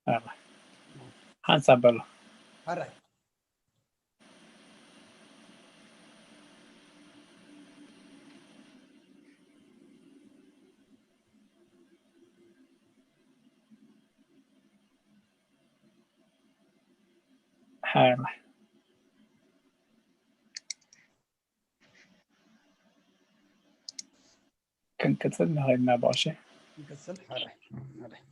ኣረ፣ ሓንሳብ በሎ። ሕራይ። ሓራይ። ክንቅጽል ንኽእል ኢና ብቐሺ። ንቅጽል። ሕራይ። ሕራይ።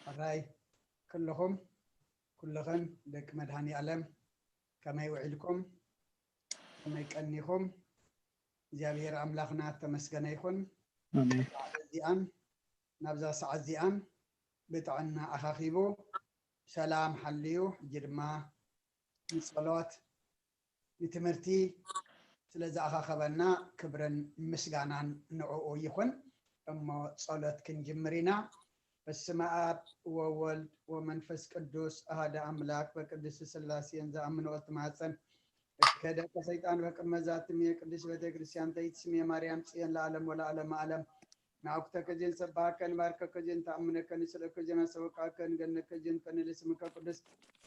ሕራይ ኩልኹም ኩልኽን ደቂ መድሃኒ ኣለም ከመይ ውዒልኩም? ከመይ ቀኒኹም? እግዚኣብሔር ኣምላኽና ተመስገነ ይኹን። ኣሜን። ሰዓት እዚኣን ናብዛ ሰዓት እዚኣን ብጥዕና ኣኻኺቡ ሰላም ሓልዩ ሕጂ ድማ ንጸሎት ንትምህርቲ ስለ ዝኣኻኸበና ክብርን ምስጋናን ንዕኡ ይኹን። እሞ ጸሎት ክንጅምር ኢና። በስመ ኣብ ወወልድ ወመንፈስ ቅዱስ ኣሃደ ኣምላክ በቅድስት ስላሴን ዝኣምንኦ ትማጸን እከደከ ሰይጣን በቅድመ ዛትምየ ቅድስት ቤተ ክርስቲያን ተይትስምየ ማርያም ጽዮን ለዓለም ወለዓለም ዓለም ናኩተከ ጀን ሰባከ ንባርከከ ጀን ተኣምነከ ንስለከ ጀን ኣሰወቃከ ንገነከ ጀን ከንል ስምከ ቅዱስ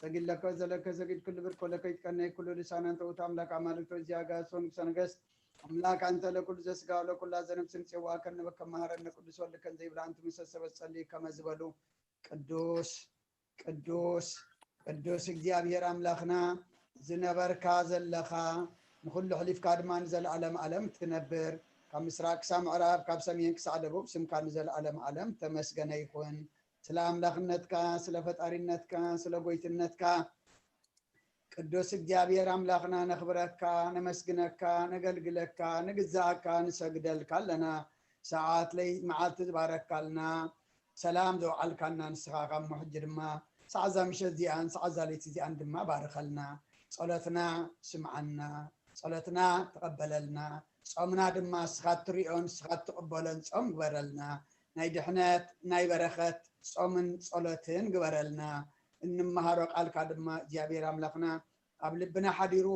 ሰጊድ ለከ ዘለከ ሰጊድ ኩሉ ብርኮ ለከ ይትቀነይ ኩሉ ልሳን ኣንተ ውእቱ ኣምላክ ኣማልክቶ እዚኣጋ ሰው ንጉሰ ነገስት ኣምላክ ኣንተ ለኩሉ ዘስጋ ለኩላ ዘነፍስን ጽዋከ ንበከ መሃረነ ቅዱስ ወልድ ከን ዘይብላ ኣንቱ ምሰ ሰበት ጸሊ ከመ ዝበሉ ቅዱስ ቅዱስ ቅዱስ እግዚኣብሔር ኣምላኽና ዝነበርካ ዘለኻ ንኹሉ ሕሊፍካ ድማ ንዘለኣለም ኣለም ትነብር ካብ ምስራቅ ክሳብ ምዕራብ ካብ ሰሜን ክሳዕ ደቡብ ስምካ ንዘለኣለም ኣለም ተመስገነ ይኹን። ስለ ኣምላኽነትካ ስለ ፈጣሪነትካ ስለ ጎይትነትካ ቅዱስ እግዚኣብሔር ኣምላኽና ነኽብረካ ነመስግነካ ነገልግለካ ንግዛእካ ንሰግደልካ ኣለና። ሰዓት ለይ መዓልቲ ዝባረካልና ሰላም ዘውዓልካልና ንስኻ ካብ ሕጂ ድማ ሰዓዛ ምሸት እዚኣን ሰዓዛ ለይቲ እዚኣን ድማ ባርኸልና። ጸሎትና ስምዓና፣ ጸሎትና ተቐበለልና። ጾምና ድማ ንስኻ እትሪኦ ንስኻ እትቕበሎን ጾም ግበረልና። ናይ ድሕነት ናይ በረኸት ጾምን ጸሎትን ግበረልና። እንመሃሮ ቃልካ ድማ እግዚኣብሔር ኣምላኽና ኣብ ልብና ሓዲሩ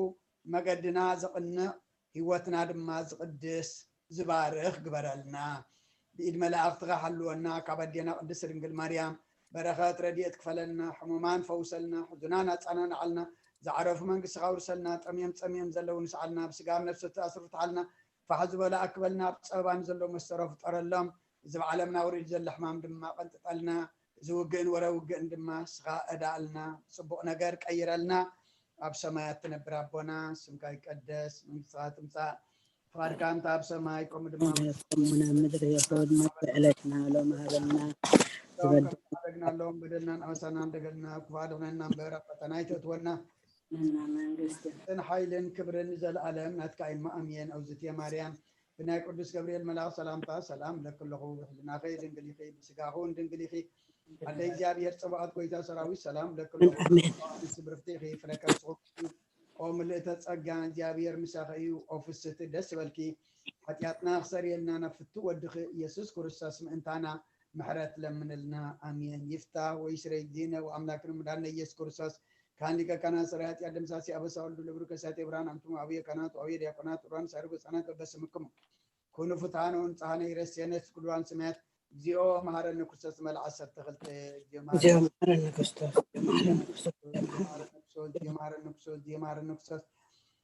መገድና ዘቕንዕ ህይወትና ድማ ዝቕድስ ዝባርኽ ግበረልና። ብኢድ መላእኽትኻ ሓልወና ካብ ኣዴና ቅድስት ድንግል ማርያም በረኸት ረድኤት ክፈለልና። ሕሙማን ፈውሰልና። ሕዙናን ኣጻናንዓልና። ዝዓረፉ መንግስትኻ ውርሰልና። ጠምዮም ጸሚዮም ዘለዉ ንስዓልና። ብስጋ ኣብ ነፍሲ ተኣስሩ ፍትሓልና። ፋሕ ዝበለ ኣክበልና። ኣብ ጸበባ ንዘለዉ መስተሮ ፍጠረሎም። እዚ ብዓለምና ውሪድ ዘሎ ሕማም ድማ ቀንጥጠልና። እዚ ውግእን ወረ ውግእን ድማ ንስኻ እዳእልና። ጽቡቕ ነገር ቀይረልና። ኣብ ሰማያት ትነብር ኣቦና ስምካ ይቀደስ። መንግስትኻ ትምጻእ። ፍቓድካ እንተ ኣብ ሰማይ ከምኡ ድማ እሙና ምድሪ ይኹን። መግቢ ዕለትና ሎም ሃበና። ዝበድል ሓደግናሎም በደልናን ኣበሳናን ደገልና ክፋ ድሕነና እምበር ኣብ ፈተና ኣይተእትወና። እና መንግስቲ ስልጣን ሓይልን ክብርን ንዘለኣለም ናትካ እዩ። ኣሜን። ኣውዝትየ ማርያም ብናይ ቅዱስ ገብርኤል መልኣኽ ሰላምታ ሰላም ለክለኹ። ብሕልናኸ ድንግል ኢኺ፣ ብስጋኹ እውን ድንግል ኢኺ። ኣደ እግዚኣብሔር ጽባኦት ጎይታ ሰራዊት ሰላም ለክለኹ። ኣሜን። ስብርፍቲ ኢኺ፣ ፍረ ከርስኹ ኦ ምልእተ ጸጋ እግዚኣብሔር ምሳኺ እዩ። ኦ ፍስህቲ ደስ በልኪ። ሓጢኣትና ክሰርየልና ናብ ፍቱ ወድኺ ኢየሱስ ክርስቶስ ምእንታና ምሕረት ለምንልና። ኣሜን። ይፍታ ወይ ስረይ ዲነ ወኣምላክን ምዳነ ኢየሱስ ክርስቶስ ካህን ሊቀ ካህናት ሰራይ ኃጢአት ደምሳሲ ኣበሳ ወልዱ ለብሩ ከሳቴ ብርሃን ኣንቱም አብየ ካህናት ወአብየ ዲያቆናት ዑራን ሳይርጉ ህጻናት በበስምኩም ኩኑ ፍትሐነ ወንጽሐነ ይረስየነ ኩልዋን ስማያት እግዚኦ መሐረነ ክርስቶስ መልዓ ዓሰርተ ክልተ እዚኦ መሐረነ ክርስቶስ መሐረነ ክርስቶስ መሐረነ ክርስቶስ ዚኦ መሐረነ ክርስቶስ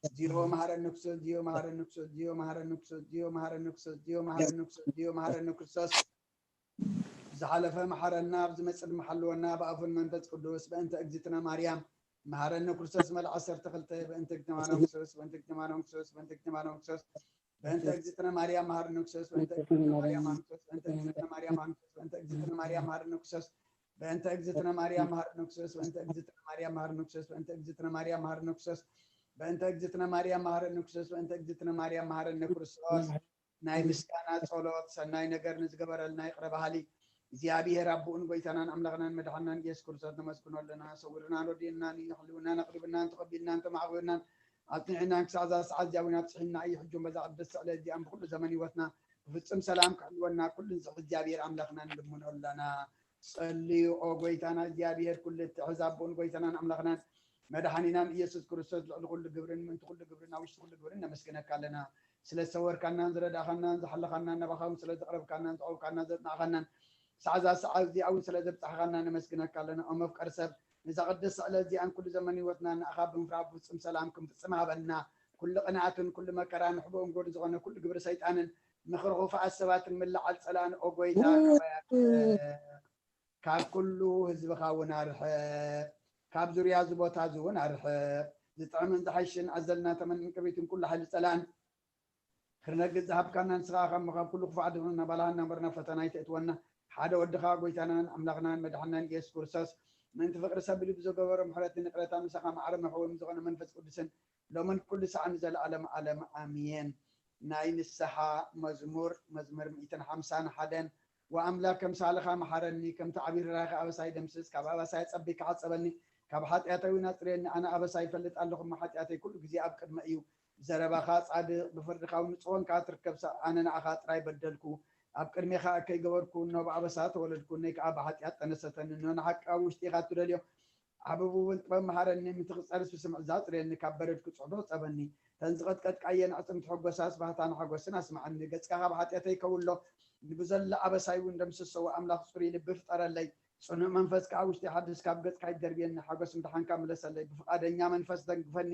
ዚኦ መሐረነ ክርስቶስ ዚኦ መሐረነ ክርስቶስ ዚኦ መሐረነ ክርስቶስ ዚኦ መሐረነ ክርስቶስ ዚኦ መሐረነ ክርስቶስ ዚኦ መሐረነ ክርስቶስ ዚኦ መሐረነ ክርስቶስ ዝሓለፈ መሓረና ኣብ ዝመጽእ ድማ ሓልወና ብኣፉን መንፈስ ቅዱስ በእንተ እግዝእትነ ማርያም መሃረነ ክርስቶስ መልዓ ዓሰርተ ክልተ በእንተ እግዝእትነ ማርያም ክርስቶስ በእንተ እግዝእትነ ማርያም ክርስቶስ በእንተ እግዝእትነ ማርያም መሃረነ ክርስቶስ በእንተ እግዝእትነ ማርያም መሃረነ ክርስቶስ በእንተ እግዝእትነ ማርያም መሃረነ ክርስቶስ በእንተ እግዝእትነ ማርያም መሃረነ ክርስቶስ በእንተ እግዝእትነ ማርያም መሃረነ ክርስቶስ በእንተ እግዝእትነ ማርያም መሃረነ ክርስቶስ በእንተ እግዝእትነ ማርያም መሃረነ ክርስቶስ በእንተ እግዝእትነ ማርያም መሃረነ ክርስቶስ ናይ ምስጋና ጸሎት ሰናይ ነገር ንዝገበረልና ይቕረ በሃሊ እግዚኣብሔር ኣቦኡን ጎይታናን ኣምላኽናን መድሓናን ኢየሱስ ክርስቶስ ነመስግኖ ኣለና። ሰዊርናን ረዲእናን እዩ። ሕልውናን ኣቕሪብናን ተቐቢልናን ተማዕቑብናን ኣጽኒዕናን ክሳዕ እዛ ሰዓት እዚኣ እውን ኣብጽሒና እዩ። ሕጂ እውን በዛ ቅድስቲ ዕለት እዚኣ ብኩሉ ዘመን ህይወትና ብፍጹም ሰላም ክሕልወና ኩሉ ንዝኽእል እግዚኣብሔር ኣምላኽና ንልምኖ ኣለና። ጸልዩ ኦ ጎይታና እግዚኣብሔር ኩሉ እትሕዝ ኣቦኡን ጎይታናን ኣምላኽናን መድሓኒናን ኢየሱስ ክርስቶስ ልዕሊ ኩሉ ግብርን ምእንቲ ኩሉ ግብርን ኣብ ውሽጢ ኩሉ ግብርን ነመስግነካ ኣለና። ስለ ዝሰወርካናን ዝረዳእኻናን ዝሓለኻናን ናባኻ እውን ስለ ዘቕረብካናን ዘቐውካናን ዘጽናዕኻናን ሳዕዛ ሰዓት እዚኣ እውን ስለ ዘብጻሕኻና ነመስግነካ ኣለና። ኦ መፍቀር ሰብ ነዛ ቅድስቲ ዕለት እዚኣን ኩሉ ዘመን ህይወትና ንኣኻ ብምፍራህ ብፍጹም ሰላም ክንፍጽም ሃበና። ኩሉ ቅንኣትን ኩሉ መከራን ንሕቦኦም ጎዱ ዝኾነ ኩሉ ግብሪ ሰይጣንን ምኽሪ ክፉኣት ሰባትን ምልዓል ጸላእን ኦ ጎይታ ካባይ ኣርሕቕ። ካብ ኩሉ ህዝብኻ እውን ኣርሕቕ። ካብ ዙርያ እዚ ቦታ እዚ እውን ኣርሕቕ። ዝጥዕምን ዝሓይሽን ኣዘልና ተመንን ቅርቢትን ኩሉ ሓይሊ ጸላእን ክርነግጽ ዝሃብካና ንስኻ ካብ ምኻብ ኩሉ ክፉእ ኣድሕነና ባልሃና እምበር ናብ ፈተና ኣይተእትወና። ሓደ ወድኻ ጎይታናን ኣምላኽናን መድሓናን ኢየሱስ ክርስቶስ ምእንቲ ፍቕሪ ሰብ ኢሉ ብዝገበሮ ምሕረትን ይቕረታን ምሳኻ ማዕረ መሕወሚ ዝኾነ መንፈስ ቅዱስን ሎምን ኩሉ ሰዓት ንዘለኣለም ዓለም ኣሜን። ናይ ንስሓ መዝሙር መዝሙር ሚእትን ሓምሳን ሓደን ወኣምላክ ከም ሳልኻ መሓረኒ፣ ከምቲ ዓቢ ርህራሄኻ ኣበሳይ ደምስስ፣ ካብ ኣበሳይ ኣጸቢካ ሓጸበኒ፣ ካብ ሓጢኣተይ እውን ኣጽርየኒ። ኣነ ኣበሳይ ይፈልጥ ኣለኹ፣ እሞ ሓጢኣተይ ኩሉ ግዜ ኣብ ቅድመይ እዩ። ብዘረባኻ ጻድቕ፣ ብፍርድኻ እውን ንጹህ ኮንካ ትርከብ። ኣነ ንዓኻ ጥራይ በደልኩ፣ ኣብ ቅድሜኻ እከይ ገበርኩ፣ እነሆ ብኣበሳ ተወለድኩ፣ እነይ ከኣ ብሓጢኣት ጠነሰተኒ። እነሆ ንሓቂ ኣብ ውሽጢ ኢኻ እትደልዮ፣ ዓብቡ እውን ጥበብ መሃረኒ፣ ምትኽጸርስ ብስምዒት ዛጽርየኒ፣ ካብ በረድ ክጽዕዶ ጸበኒ። ተን ዝቐጥቀጥካየን ኣዕጽምቲ ሕጎሳስ ባህታን ሓጎስን ኣስምዓኒ። ገጽካ ካብ ሓጢኣተይ ከውሎ፣ ንብዘሎ ኣበሳይ እውን ደምስሶ። ኣምላኽ ጽሩይ ልቢ ፍጠረለይ፣ ጽኑዕ መንፈስ ከኣ ውሽጢ ሓድስ። ካብ ገጽካ ኣይትደርብየኒ፣ ሓጎስ ምድሓንካ ምለሰለይ። ብፍቓደኛ መንፈስ ደግፈኒ፣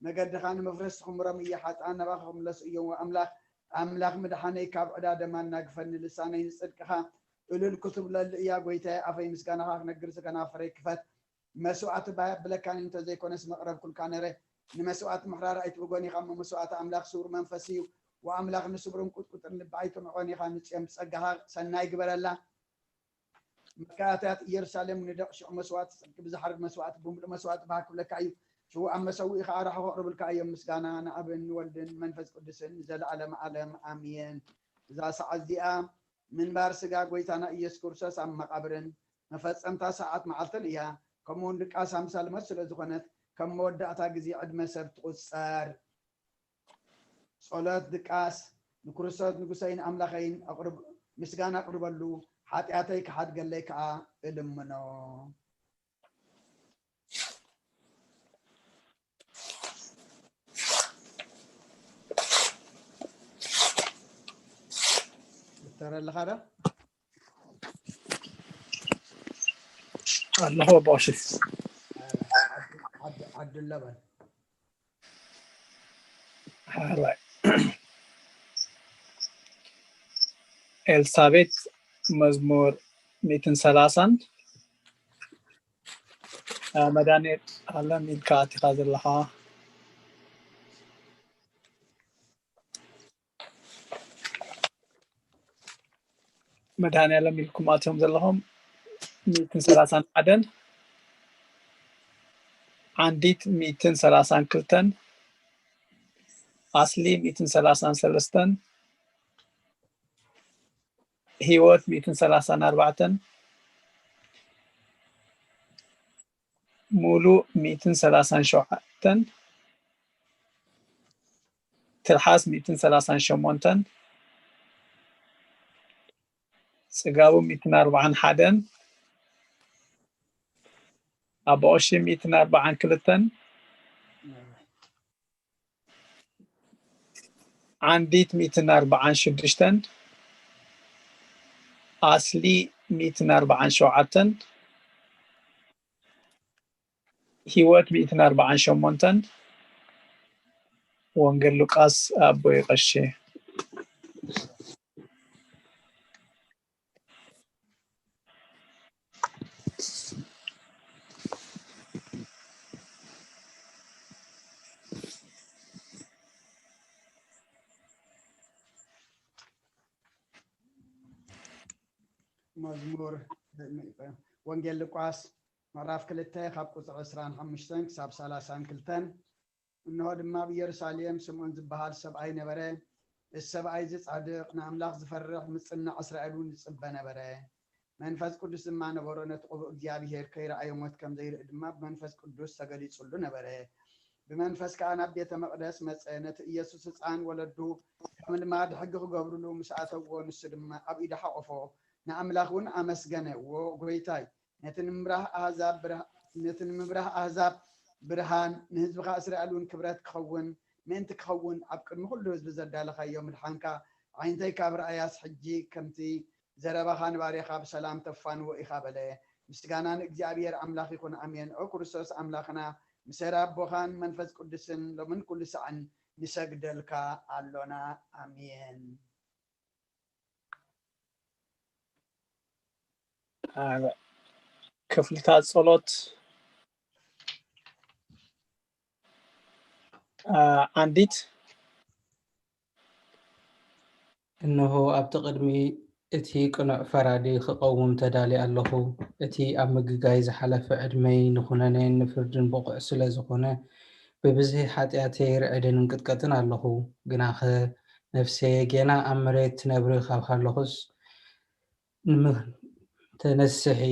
መገድኻ ንምፍረስ ክምሮም እየ። ሓጥኣን ናባኻ ክምለሱ እዮም። ኣምላኽ ኣምላኽ ምድሓነይ ካብ ዕዳ ደም ኣናግፈኒ። ልሳነይ ንጽድቅኻ እልል ክትብለሉ እያ። ጎይታየ ኣፈይ ምስጋናኻ ክነግር ከናፍረይ ክፈት። መስዋእቲ ባይ ኣብለካን እንተዘይኮነስ መቕረብኩልካ ነረ። ንመስዋእቲ ምሕራር ኣይትብጎን ኢኻ እሞ መስዋእቲ ኣምላኽ ስውር መንፈስ እዩ። ወኣምላኽ ንስብሩን ቁጥቁጥን ልቢ ኣይትንዖን ኢኻ። ንጽዮን ብጸጋኻ ሰናይ ግበረላ። መካታት ኢየሩሳሌም ንደቕ ሽዑ መስዋእቲ ጽድቂ ብዝሓርድ መስዋእቲ ብምሉእ መስዋእቲ ባህ ክብለካ እዩ። ሽዑ ኣብ መሰውኢ ኸዓ ራሕኹ ኣቕርብልካ እዮም። ምስጋና ንኣብን ንወልድን ንመንፈስ ቅዱስን ንዘለኣለም ዓለም ኣሜን። እዛ ሰዓት እዚኣ ምንባር ስጋ ጎይታና ኢየሱስ ክርስቶስ ኣብ መቓብርን መፈጸምታ ሰዓት መዓልትን እያ። ከምኡውን ድቃስ ኣምሳል ሞት ስለ ዝኾነት ከም መወዳእታ ግዜ ዕድመ ሰብ ትቑጸር። ጸሎት ድቃስ ንክርስቶስ ንጉሰይን ኣምላኸይን ኣቕርብ ምስጋና ኣቕርበሉ፣ ሓጢኣተይ ክሓድገለይ ከኣ እልምኖ። ዶክተር ኣለኻ ዶ? ኣለኹ ኣቦ ቀሺ። ዓዱ ለበን። ሓራይ። ኤልሳቤጥ መዝሙር ሚእትን ሰላሳን። መድኃኔ ዓለም ኢልካ ኣቲኻ ዘለኻ። መድኃኔ ዓለም ኢልኩም ኣትዮም ዘለኹም። ሚእትን ሰላሳን ሓደን፣ ዓንዲት ሚእትን ሰላሳን ክልተን፣ ኣስሊ ሚእትን ሰላሳን ሰለስተን፣ ህይወት ሚእትን ሰላሳን ኣርባዕተን፣ ሙሉእ ሚእትን ሰላሳን ሸውዓተን፣ ትርሓስ ሚእትን ሰላሳን ሸሞንተን፣ ጽጋቡ ሚእትን ኣርባዓን ሓደን፣ ኣቦ ቀሺ ሚእትን ኣርባዓን ክልተን፣ ዓንዲት ሚእትን ኣርባዓን ሽዱሽተን፣ ኣስሊ ሚእትን ኣርባዓን ሸውዓተን፣ ህይወት ሚእትን ኣርባዓን ሸሞንተን፣ ወንጌል ሉቃስ ኣቦይ ቀሺ። መዝሙር፣ ወንጌል ሉቃስ ምዕራፍ ክልተ ካብ ቁጽሪ ዕስራን ሓሙሽተን ክሳብ ሰላሳን ክልተን። እንሆ ድማ ኣብ ኢየሩሳሌም ስምዖን ዝበሃል ሰብኣይ ነበረ። እዚ ሰብኣይ እዚ ጻድቕ፣ ንኣምላኽ ዝፈርሕ፣ ምጽናዕ እስራኤል እውን ይጽበ ነበረ። መንፈስ ቅዱስ ድማ ነበሮ፣ ነቲ ቅቡእ እግዚኣብሄር ከይረኣዮ ሞት ከም ዘይርኢ ድማ ብመንፈስ ቅዱስ ተገሊጹሉ ነበረ። ብመንፈስ ከኣ ናብ ቤተ መቕደስ መጸ። ነቲ ኢየሱስ ህጻን ወለዱ ከም ልማድ ሕጊ ክገብሩሉ ምስ ኣተውዎ፣ ንሱ ድማ ኣብ ኢዱ ሓቖፎ፣ ንኣምላኽ እውን ኣመስገነ። እዎ ጎይታይ፣ ነቲ ንምብራህ ኣህዛብ ብርሃ-፣ ነቲ ንምብራህ ኣህዛብ ብርሃን፣ ንህዝብኻ እስራኤል እውን ክብረት ክኸውን፣ ምእንቲ ክኸውን ኣብ ቅድሚ ኩሉ ህዝቢ ዘዳለኻዮ ምድሓንካ፣ ኣዒንተይ ካብ ረኣያስ፣ ሕጂ ከምቲ ዘረባኻ ንባርያኻ ብሰላም ተፋንዎ ኢኻ በለ። ምስጋና ንእግዚኣብሔር ኣምላኽ ይኹን፣ ኣሜን። ኦ ክርስቶስ ኣምላኽና፣ ምስ ኣቦኻን መንፈስ ቅዱስን ሎምን ኩሉ ሳዕን ንሰግደልካ ኣሎና፣ ኣሜን። ክፍልታት ጸሎት ዓንዲት። እንሆ ኣብቲ ቅድሚ እቲ ቅኑዕ ፈራዲ ክቐውም ተዳልየ ኣለኹ። እቲ ኣብ ምግጋይ ዝሓለፈ ዕድመይ ንኹነኔን ንፍርድን ብቑዕ ስለ ዝኾነ፣ ብብዝሒ ሓጢኣተይ ርዕድን እንቅጥቀጥን ኣለኹ። ግናኸ ነፍሰየ ጌና ኣብ መሬት ትነብሪ ካብ ሃለኹስ፣ ተነስሒ፣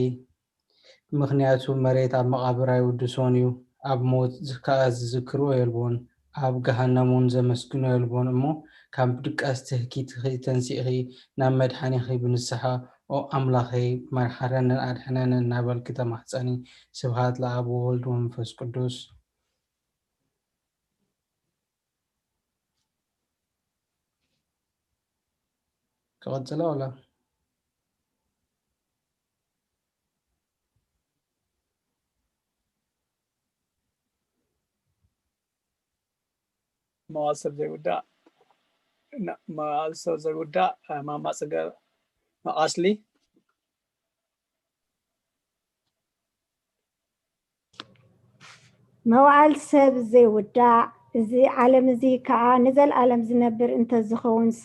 ምኽንያቱ መሬት ኣብ መቓብር ኣይውድሶን እዩ። ኣብ ሞት ከኣ ዝዝክርኦ የልቦን፣ ኣብ ገሃነም እውን ዘመስግኖ የልቦን። እሞ ካብ ድቃስ ትህኪትኺ ተንሲእኺ ናብ መድሓኒኺ ብንስሓ፣ ኦ ኣምላኸይ፣ መርሓረንን ኣድሕነንን እናበልኪ ተማሕጸኒ። ስብሃት ለኣብ ወወልድ ወመንፈስ ቅዱስ። ክቐጽላ ዋላ? መዋል ሰብ ዘይውዳእ መዋል ሰብ ዘይውዳእ ማማ ጽገ መቓስሊ። መዋዕል ሰብ ዘይውዳእ፣ እዚ ዓለም እዚ ከኣ ንዘልኣለም ዝነብር እንተዝኸውንስ፣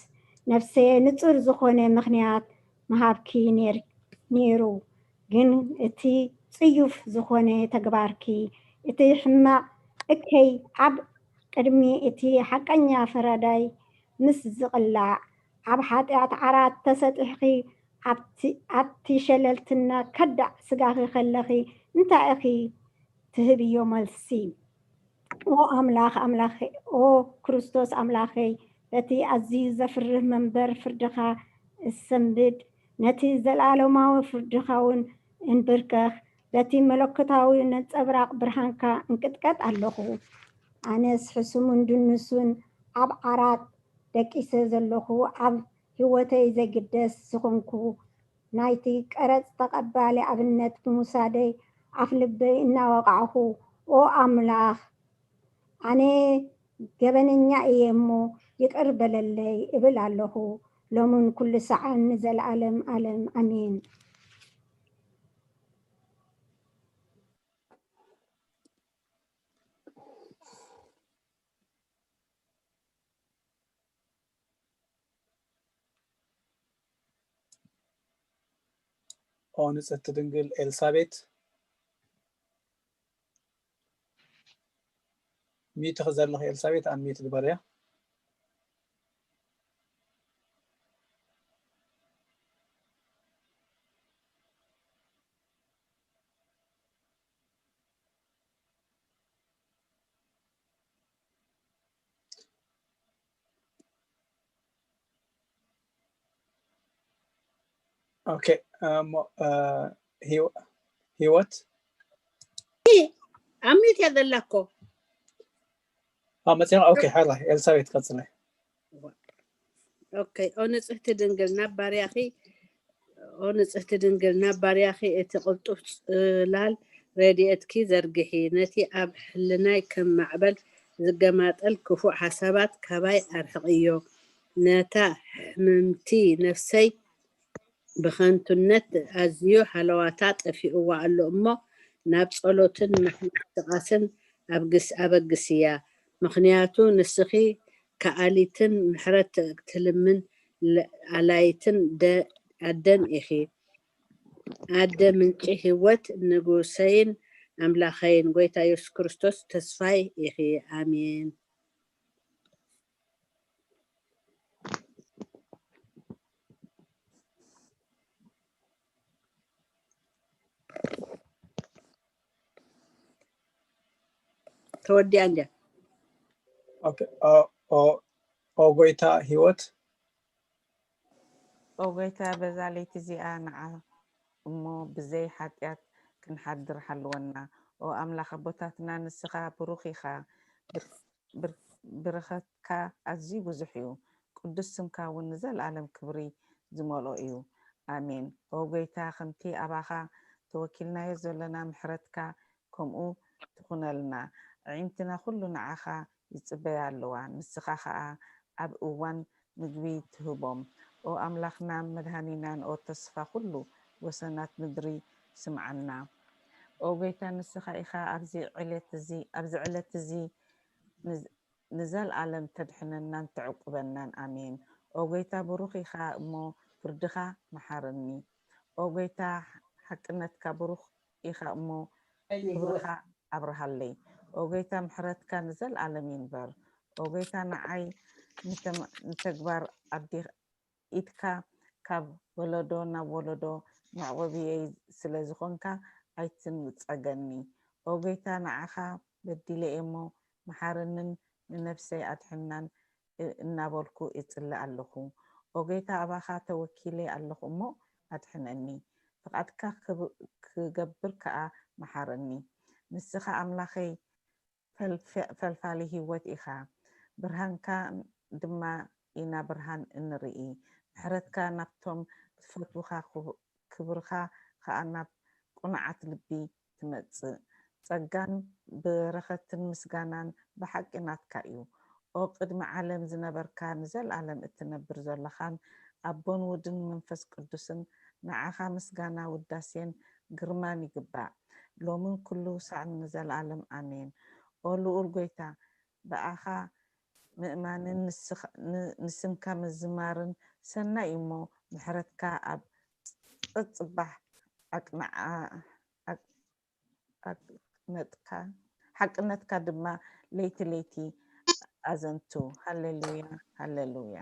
ነፍሰየ ንጹር ዝኾነ ምኽንያት ምሃብኪ ነይሩ። ግን እቲ ጽዩፍ ዝኾነ ተግባርኪ፣ እቲ ሕማቕ እከይ ኣብ ቅድሚ እቲ ሓቀኛ ፈራዳይ ምስ ዝቕላዕ፣ ኣብ ሓጢኣት ዓራት ተሰጢሕኺ ኣብቲ ሸለልትና ከዳዕ ስጋኺ ከለኺ እንታይ ኢኺ ትህብዮ መልሲ? ኦ ኣምላኽ ኣምላኸይ፣ ኦ ክርስቶስ ኣምላኸይ፣ በቲ ኣዝዩ ዘፍርህ መንበር ፍርድኻ እሰንብድ፣ ነቲ ዘለኣለማዊ ፍርድኻ እውን እንብርከኽ፣ በቲ መለኮታዊ ነጸብራቕ ብርሃንካ እንቅጥቀጥ ኣለኹ። ኣነስ ሕሱምን ድንሱን ኣብ ዓራት ደቂሰ ዘለኹ፣ ኣብ ህይወተይ ዘይግደስ ዝኾንኩ፣ ናይቲ ቀረጽ ተቐባሊ ኣብነት ብምውሳደይ ኣፍልበይ እናወቓዕኹ፣ ኦ ኣምላኽ፣ ኣነ ገበነኛ እየ እሞ ይቕር በለለይ እብል ኣለኹ፣ ሎምን ኩሉ ሰዓን ንዘለኣለም ኣለም ኣሜን። ኦ ንጽህቲ ድንግል ኤልሳቤት፣ ሚዩት ዘለኺ ኤልሳቤት፣ ኣንሚዩት ግበርያ። ኦኬ፣ እሞ፣ እ፣ ህይወ-፣ ህይወት? ኣብ ሚዩት እያ ዘላ እኮ። አ፣ መፂኻ? ኦኬ፣ ሕራይ ኤልሳቤት ቀፅለ። ኦኬ፣ ኦ ንጽህቲ ድንግል ናብ ባርያኺ፣ ኦ ንጽህቲ ድንግል ናብ ባርያኺ እቲ ቅልጡፍ ጽላል ረድኤትኪ ዘርግሒ፣ ነቲ ኣብ ሕልናይ ከም ማዕበል ዝገማጠል ክፉእ ሓሳባት ካባይ ኣርሕቕዮ። ነታ ሕምምቲ ነፍሰይ ብኸንቱነት ኣዝዩ ሃለዋታ ጠፊእዋ ኣሎ እሞ፣ ናብ ጸሎትን ምሕዳስ ድቓስን ኣብግስ-፣ ኣበግስያ። ምኽንያቱ ንስኺ ከኣሊትን ምሕረት ትልምን ለ-፣ ኣላይትን ደ-፣ ኣደን ኢኺ። ኣደ ምንጪ ህይወት፣ ንጉሰይን ኣምላኸይን፣ ጎይታ የሱስ ክርስቶስ ተስፋይ ኢኺ። ኣሜን። ተወዲኣ እንድያ። ኦኬ፣ ኦ፣ ኦ፣ ኦ ጎይታ ህይወት። ኦ ጎይታ፣ በዛ ለይቲ እዚኣ ንዓ እሞ ብዘይ ሓጢኣት ክንሓድር ሓልወና። ኦ ኣምላኽ ኣቦታትና፣ ንስኻ ብሩኽ ኢኻ። ብር- ብር- ብረኸትካ ኣዝዩ ብዙሕ እዩ። ቅዱስ ስምካ እውን ንዘለኣለም ክብሪ ዝመልኦ እዩ። ኣሜን። ኦ ጎይታ፣ ከምቲ ኣባኻ ተወኪልናዮ ዘለና ምሕረትካ ከምኡ ትኹነልና። ኣዒንትና ኩሉ ንዓኻ ይጽበያ ኣለዋ። ንስኻ ኸኣ ኣብ እዋን ምግቢ ትህቦም። ኦ ኣምላኽናን መድሃኒናን፣ ኦ ተስፋ ኩሉ ወሰናት ምድሪ፣ ስምዓና። ኦ ጎይታ፣ ንስኻ ኢኻ ኣብዚ ዕለት እዚ፣ ኣብዚ ዕለት እዚ ንዘ- ንዘለኣለም ተድሕነናን ተዕቁበናን። ኣሜን። ኦ ጎይታ፣ ብሩኽ ኢኻ እሞ ፍርድኻ መሓረኒ። ኦ ጎይታ፣ ሓቅነትካ ብሩኽ ኢኻ እሞ ክብርኻ ኣብርሃለይ። ኦ ጎይታ፣ ምሕረትካ ንዘለኣለም ይንበር። ኦ ጎይታ፣ ንዓይ ንተም- ንተግባር ኣዲ ኢድካ ካብ ወለዶ ናብ ወለዶ መዕቆቢየይ ስለ ዝኾንካ ኣይትንጸገኒ። ኦ ጎይታ፣ ንዓኻ በዲለ እየ እሞ መሓረንን ንነፍሰይ ኣድሕናን እ- እናበልኩ እጽሊ ኣለኹ። ኦ ጎይታ፣ ኣባኻ ተወኪለ ኣለኹ እሞ ኣድሕነኒ። ፍቓድካ ክብ- ክገብር ከኣ መሓረኒ። ንስኻ ኣምላኸይ ፈልፈ- ፈልፋሊ ህይወት ኢኻ። ብርሃንካ ድማ ኢና ብርሃን እንርኢ። ምሕረትካ ናብቶም ዝፈትዉኻ ክብ- ክብርኻ ኸኣ ናብ ቅኑዓት ልቢ ትመጽእ። ጸጋን በረኸትን ምስጋናን ብሓቂ ናትካ እዩ። ኦ ቅድሚ ዓለም ዝነበርካ ንዘለኣለም እትነብር ዘለኻን ኣቦን ውድን መንፈስ ቅዱስን ንዓኻ ምስጋና ውዳሴን ግርማን ይግባእ። ሎምን ኩሉ ሳዕን ንዘለኣለም ኣሜን። ኦ ልኡል ጎይታ ብኣኻ ምእማንን ንስኻ- ን- ንስምካ ምዝማርን ሰናይ እዩ እሞ ምሕረትካ ኣብ ጸጽባሕ ኣቅንዓ- ኣቅ- ኣቅነጥካ ሓቅነትካ ድማ ለይቲ ለይቲ ኣዘንቱ። ሃሌሉያ ሃሌሉያ።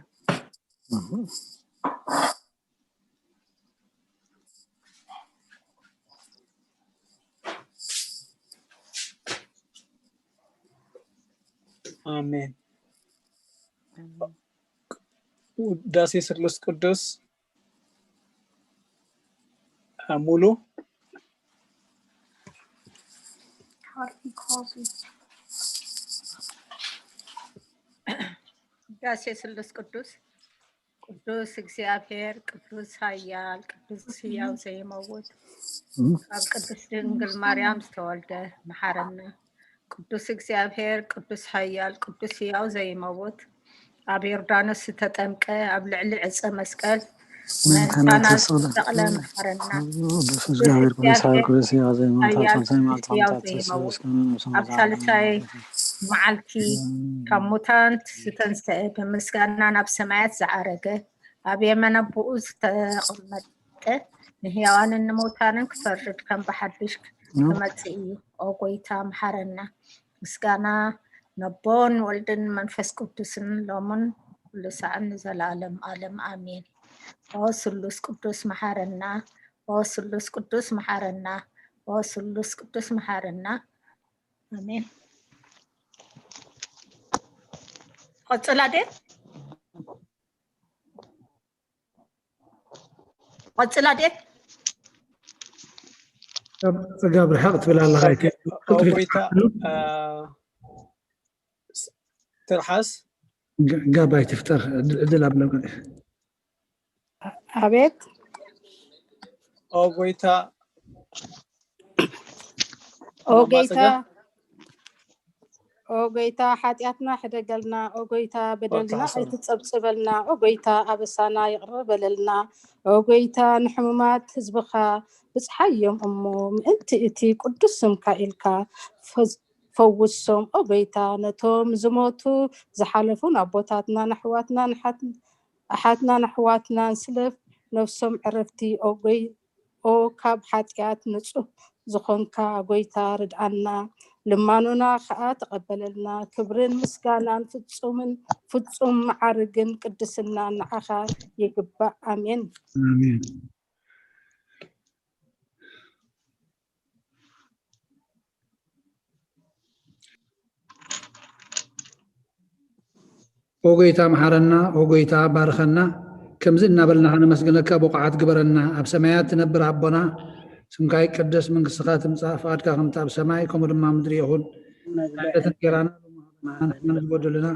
ኣሜን። ውዳሴ ስሉስ ቅዱስ ሙሉ ውዳሴ ስሉስ ቅዱስ። ቅዱስ እግዚኣብሔር ቅዱስ ኃያል ቅዱስ ሕያው ዘይመውት ካብ ቅድስት ድንግል ማርያም ዝተወልደ መሓረና። ቅዱስ እግዚኣብሔር ቅዱስ ኃያል ቅዱስ ሕያው ዘይመውት ኣብ ዮርዳኖስ ዝተጠምቀ ኣብ ልዕሊ ዕፀ መስቀል ምእንታና ዝተሰቕለ መሓረና። ቅዱስ እግዚኣብሔር ቅዱስ ኃያል ቅዱስ ሕያው ዘይመውት ኣብ ሳልሳይ መዓልቲ ሕያው ዘይመውት ኣብ ሳልሳይ መዓልቲ ካብ ሙታን ዝተንስአ ብምስጋና ናብ ሰማያት ዝዓረገ ኣብ የማን ኣቦኡ ዝተቐመጠ ንሕያዋንን ንሙታንን ክፈርድ ከም ብሓድሽ ክመጽእ እዩ። ኦ ጎይታ መሓረና። ምስጋና ነቦን ወልድን መንፈስ ቅዱስን ሎምን ኩሉ ሳዕን ንዘለኣለም ኣለም ኣሜን። ኦ ስሉስ ቅዱስ መሓረና። ኦ ስሉስ ቅዱስ መሓረና። ኦ ስሉስ ቅዱስ መሓረና። ኣሜን። ቀጽላ ደ ቀጽላ ደ ጸጋብ ርሕቕ ትብል ኣለኻ። ጎይታ ትርሓስ ጋባይ ትፍጠር ዕድል ኣብለካ። ኣቤት ኦ ጎይታ ኦ ጎይታ ኦ ጎይታ ሓጢኣትና ሕደገልና። ኦ ጎይታ በደልና ኣይትጸብጽበልና። ኦ ጎይታ ኣበሳና ይቕረ በለልና። ኦ ጎይታ ንሕሙማት ህዝብኻ ብጽሓዮም እሞ ምእንቲ እቲ ቅዱስ ስምካ ኢልካ ፈውሶም። ኦ ጎይታ ነቶም ዝሞቱ ዝሓለፉን ኣቦታትናን ኣሕዋትናን ኣሓትናን ኣሕዋትናን ስለ ነፍሶም ዕረፍቲ ኦ ካብ ሓጢኣት ንጹህ ዝኾንካ ጎይታ ርድኣና፣ ልማኖና ከኣ ተቐበለልና። ክብርን ምስጋናን ፍጹምን ፍጹም መዓርግን ቅድስናን ንዓኻ ይግባእ። ኣሜን። ኣሜን። ኦ ጎይታ መሓረና፣ ኦ ጎይታ ባርኸና፣ ከምዚ እናበልና ከነመስግነካ ብቑዓት ግበረና። ኣብ ሰማያት ትነብር ኣቦና፣ ስምካ ይቀደስ፣ መንግስትኻ ትምጻእ፣ ፍቓድካ ከምቲ ኣብ ሰማይ ከምኡ ድማ ኣብ ምድሪ ይኹን። ዕለትን ጌራና ንሕና ንዝጎደሉና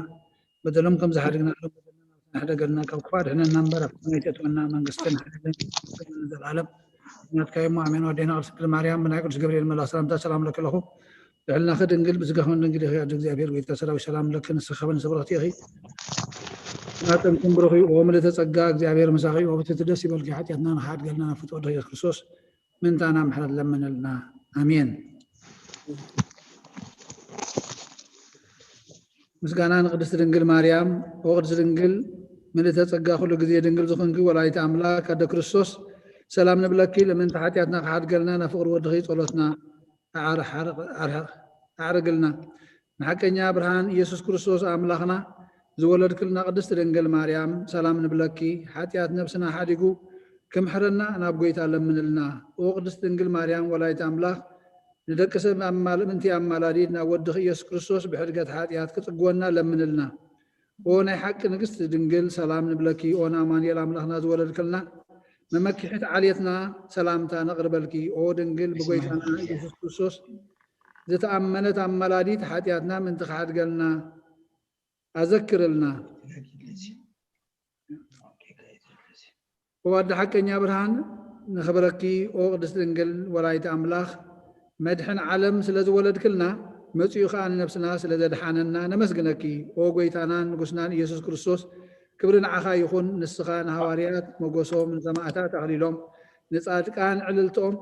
በደሎም ከም ዝሓደግና ንበደልና ንሕደገልና፣ ካብ ክፉእ ኣድሕነና እምበር፣ ኣብ ፈተና ኣይተእትወና፣ መንግስትን ሓይልን ክብርን ንዘለኣለም ናትካ እሞ፣ ኣሜን። ኣዴና ቅድስት ድንግል ማርያም፣ ብናይ ቅዱስ ገብርኤል መልኣኽ ሰላምታ ሰላም እለኪ ኣለኹ። ልዕልናኺ ድንግል፣ ብስጋኺ እውን ድንግል ኢኺ። ኣደ እግዚኣብሔር፣ ጎይታ ሰራዊት፣ ሰላም ለኪ፣ ንስኺ ከበ ንሰብረኽቲ ኢኺ። ናጠንኩም ብሩኽ እዩ፣ ኦ ምልእተ ጸጋ፣ እግዚኣብሔር ምሳኺ እዩ። ኦ ብትሕቲ ደስ ይበልኪ፣ ሓጢኣትና ንኽሓድገልና ናብ ፍትወ ወድኺ ኢየሱስ ክርስቶስ ምእንታና ምሕረት ለምንልና። ኣሜን። ምስጋና ንቅድስት ድንግል ማርያም። ኦ ቅድስት ድንግል ምልእተ ጸጋ፣ ኩሉ ግዜ ድንግል ዝኾንኪ ወላዲተ ኣምላክ ኣደ ክርስቶስ፣ ሰላም ንብለኪ። ለምንቲ ሓጢኣትና ክሓድገልና፣ ናብ ፍቅሪ ወድኺ ጸሎትና ኣዕርግልና። ንሓቀኛ ብርሃን ኢየሱስ ክርስቶስ ኣምላኽና ዝወለድክልና ቅድስት ድንግል ማርያም፣ ሰላም ንብለኪ። ሓጢኣት ነብስና ሓዲጉ ክምሕረና ናብ ጎይታ ለምንልና። ኦ ቅድስት ድንግል ማርያም ወላዲተ ኣምላኽ፣ ንደቂ ሰብ ኣማል-፣ ምንቲ ኣማላዲት ናብ ወድኺ ኢየሱስ ክርስቶስ ብሕድገት ሓጢኣት ክጽግወና ለምንልና። ኦ ናይ ሓቂ ንግስቲ ድንግል፣ ሰላም ንብለኪ። ኦ ንኣማኑኤል ኣምላኽና ዝወለድክልና መመኪሒት ዓሌትና፣ ሰላምታ ነቕርበልኪ። ኦ ድንግል ብጎይታና ኢየሱስ ክርስቶስ ዝተኣመነት ኣማላዲት፣ ሓጢኣትና ምንቲ ክሓድገልና ኣዘክርልና። ኦ ኣደ ሓቀኛ ብርሃን ንኽብረኪ። ኦ ቅድስት ድንግል ወላዲተ ኣምላኽ፣ መድሕን ዓለም ስለ ዝወለድክልና፣ መጺኡ ኸኣ ንነብስና ስለ ዘድሓነና ነመስግነኪ። ኦ ጎይታናን ንጉስናን ኢየሱስ ክርስቶስ፣ ክብሪ ንዓኻ ይኹን። ንስኻ ንሃዋርያት ሞገሶም፣ ንሰማዕታት ኣኽሊሎም፣ ንጻድቃን ዕልልትኦም፣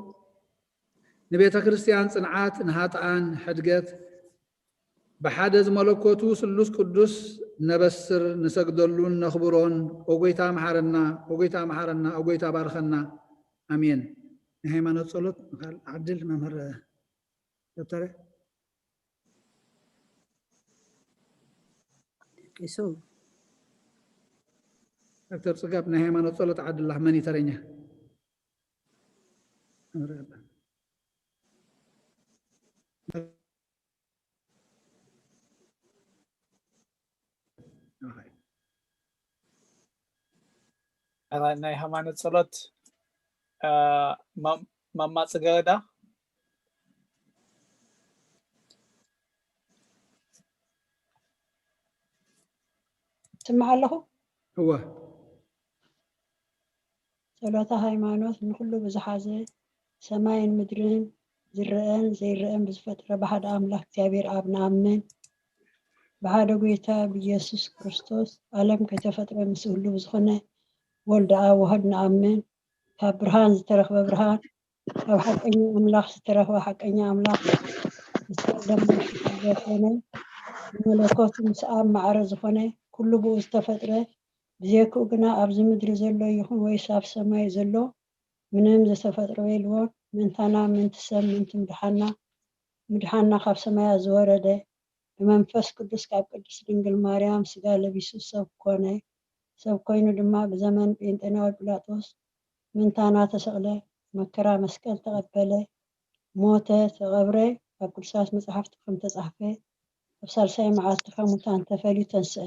ንቤተ ክርስቲያን ጽንዓት፣ ንሃጥኣን ሕድገት፣ ብሓደ ዝመለኮቱ ስሉስ ቅዱስ ነበስር፣ ንሰግደሉን ነኽብሮን። ኦ ጎይታ መሓረና፣ ኦ ጎይታ መሓረና፣ ኦ ጎይታ ባርኸና። ኣሜን። ናይ ሃይማኖት ጸሎት ንኻል ዓድል መምህር ደብተረ። ቂሱ ዶክተር ጽጋብ፣ ናይ ሃይማኖት ጸሎት ዓድላ መን እዩ ተረኛ? ናይ ሃይማኖት ጸሎት ማማ ጽገረዳ። ስምዓ ኣለኹ። እወ። ጸሎተ ሃይማኖት ንኹሉ ብዝሓዘ ሰማይን ምድርን ዝረኣን ዘይረኣን ብዝፈጠረ ብሓደ ኣምላኽ እግዚኣብሔር ኣብ ንኣምን። ብሓደ ጐይታ ብኢየሱስ ክርስቶስ ዓለም ከይተፈጥረ ምስኡ ህሉው ብዝኾነ ወልደ ኣብ ዋህድ ንኣምን። ካብ ብርሃን ዝተረኽበ ብርሃን፣ ካብ ሓቀኛ ኣምላኽ ዝተረኽበ ሓቀኛ ኣምላኽ፣ ምስ ኣብ ደማ ዝተሓዘ ኮነ፣ ብመለኮቱ ምስ ኣብ ማዕረ ዝኾነ፣ ኩሉ ብኡ ዝተፈጥረ፣ ብዜክኡ ግና ኣብዚ ምድሪ ዘሎ ይኹን ወይስ ኣብ ሰማይ ዘሎ ምንም ዝተፈጥረ የልቦን። ምእንታና፣ ምእንቲ ሰብ፣ ምእንቲ ምድሓና፣ ምድሓና ካብ ሰማያት ዝወረደ፣ ብመንፈስ ቅዱስ ካብ ቅድስት ድንግል ማርያም ስጋ ለቢሱ ሰብ ኮነ። ሰብ ኮይኑ ድማ ብዘመን ጴንጤናዊ ጲላጦስ ምእንታና ተሰቕለ፣ መከራ መስቀል ተቐበለ፣ ሞተ፣ ተቐብረ፣ ኣብ ቅዱሳት መጻሕፍቲ ከም ተጻሕፈ ኣብ ሳልሳይ መዓልቲ ካብ ሙታን ተፈልዩ ተንስአ፣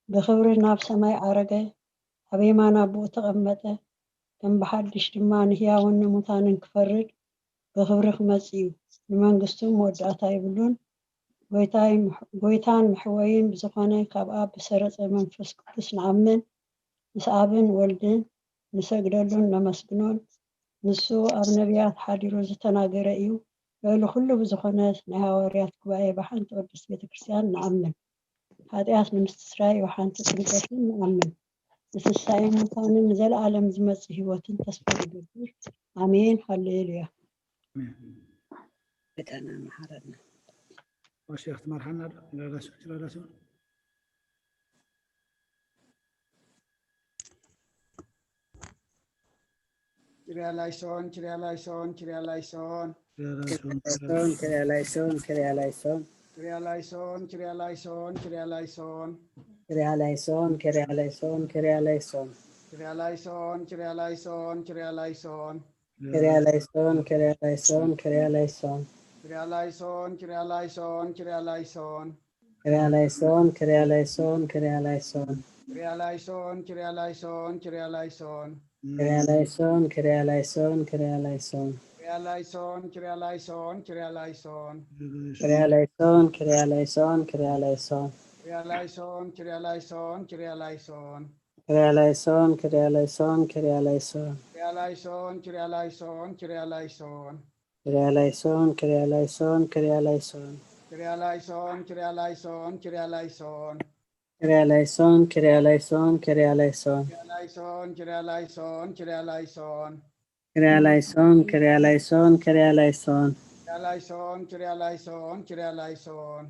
ብኽብሪ ናብ ሰማይ ዓረገ፣ ኣብ የማን ኣቦኡ ተቐመጠ፣ ከም ብሓድሽ ድማ ንህያውን ንሙታንን ክፈርድ ብኽብሪ ክመጽእ እዩ፣ ንመንግስቱ መወዳእታ የብሉን። ጎይታን መሕወይን ብዝኾነ ካብ ኣብ ብሰረጸ መንፈስ ቅዱስ ንኣምን፣ ምስ ኣብን ወልድን ንሰግደሉን ነመስግኖን። ንሱ ኣብ ነቢያት ሓዲሩ ዝተናገረ እዩ። ልዕሊ ኩሉ ብዝኾነ ናይ ሃዋርያት ጉባኤ ብሓንቲ ቅድስት ቤተ ክርስቲያን ንኣምን። ሓጢኣት ንምስትስራይ ብሓንቲ ጥምቀትን ንኣምን። ንትንሳኤ ሙታንን ንዘለኣለም ዝመጽእ ህይወትን ተስፋ ንገብር። ኣሜን ሃሌሉያ። ኣሜን። ጎይታና መሓረና። እሺ፣ ክትመርሓና ዶ? ኪርያላይሶን፣ ኪርያላይሶን። ኪርያላይሶን፣ ኪርያላይሶን፣ ኪርያላይሶን። ኪርያላይሶን፣ ኪርያላይሶን፣ ኪርያላይሶን። ኪርያላይሶን፣ ኪርያላይሶን፣ ኪርያላይሶን። ኪርያላይሶን፣ ኪርያላይሶን፣ ኪርያላይሶን። ኪርያላይሶን፣ ኪርያላይሶን፣ ኪርያላይሶን። ኪርያላይሶን፣ ኪርያላይሶን፣ ኪርያላይሶን። ኪርያላይሶን፣ ኪርያላይሶን፣ ኪርያላይሶን። ኪርያላይሶን፣ ኪርያላይሶን፣ ኪርያላይሶን። ኪርያላይሶን፣ ኪርያላይሶን፣ ኪርያላይሶን። ኪርያላይሶን፣ ኪርያላይሶን፣ ኪርያላይሶን። Kyria eleison, Kyria eleison, Kyria eleison. Kyria eleison, Kyria eleison, Kyria eleison. Kyria eleison, Kyria eleison, Kyria eleison. Kyria eleison, Kyria eleison, Kyria eleison. Kyria eleison, Kyria eleison, Kyria eleison. Kyria eleison, Kyria eleison, Kyria eleison. Kyria eleison, Kyria eleison, Kyria eleison. Kyria eleison, Kyria eleison, Kyria eleison. Kyria eleison, Kyria eleison, Kyria eleison. Kyria eleison, Kyria eleison, Kyria eleison. Kyria eleison, Kyria eleison, Kyria eleison.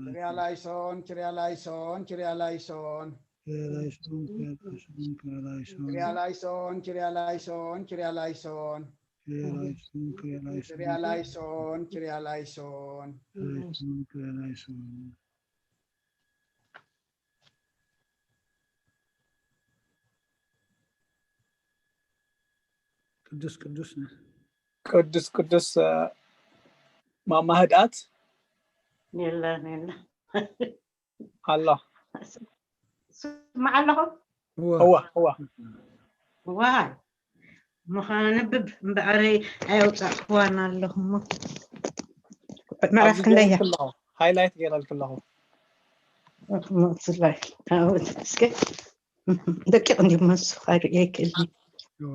Kyria eleison, Kyria eleison, Kyria eleison. Kyria eleison, Kyria eleison, Kyria eleison. Kyria eleison, Kyria eleison. Kyria eleison, Kyria eleison. Kyria eleison, Kyria eleison። ቅዱስ ቅዱስ ነህ። ቅዱስ ቅዱስ እ፣ ማማ ህድኣት የለን የለን ኣሎ። ስማዕ ኣለኹ። እዋ እዋ እዋ ዋይ እሞ ከነንብብ እምበኣረይ ኣየውፃእክዋን ኣለኹ እሞ ምዕራፍ ኣብዚ ክንደያ ገይረልኪ ኣለኹ። ሃይላይት ገይረልኪ ኣለኹ። እሞ ብፍላይ እስከ ደቂቕ እንዲሁ መሱ ካርኢ ኣይክእልን እዋ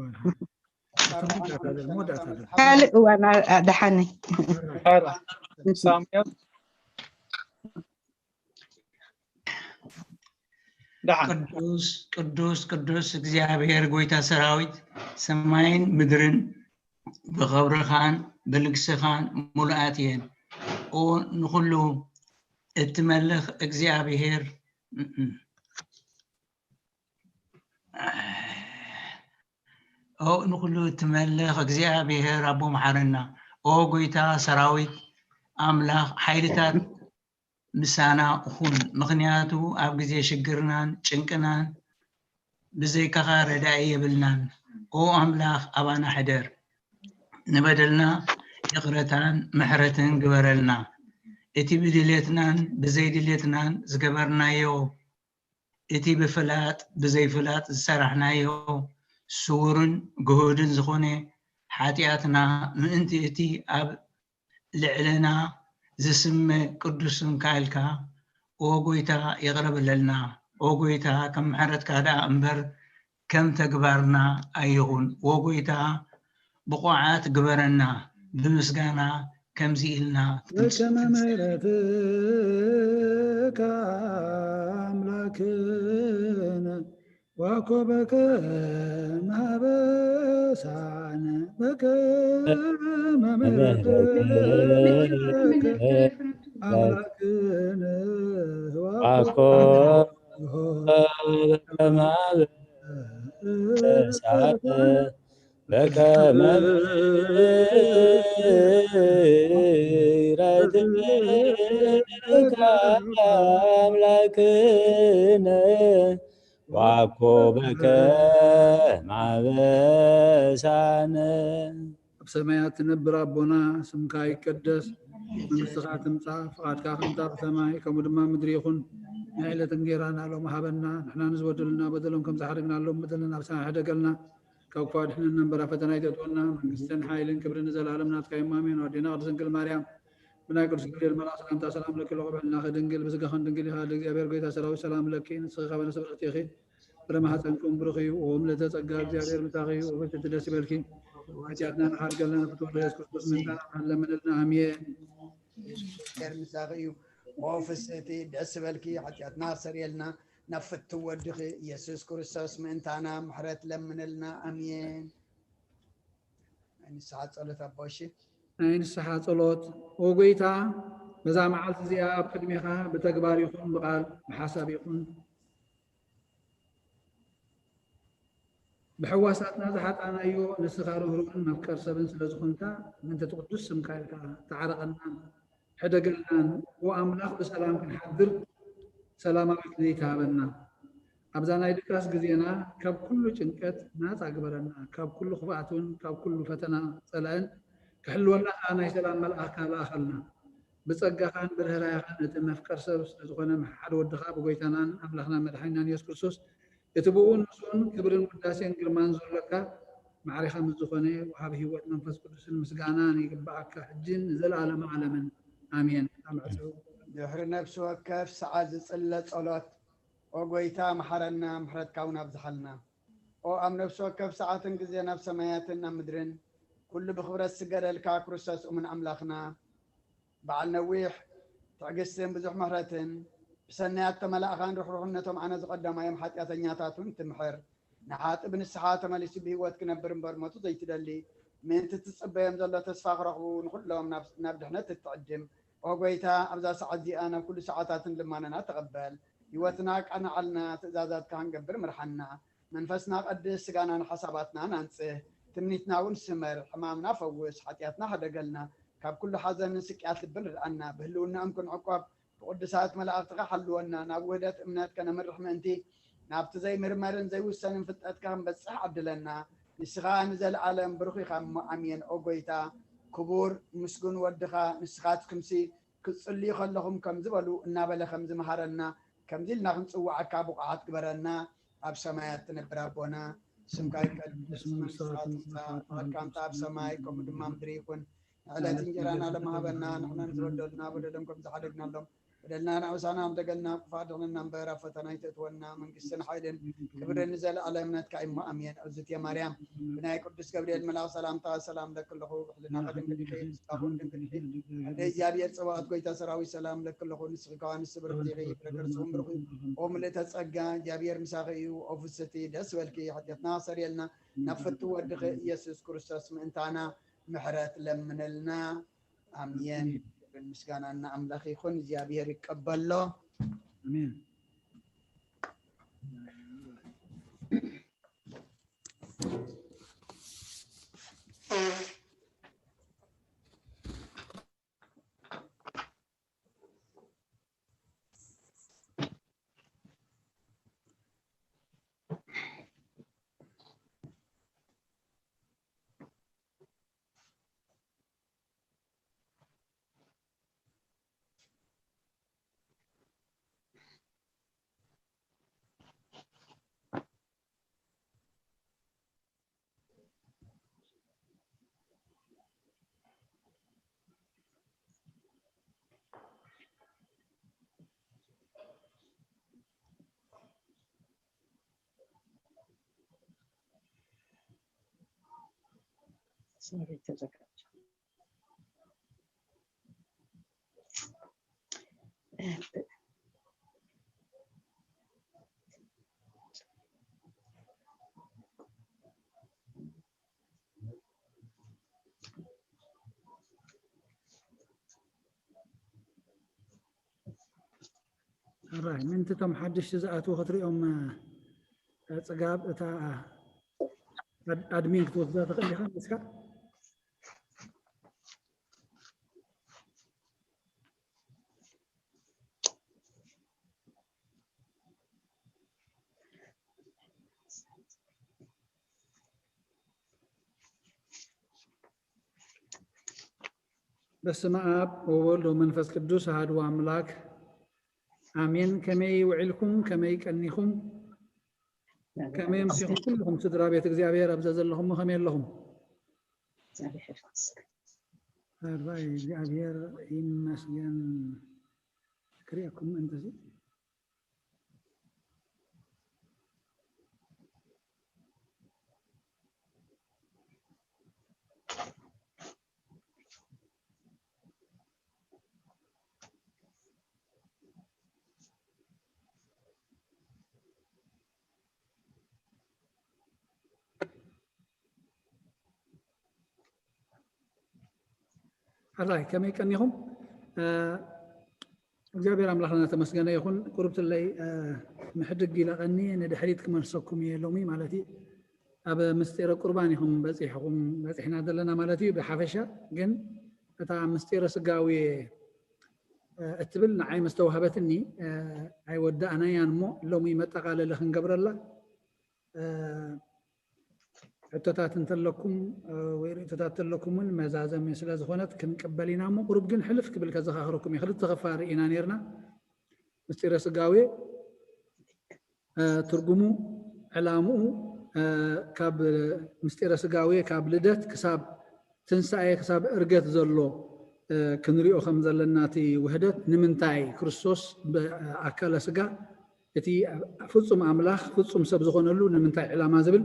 ትርጉም ዳታ ዘለ ሞ ዳታ ዘለ ካልእ እዋን ኣ- ደሓነይ ኧረ ሳሙኤል ደሓን ቅዱስ ቅዱስ ቅዱስ እግዚኣብሔር ጎይታ ሰራዊት፣ ሰማይን ምድርን ብኽብርኻን ብልግስኻን ሙሉኣት እየን። ኦ ንኹሉ እትመልኽ እግዚኣብሔር፣ ኦ ንኹሉ እትመልኽ እግዚኣብሔር ኣቦ መሓረና። ኦ ጎይታ ሰራዊት ኣምላኽ ሓይልታት ምሳና ኹን፣ ምኽንያቱ ኣብ ግዜ ሽግርናን ጭንቅናን ብዘይካኻ ረዳኢ የብልናን። ኦ ኣምላኽ ኣባና ሕደር፣ ንበደልና ይቕረታን ምሕረትን ግበረልና። እቲ ብድሌትናን ብዘይድሌትናን ዝገበርናዮ፣ እቲ ብፍላጥ ብዘይፍላጥ ዝሰራሕናዮ ስውርን ግሁድን ዝኾነ ሓጢኣትና ምእንቲ እቲ ኣብ ልዕለና ዝስመ ቅዱስ ስምካ ኢልካ፣ ኦ ጎይታ ይቕረ በለልና። ኦ ጎይታ ከም ምሕረትካ ደኣ እምበር ከም ተግባርና ኣይኹን። ኦ ጎይታ ብቑዓት ግበረና፣ ብምስጋና ከምዚ ኢልና በከመ ምሕረትከ ኣምላክነ ዋኮ በከመ አበሳነ በከመ ምሕረትከ ኣምላክነ ዋኮ ዋኮ በከመ አበሳነ በከመ ምሕረትከ አምላክነ ዋኮ በከመ አበሳነ። ኣብ ሰማያት ትነብር ኣቦና፣ ስምካ ይቀደስ፣ መንግስትኻ ትምጻእ፣ ፍቓድካ ከምታ ብሰማይ ከምኡ ድማ ምድሪ ይኹን። ናይ ዕለት እንጌራና ሎም ሃበና፣ ንሕና ንዝበደሉና በደሎም ከም ዝሓደግናሎም በደልና ኣብ ሰማይ ሕደገልና፣ ካብ ክፉእ ኣድሕነና እምበር ኣብ ፈተና ኣይተእትወና፣ መንግስትን ሓይልን ክብርን ንዘለኣለም ናትካ እዩ፣ ኣሜን። ኣዴና ቅድስት ድንግል ማርያም፣ ብናይ ቅዱስ ገብርኤል መልኣኽ ሰላምታ ሰላም ለኪ፣ ለቆ ብሕልናኺ ድንግል፣ ብስጋኽን ድንግል ኢኻ፣ እግዚኣብሔር ጎይታ ሰራዊት ሰላም ለኪ፣ ንስኺ ካብ ኣንስቲ ብርኽቲ ኢኺ፣ ፍረ ማሕፀንኩም ብሩኽ እዩ፣ ኦም ለተ ጸጋ እግዚኣብሔር ምሳኺ እዩ፣ ኦ ፍስሕቲ ደስ ይበልኪ፣ ሓጢኣትና ንሓድገልና፣ ንፍትወ የሱስ ክርስቶስ ምእንታና ንሓለምንልና፣ ኣሜን። የሱስ እግዚኣብሔር ምሳኺ እዩ፣ ኦ ፍስሕቲ ደስ ይበልኪ፣ ሓጢኣትና ኣስተሰርየልና፣ ናብ ፍትው ወድኺ የሱስ ክርስቶስ ምእንታና ምሕረት ለምንልና፣ ኣሜን። ናይ ንስሓ ጸሎት ኣቦ፣ እሺ። ናይ ንስሓ ጸሎት። ኦ ጎይታ፣ በዛ መዓልቲ እዚኣ ኣብ ቅድሜኻ ብተግባር ይኹን ብቓል ብሓሳብ ይኹን ብሕዋሳትና ዝሓጣናዮ ንስኻ ርህሩህን መፍቀር ሰብን ስለ ዝኾንካ ምእንቲ እቲ ቅዱስ ስምካ ኢልካ ተዓረቐናን ሕደገልናን። ኦ ኣምላኽ ብሰላም ክንሓድር ሰላማዊት ለይቲ ሃበና። ኣብዛ ናይ ድቃስ ግዜና ካብ ኩሉ ጭንቀት ናጻ ግበረና፣ ካብ ኩሉ ክፍኣት እውን ካብ ኩሉ ፈተና ጸላእን ክሕልወና ከኣ ናይ ሰላም መልኣኽካ ልኣኸልና። ብጸጋኻን ብርህራሄኻን እቲ መፍቀር ሰብ ስለዝኾነ ሓደ ወድኻ ብጎይታናን ኣምላኽናን መድሓኒናን የሱስ ክርስቶስ እቲ ብእኡን ምስኡን ክብርን ውዳሴን ግርማን ዘሎካ ማዕሪኻ ምስ ዝኾነ ወሃቢ ህይወት መንፈስ ቅዱስን ምስጋናን ይግብኣካ፣ ሕጅን ንዘለኣለመ ዓለምን። ኣሜን። ኣምዕጹ። ድሕሪ ነፍሲ ወከፍ ሰዓት ዝጽለ ጸሎት፣ ኦ ጎይታ፣ መሓረና፣ ምሕረትካ እውን ኣብዝሓልና። ኦ ኣብ ነፍሲ ወከፍ ሰዓትን ግዜን ኣብ ሰማያትን ኣብ ምድርን ኩሉ ብኽብረት ዝስገደልካ ክርስቶስ እሙን ኣምላኽና፣ በዓል ነዊሕ ትዕግስትን ብዙሕ ምሕረትን፣ ብሰናያት ተመላእኻን ርሕሩሕነቶም ኣነ ዝቐዳማዮም ሓጢኣተኛታት እውን ትምሕር፣ ንሓጢ ብንስሓ ተመሊሱ ብህይወት ክነብር እምበር ሞቱ ዘይትደሊ፣ ምእንቲ ትጽበዮም ዘሎ ተስፋ ክረኽቡ ንኹሎም ናብ፣ ናብ ድሕነት እትዕድም። ኦ ጎይታ፣ ኣብዛ ሰዓት እዚኣ ናብ ኩሉ ሰዓታትን ልማነና ተቐበል። ህይወትና ኣቃንዓልና፣ ትእዛዛትካ ክንገብር ምርሓና። መንፈስና ቀድስ፣ ስጋና ንሓሳባትና ናንጽህ። ትምኒትና እውን ስመር፣ ሕማምና ፈውስ፣ ሓጢኣትና ሕደገልና፣ ካብ ኩሉ ሓዘንን ስቅያት ልብን ርድኣና። ብህልውናኦም ክንዕቆብ ብቅዱሳት መላእኽትኻ ሓልወና። ናብ ውህደት እምነት ከነምርሕ ምእንቲ ናብቲ ዘይምርመርን ዘይውሰንን ፍልጠትካ ክንበጽሕ ዓድለና። ንስኻ ንዘለኣለም ብሩኽ ኢኻ እሞ ኣሜን። ኦ ጎይታ፣ ክቡር ምስጉን ወድኻ ንስኻትኩምሲ ክትጽልዩ ከለኹም ከምዚ በሉ እናበለ ከምዚ መሃረና፣ ከምዚ ኢልና ክንጽውዓካ ብቑዓት ግበረና። ኣብ ሰማያት ትነብር ኣቦና፣ ስምካ ይቀደስ፣ መንግስትኻ ትምጻእ፣ ፍቓድካ ምጻእ ኣብ ሰማይ ከምኡ ድማ ምድሪ ይኹን። ዕለት እንጀራና ሎሚ ሃበና፣ ንሕና ንዝበደሉና በደሎም ከም ዝሓደግናሎም በደልና ንኣውሳና ኣምደገልና ክፋ ድቕንና እምበር ኣብ ፈተና ኣይተእትወና። መንግስትን ሓይልን ክብርን ንዘለኣለም ናትካ እሞ ኣሜን። እግዝእትየ ማርያም ብናይ ቅዱስ ገብርኤል መልኣኽ ሰላምታ ሰላም ለኪ ኣለኹ። ብሕልናኺ ድንግል ኢኺ፣ ብስጋኺ እውን ድንግል ኢኺ። ኣደ እግዚኣብሔር ጸባኦት ጎይታ ሰራዊት ሰላም ለኪ ኣለኹ። ንስኺ ከዋንስ ብርኽቲ ኢኺ፣ ፍረ ከርስኺ እውን ብሩኽ እዩ። ኦ ምልእተ ጸጋ እግዚኣብሔር ምሳኺ እዩ። ኦ ፍስቲ ደስ በልኪ፣ ሓጢኣትና ኣሰርየልና፣ ናብ ፍቱ ወድኺ ኢየሱስ ክርስቶስ ምእንታና ምሕረት ለምንልና። ኣሜን። ክብርን ምስጋናን ንኣምላኽ ይኹን። እግዚኣብሔር ይቀበሎ። ኣሜን። Sorry, ተዘጋጀ። ሕራይ፣ ምእንቲ እቶም ሓደሽቲ ዝኣትዉ ክትሪኦም፣ እ፣ ጽጋብ፣ እታ ኣድ-፣ ኣድሚን ክትወስዳ ትኽእል ኢኻ ንስካ? በስመ ኣብ ወወልድ ወመንፈስ ቅዱስ ኣሐዱ ኣምላክ ኣሜን። ከመይ ውዒልኩም? ከመይ ቀኒኹም? ከመይ ኣምሲኹም? ኩልኹም ስድራ ቤት እግዚኣብሔር ኣብዛ ዘለኹም ከመይ ኣለኹም? እግዚኣብሔር ይመስገን። ኣርባይ እግዚኣብሔር ይመስገን። ክሪኣኩም እንተዚ ሕራይ ከመይ ቀኒኹም? እ፣ እግዚኣብሔር ኣምላኽና ተመስገነ ይኹን። ቁርብትለይ፣ እ፣ ምሕድግ ኢለ ቀኒ ንድሕሪት ክመልሰኩም እየ ሎሚ ማለት እዩ። ኣብ ምስጢረ ቁርባን ኢኹም በጺሕኹም፣ በጺሕና ዘለና ማለት እዩ። ብሓፈሻ ግን እታ ምስጢረ ስጋዌ፣ እ፣ እትብል ንዓይ ምስ ተዋህበትኒ፣ እ፣ ኣይወዳእናያን እሞ ሎሚ መጠቓለሊ ክንገብረላ፣ እ፣ ሕቶታት እንተለኩም፣ እ፣ ወይ ርእቶታት እንተለኩም እውን መዛዘሚ ስለ ዝኾነት ክንቅበል ኢና እሞ ቁሩብ ግን ሕልፍ ክብል ከዘኻኽረኩም እየ። ክልተ ክፋል ርኢና ነይርና። ምስጢረ ስጋዌ፣ እ፣ ትርጉሙ፣ ዕላምኡ፣ ካብ ምስጢረ ስጋዌ ካብ ልደት ክሳብ ትንሳኤ ክሳብ እርገት ዘሎ ክንሪኦ ከም ዘለና እቲ ውህደት ንምንታይ ክርስቶስ ብኣካለ ስጋ እቲ ፍጹም ኣምላኽ ፍጹም ሰብ ዝኾነሉ ንምንታይ ዕላማ ዝብል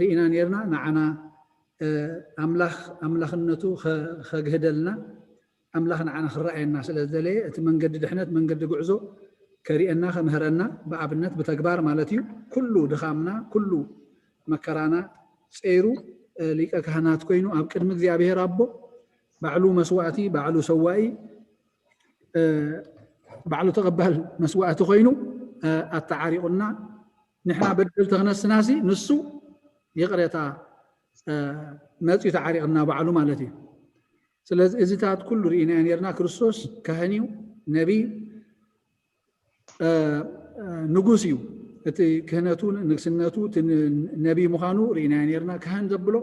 ርኢና ነርና። ንዓና ኣምላኽ ኣምላኽነቱ ከግህደልና ኣምላኽ ንዓና ክረኣየና ስለ ዝደለየ እቲ መንገዲ ድሕነት መንገዲ ጉዕዞ ከርእየና ከምህረና ብኣብነት ብተግባር ማለት እዩ። ኩሉ ድኻምና ኩሉ መከራና ጸይሩ ሊቀ ካህናት ኮይኑ ኣብ ቅድሚ እግዚኣብሔር ኣቦ ባዕሉ መስዋእቲ ባዕሉ ሰዋኢ ባዕሉ ተቐባል መስዋእቲ ኮይኑ ኣተዓሪቑና ንሕና በደል ተኽነስናሲ ንሱ ይቕሬታ መፅኡ ተዓሪቕና ባዕሉ ማለት እዩ። ስለዚ እዚታት ኩሉ ርኢናዮ ነርና። ክርስቶስ ካህን እዩ፣ ነቢይ፣ ንጉስ እዩ። እቲ ክህነቱ ንግስነቱ ነቢይ ምዃኑ ርኢናዮ ነርና። ካህን ዘብሎ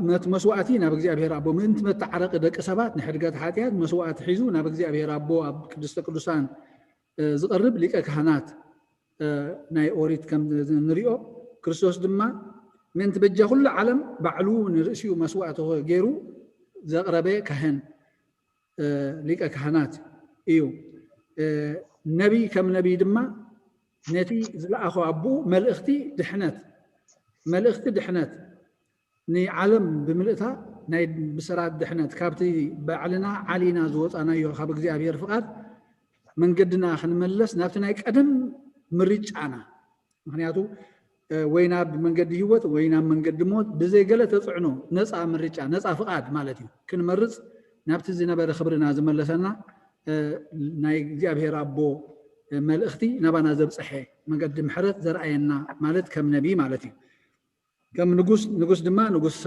ነቲ መስዋእቲ ናብ እግዚኣብሔር ኣቦ ምእንቲ መተዓረቂ ደቂ ሰባት ንሕድገት ሓጢኣት መስዋእቲ ሒዙ ናብ እግዚኣብሔር ኣቦ ኣብ ቅድስተ ቅዱሳን ዝቐርብ ሊቀ ካህናት ናይ ኦሪት ከም ንሪኦ ክርስቶስ ድማ ምእንቲ በጃ ኩሉ ዓለም ባዕሉ ንርእሲኡ መስዋእቲ ገይሩ ዘቕረበ ካህን ሊቀ ካህናት እዩ። ነቢይ ከም ነቢይ ድማ ነቲ ዝለኣኾ ኣቦኡ መልእኽቲ ድሕነት መልእኽቲ ድሕነት ንዓለም ብምልእታ ናይ ብሰራት ድሕነት ካብቲ ባዕልና ዓሊና ዝወፃናዮ ካብ እግዚኣብሔር ፍቓድ መንገድና ክንመለስ ናብቲ ናይ ቀደም ምርጫና ምክንያቱ ወይ ናብ መንገዲ ህይወት ወይ ናብ መንገዲ ሞት ብዘይ ገለ ተፅዕኖ ነፃ ምርጫ ነፃ ፍቓድ ማለት እዩ ክንመርፅ ናብቲ ዝነበረ ክብርና ዝመለሰና ናይ እግዚኣብሔር ኣቦ መልእኽቲ ናባና ዘብፀሐ መገዲ ምሕረት ዘርኣየና ማለት ከም ነቢይ ማለት እዩ። ከም ንጉስ ንጉስ ድማ ንጉስ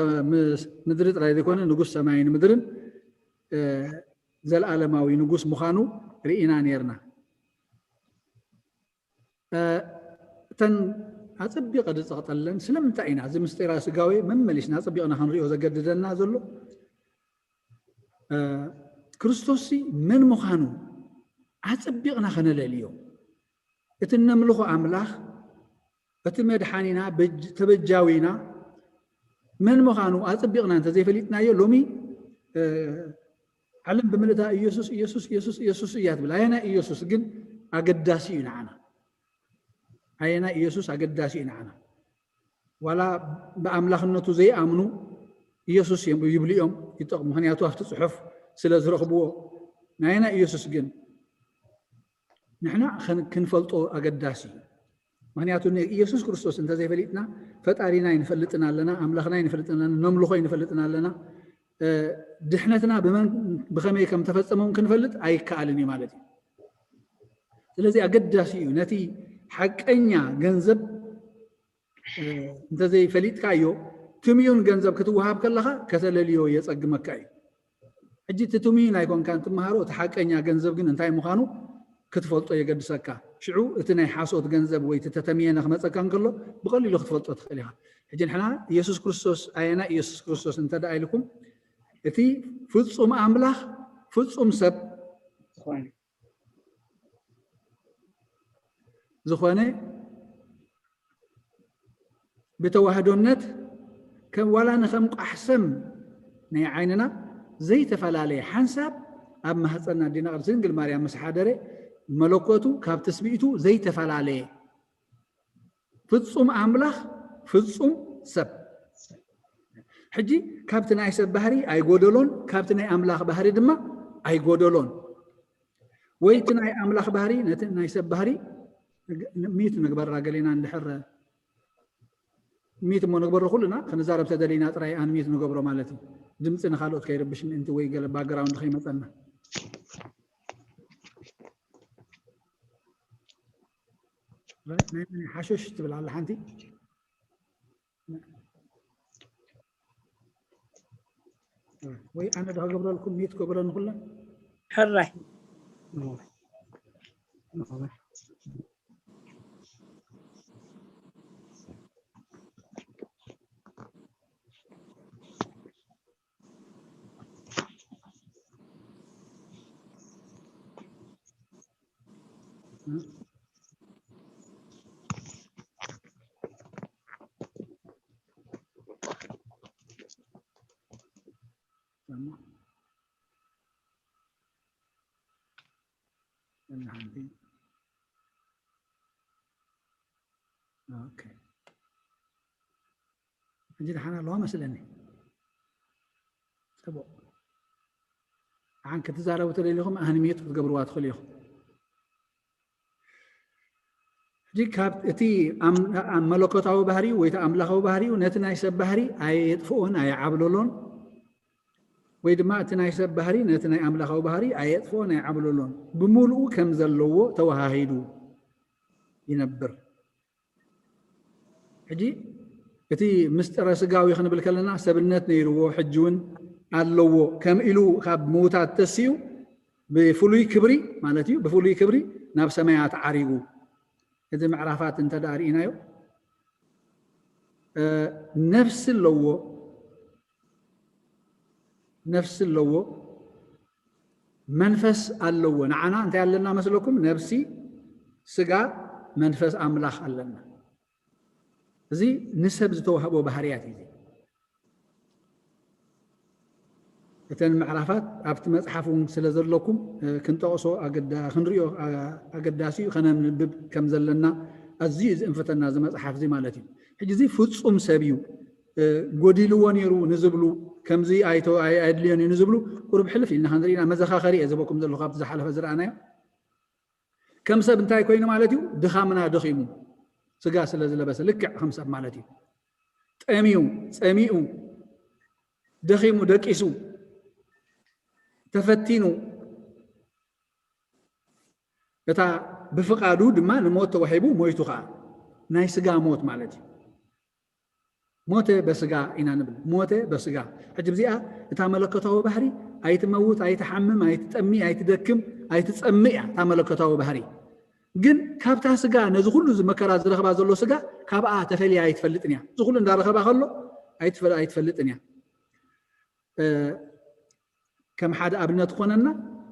ምድሪ ጥራይ ዘይኮነ ንጉስ ሰማይን ምድርን ዘለኣለማዊ ንጉስ ምዃኑ ርኢና ነርና። እተን ኣፀቢቐ ዝፀቕጠለን ስለምንታይ ኢና እዚ ምስጢራ ስጋዊ መመሊስና ኣፀቢቕና ክንሪኦ ዘገድደና ዘሎ ክርስቶስ መን ምዃኑ ኣፀቢቕና ከነለልዮ እቲ እነምልኾ ኣምላኽ እቲ መድሓኒና ተበጃዊና መን ምዃኑ ኣፀቢቕና እንተዘይፈሊጥናዮ ሎሚ ዓለም ብምልእታ ኢየሱስ ኢየሱስ ኢየሱስ ኢየሱስ እያ ትብል። ኣየናይ ኢየሱስ ግን ኣገዳሲ እዩ ንዓና። ኣየናይ ኢየሱስ ኣገዳሲ እዩ ንዓና። ዋላ ብኣምላኽነቱ ዘይኣምኑ ኢየሱስ እዮም ይብሉ እዮም ይጠቕሙ። ምክንያቱ ኣብቲ ጽሑፍ ስለ ዝረኽብዎ ናይና ኢየሱስ ግን ንሕና ክንፈልጦ ኣገዳሲ እዩ። ምክንያቱ ንኢየሱስ ክርስቶስ እንተዘይፈሊጥና ፈጣሪና ኣይንፈልጥን ኣለና፣ ኣምላኽና ኣይንፈልጥን ኣለና፣ ነምልኾ ኣይንፈልጥን ኣለና። ድሕነትና ብመን ብኸመይ ከም ተፈጸመ እውን ክንፈልጥ ኣይከኣልን እዩ ማለት እዩ። ስለዚ ኣገዳሲ እዩ ነቲ ሓቀኛ ገንዘብ እንተዘይፈሊጥካዮ ትምዩን ገንዘብ ክትወሃብ ከለኻ ከተለልዮ የጸግመካ እዩ። ሕጂ እቲ ትምዩን ኣይኮንካን ትመሃሮ፣ እቲ ሓቀኛ ገንዘብ ግን እንታይ ምዃኑ ክትፈልጦ የገድሰካ። ሽዑ እቲ ናይ ሓሶት ገንዘብ ወይ እቲ ተተምየ ንክመጸካ እንከሎ ብቐሊሉ ክትፈልጦ ትኽእል ኢኻ። ሕጂ ንሕና ኢየሱስ ክርስቶስ ኣየና ኢየሱስ ክርስቶስ እንተ ደኣ ኢልኩም እቲ ፍጹም ኣምላኽ ፍጹም ሰብ ዝኾነ ዝኾነ ብተዋህዶነት ከም ዋላ ንከም ቋሕሰም ናይ ዓይንና ዘይተፈላለየ ሓንሳብ ኣብ ማህፀና ኣዴና ቅድስት ድንግል ማርያም ምስ ሓደረ መለኮቱ ካብ ትስብእቱ ዘይተፈላለየ ፍጹም ኣምላኽ ፍጹም ሰብ። ሕጂ ካብቲ ናይ ሰብ ባህሪ ኣይጎደሎን ካብቲ ናይ ኣምላኽ ባህሪ ድማ ኣይጎደሎን። ወይ እቲ ናይ ኣምላኽ ባህሪ ነቲ ናይ ሰብ ባህሪ ሚት ንግበራ ገሌና እንድሕር ሚት እሞ ንግበሮ ኩልና ክንዛረብ ተደሊና ጥራይ ኣን ሚት ንገብሮ ማለት እዩ። ድምፂ ንካልኦት ከይረብሽ ምእንቲ ወይ ገለ ባክግራውንድ ከይመፀና። ናይ መን ሓሾሽ ትብል ኣላ ሓንቲ ወይ ኣነ ዶ ክገብረልኩም ሚት ክገብረኒ ኩለን ሕራይ ሓንቲ። ኦኬ። ሕጂ ደሓን ኣለዋ መስለኒ። ጽቡቕ። ኣን ክትዛረቡ ተደሊኹም ኣንሚዩት ክትገብርዋ ትኽእሉ ኢኹም። ሕጂ ካብ እቲ ኣም-፣ ኣብ መለኮታዊ ባህሪኡ ወይ እቲ ኣምላኻዊ ባህሪኡ ነቲ ናይ ሰብ ባህሪ ኣየጥፍኦን ኣየዓብለሎን፣ ወይ ድማ እቲ ናይ ሰብ ባህሪ ነቲ ናይ ኣምላኻዊ ባህሪ ኣየጥፍኦን ኣየዓብለሎን፣ ብምሉኡ ከም ዘለዎ ተወሃሂዱ ይነብር። ሕጂ እቲ ምስጢረ ስጋዊ ክንብል ከለና ሰብነት ነይርዎ፣ ሕጂ እውን ኣለዎ። ከም ኢሉ ካብ ምውታት ተሲኡ ብፍሉይ ክብሪ ማለት እዩ፣ ብፍሉይ ክብሪ ናብ ሰማያት ዓሪጉ። እዚ ምዕራፋት እንተ ደኣ ርኢናዮ፣ እ፣ ነፍሲ ኣለዎ፣ ነፍሲ ኣለዎ፣ መንፈስ ኣለዎ። ንዓና እንታይ ኣለና መስለኩም? ነፍሲ፣ ስጋ፣ መንፈስ ኣምላኽ ኣለና። እዚ ንሰብ ዝተዋህቦ ባህርያት እዩ። እተን ምዕራፋት ኣብቲ መጽሓፍ እውን ስለ ዘለኩም፣ እ፣ ክንጠቕሶ ኣገዳ-፣ ክንሪኦ፣ ኣ-፣ ኣገዳሲ እዩ። ከነንብብ ከም ዘለና ኣዝዩ እዩ ዝእንፍተና እዚ መጽሓፍ እዚ ማለት እዩ። ሕጂ እዚ ፍጹም ሰብ እዩ፣ እ፣ ጎዲልዎ ነይሩ ንዝብሉ፣ ከምዚ ኣይተ-፣ ኣይ-፣ ኣየድልዮን እዩ ንዝብሉ፣ ቁሩብ ሕልፍ ኢልና ክንሪእና መዘኻኸሪ እየ ዝህበኩም ዘለኹ ኣብቲ ዝሓለፈ ዝረኣናዮ። ከም ሰብ እንታይ ኮይኑ ማለት እዩ? ድኻምና ደኺሙ፣ ስጋ ስለ ዝለበሰ፣ ልክዕ ከም ሰብ ማለት እዩ። ጠምዩ፣ ጸሚኡ፣ ደኺሙ፣ ደቂሱ፣ ተፈቲኑ፣ እታ ብፍቓዱ ድማ ንሞት ተዋሂቡ፣ ሞይቱ ኸዓ፣ ናይ ስጋ ሞት ማለት እዩ። ሞተ በስጋ ኢና ንብል። ሞተ በስጋ። ሕጂ ብዚኣ እታ መለኮታዊ ባህሪ ኣይትመውት፣ ኣይትሓምም፣ ኣይትጠሚ፣ ኣይትደክም፣ ኣይትጸምእ እያ እታ መለኮታዊ ባህሪ። ግን ካብታ ስጋ፣ ነዚ ኩሉ እዚ መከራ ዝረኽባ ዘሎ ስጋ፣ ካብኣ ተፈልያ ኣይትፈልጥን እያ። እዚ ኩሉ እንዳረኸባ ከሎ ኣይትፈ-፣ ኣይትፈልጥን እያ። እ፣ ከም ሓደ ኣብነት ክኾነና፣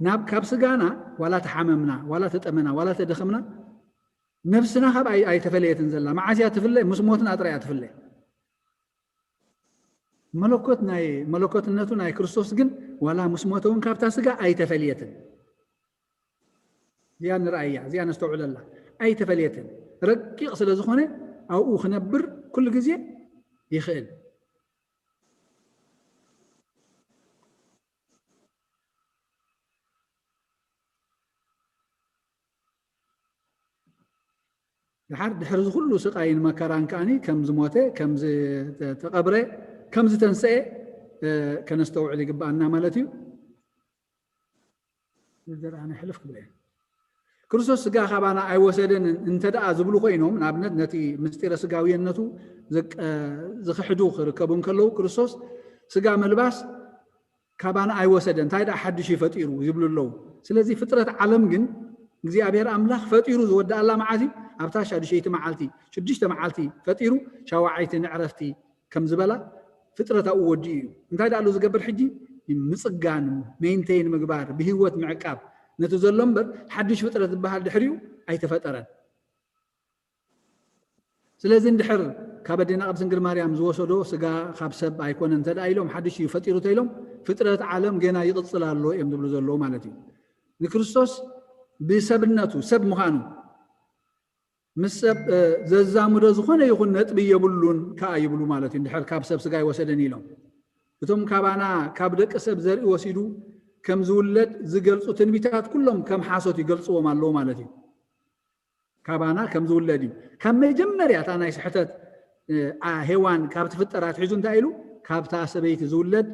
ናብ፣ ካብ ስጋና ዋላ ተሓመምና፣ ዋላ ተጠመና፣ ዋላ ተደኸምና፣ ነብስና ካብ ኣይ-፣ ኣይተፈለየትን ዘላ። መዓስ እያ ትፍለ? ምስ ሞትና ጥራይ እያ ትፍለ። መለኮት ናይ፣ መለኮትነቱ ናይ ክርስቶስ ግን ዋላ ምስ ሞተ እውን ካብታ ስጋ ኣይተፈልየትን። እዚኣ ንርኣያ፣ እዚኣ ነስተውዕለላ። ኣይተፈልየትን። ረቂቕ ስለ ዝኾነ ኣብኡ ክነብር ኩሉ ግዜ ይኽእል። ድሓር ድሕሪ እዚ ኩሉ ስቃይን መከራን ከኣኒ ከም ዝሞተ፣ ከም ዝተቐብረ፣ ከም ዝተንስኤ፣ እ፣ ከነስተውዕል ይግብኣና ማለት እዩ። ዝደርኣነ ሕልፍ ክብል እየ። ክርስቶስ ስጋ ካባና ኣይወሰደን እንተ ደኣ ዝብሉ ኮይኖም፣ ንኣብነት ነቲ ምስጢረ ስጋውየነቱ ዘቀ-፣ ዝኽሕዱ ክርከቡ እንከለዉ፣ ክርስቶስ ስጋ ምልባስ ካባና ኣይወሰደን፣ እንታይ ደኣ ሓድሽ እዩ ፈጢሩ ይብሉ ኣለዉ። ስለዚ ፍጥረት ዓለም ግን እግዚኣብሔር ኣምላኽ ፈጢሩ ዝወድኣላ መዓልቲ ኣብታ ሻዱሸይቲ መዓልቲ፣ ሽዱሽተ መዓልቲ ፈጢሩ ሻውዓይቲ ንዕረፍቲ ከም ዝበላ ፍጥረት ኣብኡ ወዲኡ እዩ። እንታይ ደኣ ኣሎ ዝገብር ሕጂ? ምጽጋን፣ ሜንቴን ምግባር፣ ብህይወት ምዕቃብ ነቲ ዘሎ እምበር ሓድሽ ፍጥረት ዝበሃል ድሕሪኡ ኣይተፈጠረን። ስለዚ እንድሕር ካብ ኣዴና ቅድስት ድንግል ማርያም ዝወሰዶ ስጋ ካብ ሰብ ኣይኮነን እንተ ደኣ ኢሎም፣ ሓድሽ እዩ ፈጢሩ እንተ ኢሎም፣ ፍጥረት ዓለም ገና ይቕጽል ኣሎ እዮም ዝብሉ ዘለዉ ማለት እዩ። ንክርስቶስ ብሰብነቱ፣ ሰብ ምዃኑ ምስ ሰብ፣ እ፣ ዘዛምዶ ዝኾነ ይኹን ነጥቢ የብሉን ከኣ ይብሉ ማለት እዩ። እንድሕር ካብ ሰብ ስጋ ኣይወሰደን ኢሎም፣ እቶም ካባና ካብ ደቂ ሰብ ዘርኢ ወሲዱ ከም ዝውለድ ዝገልጹ ትንቢታት ኩሎም ከም ሓሶት ይገልጽዎም ኣለዉ ማለት እዩ። ካባና ከም ዝውለድ እዩ። ካብ መጀመርያ እታ ናይ ስሕተት፣ እ፣ ኣ-፣ ሄዋን ካብ ትፍጠር ኣትሒዙ እንታይ ኢሉ? ካብታ ሰበይቲ ዝውለድ፣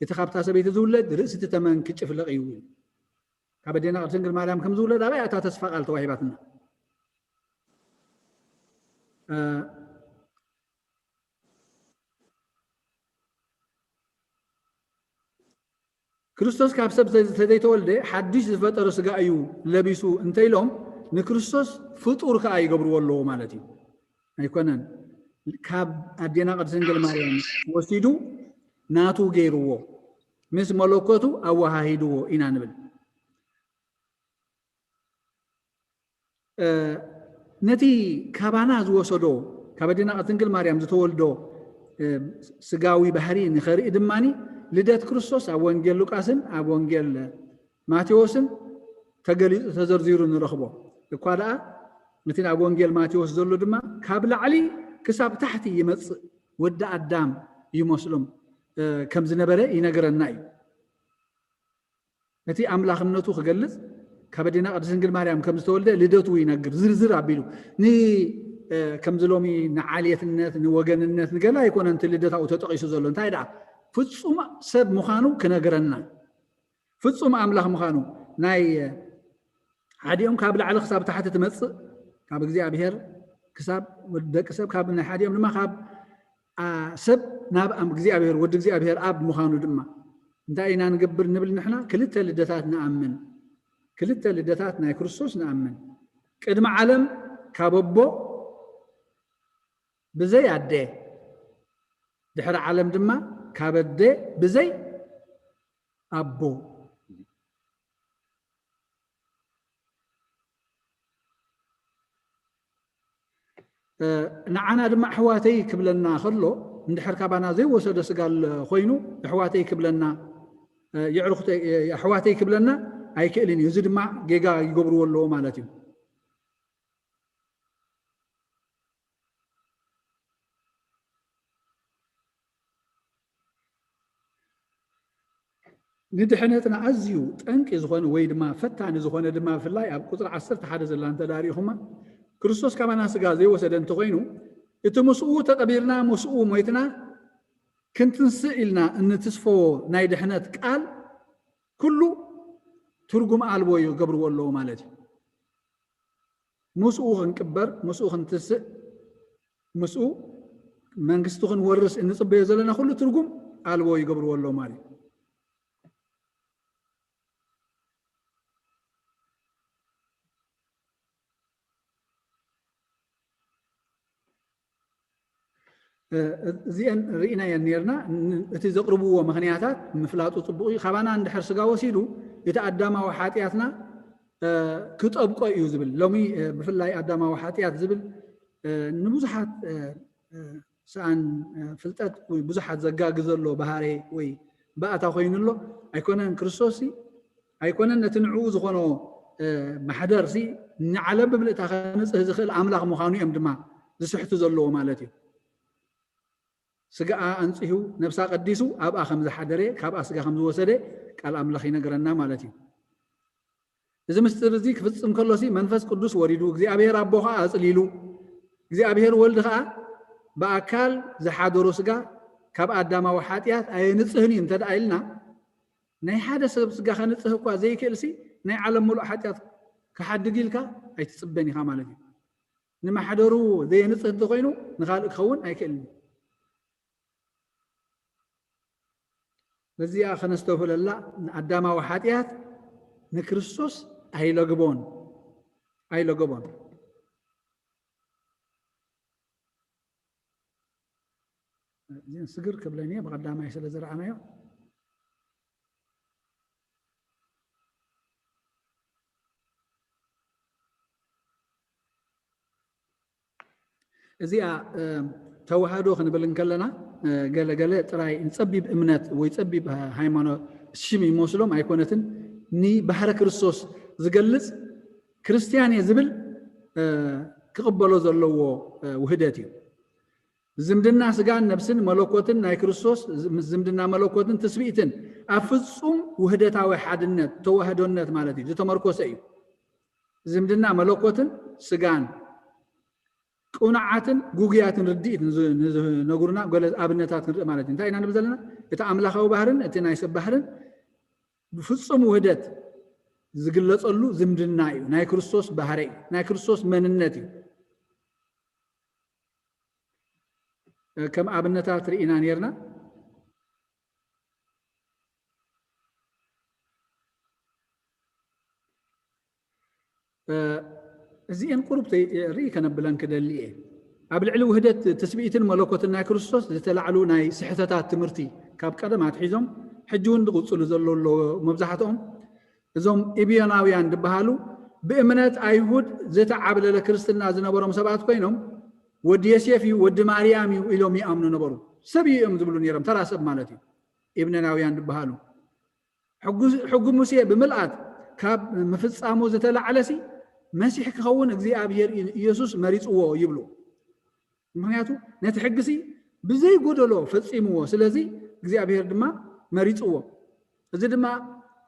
እቲ ካብታ ሰበይቲ ዝውለድ ርእሲ እቲ ተመን ክጭፍለቕ እዩ ኢሉ። ካብ ኣዴና ቅድስት ድንግል ማርያም ከም ዝውለድ ኣበይ እታ ተስፋ ቃል ተዋሂባትና? እ፣ ክርስቶስ ካብ ሰብ ተዘይተወልደ ሓድሽ ዝፈጠረ ስጋ እዩ ለቢሱ እንተ ኢሎም፣ ንክርስቶስ ፍጡር ከኣ ይገብርዎ ኣለዎ ማለት እዩ። ኣይኮነን። ካብ ኣዴና ቅድስት ድንግል ማርያም ወሲዱ ናቱ ገይርዎ፣ ምስ መለኮቱ ኣወሃሂድዎ ኢና ንብል። እ፣ ነቲ ካባና ዝወሰዶ፣ ካብ ኣዴና ቅድስት ድንግል ማርያም ዝተወልዶ፣ እ፣ ስጋዊ ባህሪ ንኸርኢ ድማኒ፣ ልደት ክርስቶስ ኣብ ወንጌል ሉቃስን ኣብ ወንጌል ማቴዎስን ተገሊጹ ተዘርዚሩ ንረኽቦ። እኳ ደኣ እቲ ኣብ ወንጌል ማቴዎስ ዘሎ ድማ ካብ ላዕሊ ክሳብ ታሕቲ ይመጽእ፣ ወዲ ኣዳም ይመስሎም ከም ዝነበረ ይነግረና እዩ። እቲ ኣምላኽነቱ ክገልጽ ካብ ኣዴና ቅድስት ድንግል ማርያም ከም ዝተወልደ ልደቱ ይነግር፣ ዝርዝር ኣቢሉ። ን ከምዚ ሎሚ ንዓልየትነት ንወገንነት ንገለ ኣይኮነን እቲ ልደታኡ ተጠቒሱ ዘሎ። እንታይ ደኣ ፍጹም ሰብ ምዃኑ ክነግረና፣ ፍጹም ኣምላኽ ምዃኑ ናይ ሓዲኦም ካብ ላዕሊ ክሳብ ታሕቲ ትመጽእ፣ ካብ እግዚኣብሔር ክሳብ ወዲ ደቂ ሰብ፣ ካብ ናይ ሓዲኦም ድማ ካብ ሰብ ናብ እግዚኣብሔር ወዲ እግዚኣብሔር ኣብ ምዃኑ ድማ እንታይ ኢና ንገብር ንብል ንሕና? ክልተ ልደታት ንኣምን። ክልተ ልደታት ናይ ክርስቶስ ንኣምን። ቅድሚ ዓለም ካብ ኣቦ ብዘይ ኣደ፣ ድሕሪ ዓለም ድማ ካብ ኣደ ብዘይ ኣቦ። ንዓና ድማ ኣሕዋተይ ክብለና ከሎ፣ እንድሕር ካባና ዘይወሰደ ስጋ ኮይኑ ኣሕዋተይ ክብለና፣ የዕሩኽተይ፣ ኣሕዋተይ ክብለና ኣይክእልን እዩ። እዚ ድማ ጌጋ ይገብርዎ ኣለዎ ማለት እዩ። ንድሕነትና ኣዝዩ ጠንቂ ዝኾነ ወይ ድማ ፈታኒ ዝኾነ ድማ ብፍላይ ኣብ ቁፅሪ ዓሰርተ ሓደ ዘላ እንተ ዳኣ ሪኢኹማ፣ ክርስቶስ ካባና ስጋ ዘይወሰደ እንተኾይኑ፣ እቲ ምስኡ ተቐቢርና ምስኡ ሞይትና ክንትንስእ ኢልና እንትስፈዎ ናይ ድሕነት ቃል ኩሉ ትርጉም ኣልቦ ይገብርዎ ኣለዎ ማለት እዩ። ምስኡ ክንቅበር፣ ምስኡ ክንትስእ፣ ምስኡ መንግስቲ ክንወርስ እንጽበዮ ዘለና ኩሉ ትርጉም ኣልቦ ይገብርዎ ኣለዉ ማለት እዩ። እዚአን ርኢናየን ነርና። እቲ ዘቕርብዎ ምኽንያታት ምፍላጡ ጽቡቕ እዩ። ካባና እንድሕር ስጋ ወሲዱ እቲ ኣዳማዊ ሓጢኣትና ክጠብቆ እዩ ዝብል። ሎሚ ብፍላይ ኣዳማዊ ሓጢኣት ዝብል ንብዙሓት ሰኣን ፍልጠት ወይ ብዙሓት ዘጋግዘ ኣሎ ባህሪ ወይ ባእታ ኮይኑ ኣሎ። ኣይኮነን ክርስቶስ ኣይኮነን ነቲ ንዕኡ ዝኾኖ ማሕደር ሲ ንዓለም ብምልእታ ከንጽህ ዝኽእል ኣምላኽ ምዃኑ እዮም ድማ ዝስሕቱ ዘለዎ ማለት እዩ። ስጋኣ ኣንጺሁ ነብሳ ቀዲሱ ኣብኣ ከም ዝሓደረ ካብኣ ስጋ ከም ዝወሰደ ቃል ኣምላኽ ይነግረና ማለት እዩ። እዚ ምስጢር እዚ ክፍጽም ከሎሲ መንፈስ ቅዱስ ወሪዱ እግዚኣብሔር ኣቦ ኸኣ ኣጽሊሉ እግዚኣብሔር ወልድ ኸኣ ብኣካል ዝሓደሮ ስጋ ካብ ኣዳማዊ ሓጢኣት ኣየንጽህን እዩ እንተ ደኣ ኢልና ናይ ሓደ ሰብ ስጋ ከንጽህ እኳ ዘይክእልሲ ናይ ዓለም ሙሉእ ሓጢኣት ክሓድግ ኢልካ ኣይትጽበን ኢኻ ማለት እዩ። ንማሕደሩ ዘየንጽህ እንተኾይኑ ንኻልእ ክኸውን ኣይክእልን እዩ። በዚኣ ከነስተውህለላ ንኣዳማዊ ሓጢኣት ንክርስቶስ ኣይለግቦን ኣይለገቦን። እዚን ስግር ክብለን እየ ብቐዳማይ ስለ ዝረኣናዮ። እዚኣ ተዋህዶ ክንብል እንከለና ገለ ገለ ጥራይ ንጸቢብ እምነት ወይ ጸቢብ ሃይማኖት ሽም ይመስሎም ኣይኮነትን። ንባህረ ክርስቶስ ዝገልጽ ክርስትያን እየ ዝብል ክቕበሎ ዘለዎ ውህደት እዩ። ዝምድና ስጋን ነብስን መለኮትን ናይ ክርስቶስ ምስ ዝምድና መለኮትን ትስብእትን ኣብ ፍጹም ውህደታዊ ሓድነት ተዋህዶነት ማለት እዩ ዝተመርኮሰ እዩ። ዝምድና መለኮትን ስጋን ቅኑዓትን ጉጉያትን ርድኢት ንዝነግሩና ገለ ኣብነታት ክንርኢ ማለት እዩ። እንታይ ኢና ንብል ዘለና? እቲ ኣምላኻዊ ባህርን እቲ ናይ ሰብ ባህርን ብፍጹም ውህደት ዝግለጸሉ ዝምድና እዩ። ናይ ክርስቶስ ባህሪ እዩ። ናይ ክርስቶስ መንነት እዩ። ከም ኣብነታት ርኢና ነርና። እዚአን ቁሩብ ርኢ ከነብለን ክደሊ እየ። ኣብ ልዕሊ ውህደት ትስብኢትን መለኮትን ናይ ክርስቶስ ዝተላዕሉ ናይ ስሕተታት ትምህርቲ ካብ ቀደም ኣትሒዞም ሕጂ እውን ዝቕፅሉ ዘሎ ኣለዎ። መብዛሕትኦም እዞም ኢብዮናውያን ዝበሃሉ ብእምነት ኣይሁድ ዝተዓብለለ ክርስትና ዝነበሮም ሰባት ኮይኖም ወዲ ዮሴፍ እዩ ወዲ ማርያም እዩ ኢሎም ይኣምኑ ነበሩ። ሰብ እዩ እዮም ዝብሉ ነይሮም፣ ተራ ሰብ ማለት እዩ። ኢብነናውያን ዝበሃሉ ሕጊ ሙሴ ብምልኣት ካብ ምፍጻሙ ዝተላዕለሲ መሲሕ ክኸውን እግዚኣብሔር ኢየሱስ መሪጽዎ ይብሉ። ምክንያቱ ነቲ ሕግሲ ብዘይ ጎደሎ ፈጺምዎ፣ ስለዚ እግዚኣብሔር ድማ መሪጽዎ። እዚ ድማ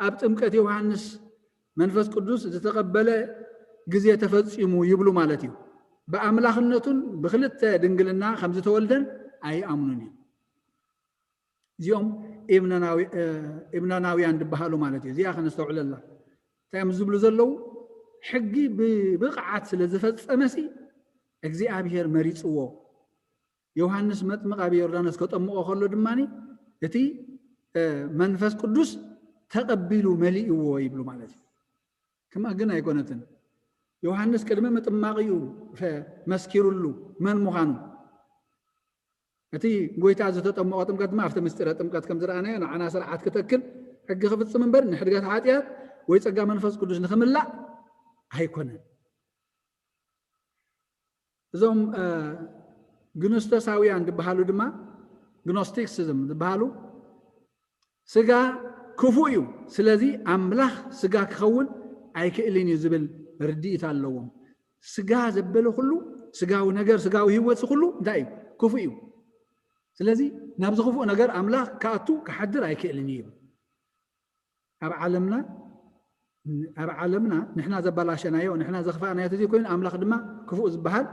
ኣብ ጥምቀት ዮሃንስ መንፈስ ቅዱስ ዝተቐበለ ግዜ ተፈጺሙ ይብሉ ማለት እዩ። ብኣምላኽነቱን ብክልተ ድንግልና ከም ዝተወልደን ኣይኣምኑን እዩ። እዚኦም ኢብናናዊ-፣ እ፣ ኢብናናውያን ዝበሃሉ ማለት እዩ። እዚኣ ከነስተውዕለላ። እንታይ እዮም ዝብሉ ዘለዉ? ሕጊ ብብቕዓት ስለ ዝፈጸመሲ እግዚኣብሔር መሪጽዎ። ዮሃንስ መጥምቕ ኣብ ዮርዳኖስ ከጠምቖ ከሎ ድማ እቲ፣ እ፣ መንፈስ ቅዱስ ተቐቢሉ መሊእዎ ይብሉ ማለት እዩ። ከምኣ ግን ኣይኮነትን። ዮሃንስ ቅድሚ ምጥማቕ እዩ ፈ-፣ መስኪሩሉ መን ምዃኑ። እቲ ጎይታ ዝተጠመቖ ጥምቀት ድማ ኣብቲ ምስጢረ ጥምቀት ከም ዝረኣናዮ ንዓና ስርዓት ክተክል ሕጊ ክፍጽም እምበር ንሕድገት ሓጢኣት ወይ ጸጋ መንፈስ ቅዱስ ንኽምላእ ኣይኮነን። እዞም፣ እ፣ ግኖስቶሳውያን ዝበሃሉ ድማ፣ ግኖስቲክሲዝም ዝበሃሉ፣ ስጋ ክፉእ እዩ፣ ስለዚ ኣምላኽ ስጋ ክኸውን ኣይክእልን እዩ ዝብል ርድኢት ኣለዎም። ስጋ ዘበለ ኩሉ፣ ስጋዊ ነገር፣ ስጋዊ ህይወት ኩሉ እንታይ እዩ? ክፉእ እዩ። ስለዚ ናብዚ ክፉእ ነገር ኣምላኽ ክኣቱ ክሓድር ኣይክእልን እዩ። ኣብ ዓለምና፣ ኣብ ዓለምና ንሕና ዘበላሸናዮ፣ ንሕና ዘኽፋእናዮ ተዘይኮይኑ ኣምላኽ ድማ ክፉእ ዝበሃል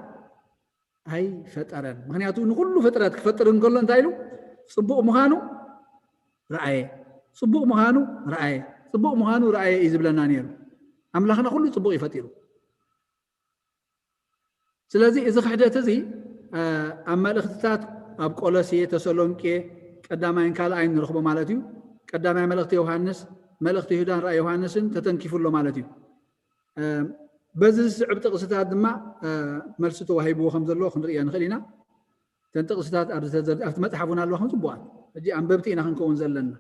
ኣይፈጠረን። ምክንያቱ ንኩሉ ፍጥረት ክፈጥር እንከሎ እንታይ ኢሉ? ጽቡቕ ምዃኑ ረኣየ፣ ጽቡቕ ምዃኑ ረኣየ፣ ጽቡቕ ምዃኑ ረኣየ እዩ ዝብለና ነይሩ። ኣምላኽና ኩሉ ጽቡቕ እዩ ፈጢሩ። ስለዚ እዚ ክሕደት እዚ፣ እ፣ ኣብ መልእኽትታት ኣብ ቆሎሴ፣ ተሰሎንቄ፣ ቀዳማይን ካልኣይን ንረኽቦ ማለት እዩ። ቀዳማይ መልእኽቲ ዮሃንስ፣ መልእኽቲ ይሁዳን ራእይ ዮሃንስን ተተንኪፉ ኣሎ ማለት እዩ። እ፣ በዚ ዝስዕብ ጥቕስታት ድማ፣ እ፣ መልሲ ተዋሂብዎ ከም ዘሎ ክንርእዮ ንኽእል ኢና። እተን ጥቕስታት ኣብዚ ተዘር-፣ ኣብቲ መጽሓፍ እውን ኣለዋ ከም ጽቡቓት። ሕጂ ኣንበብቲ ኢና ክንከውን ዘለና።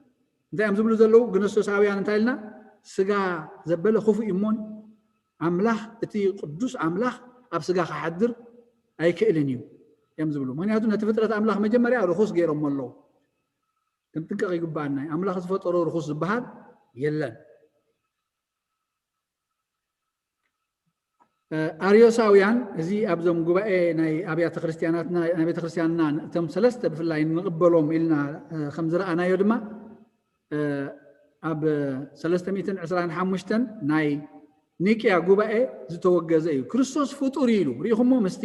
እንታይ እዮም ዝብሉ ዘለዉ? ግኖስቶሳውያን እንታይ ኢልና? ስጋ ዘበለ ክፉእ እዩ እሞን ኣምላኽ፣ እቲ ቅዱስ ኣምላኽ ኣብ ስጋ ክሓድር ኣይክእልን እዩ እዮም ዝብሉ። ምክንያቱ ነቲ ፍጥረት ኣምላኽ መጀመርያ ርኹስ ገይሮሞ ኣለዉ። ክንጥንቀቕ ይግባኣና እዩ። ኣምላኽ ዝፈጠሮ ርኹስ ዝበሃል የለን። እ፣ ኣርዮሳውያን፣ እዚ ኣብዞም ጉባኤ ናይ ኣብያተ ክርስቲያናትና፣ ናይ ቤተ ክርስቲያንና እቶም ሰለስተ ብፍላይ ንቕበሎም ኢልና፣ እ፣ ከም ዝረኣናዮ ድማ፣ እ፣ ኣብ ሰለስተ ሚእትን ዕስራን ሓሙሽተን ናይ ኒቅያ ጉባኤ ዝተወገዘ እዩ። ክርስቶስ ፍጡር እዩ ኢሉ። ርኢኹሞ? ምስቲ፣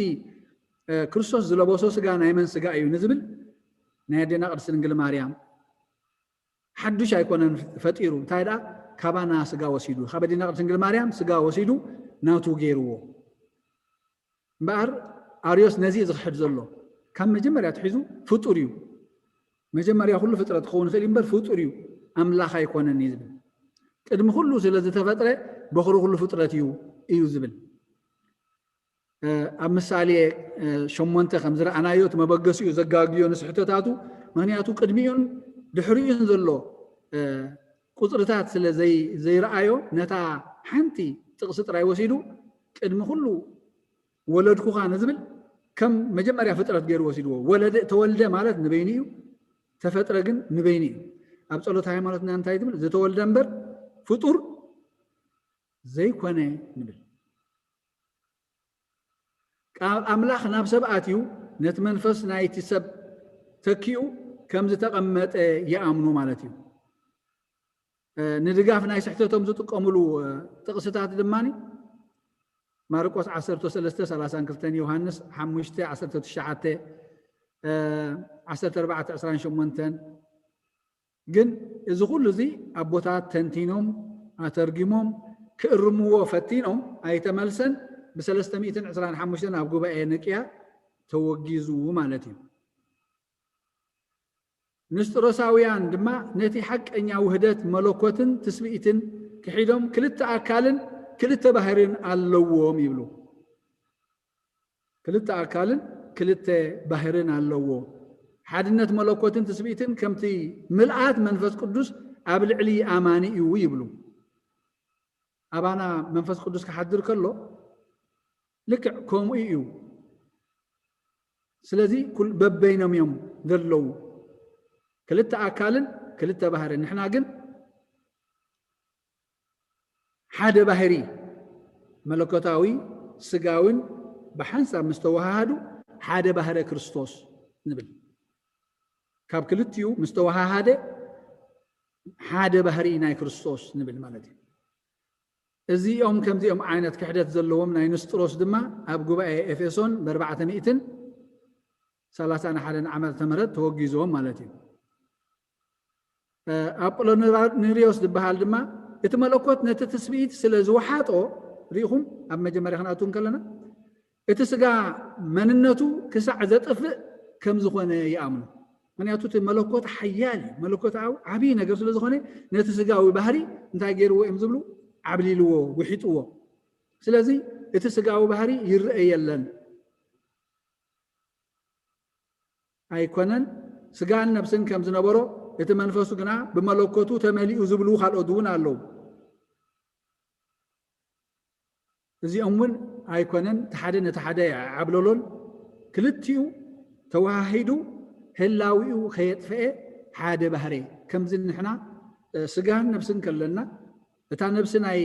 እ፣ ክርስቶስ ዝለበሶ ስጋ ናይ መን ስጋ እዩ ንዝብል ናይ ኣዴና ቅድስት ድንግል ማርያም ሓዱሽ ኣይኮነን ፈጢሩ። እንታይ ደኣ? ካባና ስጋ ወሲዱ፣ ካብ ኣዴና ቅድስት ድንግል ማርያም ስጋ ወሲዱ ናቱ ገይርዎ። እምበኣር ኣርዮስ ነዚ እዩ ዝኽሕድ ዘሎ። ካብ መጀመርያ ኣትሒዙ ፍጡር እዩ። መጀመርያ ኩሉ ፍጥረት ክኸውን ይኽእል እዩ እምበር ፍጡር እዩ፣ ኣምላኽ ኣይኮነን እዩ ዝብል። ቅድሚ ኩሉ ስለ ዝተፈጥረ በኹሪ ኩሉ ፍጥረት እዩ፣ እዩ ዝብል። እ፣ ኣብ ምሳሌ፣ እ፣ ሸሞንተ ከም ዝረኣናዮ እቲ መበገሲኡ ዘጋግዮ ንስሕተታቱ፣ ምኽንያቱ ቅድሚኡን ድሕሪኡን ዘሎ፣ እ፣ ቁጽርታት ስለ ዘይ-፣ ዘይረኣዮ ነታ ሓንቲ ጥቕሲ ጥራይ ወሲዱ ቅድሚ ኩሉ ወለድኩኻ ንዝብል ከም መጀመርያ ፍጥረት ገይሩ ወሲድዎ። ወለደ፣ ተወልደ ማለት ንበይኑ እዩ፣ ተፈጥረ ግን ንበይኑ እዩ። ኣብ ጸሎት ሃይማኖትና እንታይ ትብል? ዝተወልደ እምበር ፍጡር ዘይኮነ ንብል። ቃል ኣምላኽ ናብ ሰብ ኣትዩ ነቲ መንፈስ ናይቲ ሰብ ተኪኡ ከም ዝተቐመጠ ይኣምኑ ማለት እዩ። እ፣ ንድጋፍ ናይ ስሕተቶም ዝጥቀምሉ፣ እ፣ ጥቕስታት ድማ ማርቆስ ዓሰርተ ሰለስተ ሰላሳን ክልተን፣ ዮሃንስ ሓሙሽተ ዓሰርተ ትሽዓተ፣ እ፣ ዓሰርተ ኣርባዕተ ዕስራን ሸሞንተን። ግን እዚ ኩሉ እዚ ኣቦታት ተንቲኖም፣ ኣተርጊሞም፣ ክእርምዎ ፈቲኖም ኣይተመልሰን። ብሰለስተ ሚእትን ዕስራን ሓሙሽተን ኣብ ጉባኤ ንቅያ ተወጊዙ ማለት እዩ። ንስጥሮሳውያን ድማ ነቲ ሓቀኛ ውህደት መለኮትን ትስብእትን ክሒዶም ክልተ ኣካልን ክልተ ባህርን ኣለዎም ይብሉ። ክልተ ኣካልን ክልተ ባህርን ኣለዎ። ሓድነት መለኮትን ትስብእትን ከምቲ ምልኣት መንፈስ ቅዱስ ኣብ ልዕሊ ኣማኒ እዩ ይብሉ። ኣባና መንፈስ ቅዱስ ክሓድር ከሎ ልክዕ ከምኡ እዩ። ስለዚ ኩል-፣ በበይኖም እዮም ዘለዉ። ክልተ ኣካልን ክልተ ባህርን። ንሕና ግን ሓደ ባህሪ መለኮታዊ ስጋውን ብሓንሳብ ምስ ተወሃሃዱ ሓደ ባህረ ክርስቶስ ንብል። ካብ ክልቲኡ ምስ ተወሃሃደ ሓደ ባህሪ ናይ ክርስቶስ ንብል ማለት እዩ። እዚኦም ከምዚኦም ዓይነት ክሕደት ዘለዎም ናይ ንስጥሮስ ድማ ኣብ ጉባኤ ኤፌሶን ብኣርባዕተ ሚእትን ሰላሳን ሓደን ዓመተ ምህረት ተወጊዞም ማለት እዩ። ኣጶሎኒሪዮስ ዝበሃል ድማ እቲ መለኮት ነቲ ትስብኢት ስለ ዝወሓጦ ርኢኹም ኣብ መጀመርያ ክንኣቱ ከለና እቲ ስጋ መንነቱ ክሳዕ ዘጥፍእ ከም ዝኾነ ይኣምኑ። ምክንያቱ እቲ መለኮት ሓያል እዩ። መለኮት ዓብዪ ነገር ስለ ዝኾነ ነቲ ስጋዊ ባህሪ እንታይ ገይርዎ እዮም ዝብሉ? ዓብሊልዎ፣ ውሒጥዎ። ስለዚ እቲ ስጋዊ ባህሪ ይረአ የለን። ኣይኮነን። ስጋን ነብስን ከም ዝነበሮ እቲ መንፈሱ ግና ብመለኮቱ ተመሊኡ ዝብሉ ካልኦት እውን ኣለዉ። እዚኦም እውን ኣይኮነን፣ እቲ ሓደ ነቲ ሓደ ኣይዓብለሎን፣ ክልቲኡ ተወሃሂዱ ህላዊኡ ከየጥፈኤ ሓደ ባህሪ። ከምዚ ንሕና ስጋን ነብስን ከለና እታ ነብሲ ናይ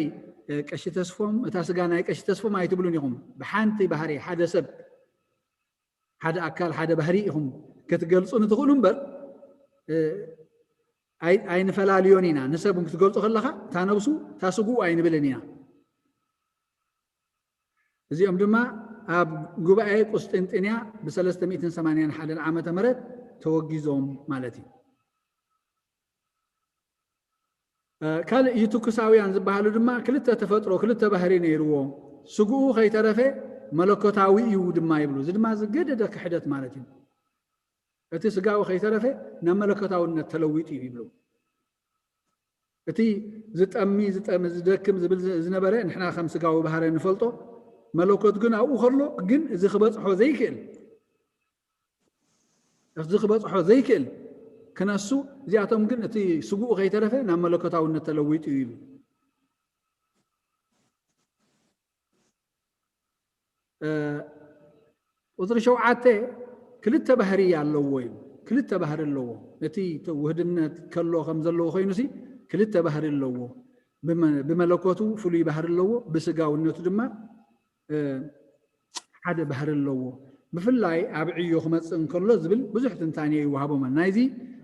ቀሺ ተስፎም እታ ስጋ ናይ ቀሺ ተስፎም ኣይትብሉን ኢኹም። ብሓንቲ ባህሪ ሓደ ሰብ ሓደ ኣካል ሓደ ባህሪ ኢኹም ክትገልጹ ንትኽእሉ እምበር ኣይንፈላልዮን ኢና። ንሰብ ክትገልጹ ከለኻ እታ ነብሱ እታ ስጉኡ ኣይንብልን ኢና። እዚኦም ድማ ኣብ ጉባኤ ቁስጥንጥንያ ብ381 ዓመተ ምህረት ተወጊዞም ማለት እዩ። ካልእ ዩቱክሳውያን ዝበሃሉ ድማ ክልተ ተፈጥሮ ክልተ ባህሪ ነይርዎ። ስግኡ ከይተረፈ መለኮታዊ እዩ ድማ ይብሉ። እዚ ድማ ዝገደደ ክሕደት ማለት እዩ። እቲ ስጋዊ ከይተረፈ ናብ መለኮታውነት ተለዊጡ እዩ ይብሉ። እቲ ዝጠሚ ዝጠሚ ዝደክም ዝብል ዝነበረ ንሕና ከም ስጋዊ ባህሪ ንፈልጦ፣ መለኮት ግን ኣብኡ ከሎ ግን እዚ ክበፅሖ ዘይክእል እዚ ክበፅሖ ዘይክእል ክነሱ፣ እዚኣቶም ግን እቲ ስጉኡ ከይተረፈ ናብ መለኮታውነት ተለዊጡ እዩ ይብል። ቁፅሪ ሸውዓተ ክልተ ባህሪ ኣለዎ እዩ። ክልተ ባህሪ ኣለዎ። እቲ ውህድነት ከሎ ከም ዘለዎ ኮይኑ ሲ ክልተ ባህሪ ኣለዎ። ብመለኮቱ ፍሉይ ባህሪ ኣለዎ፣ ብስጋውነቱ ድማ ሓደ ባህሪ ኣለዎ። ብፍላይ ኣብ ዕዮ ክመፅእ እንከሎ ዝብል ብዙሕ ትንታኔ ይወሃቦም። ናይዚ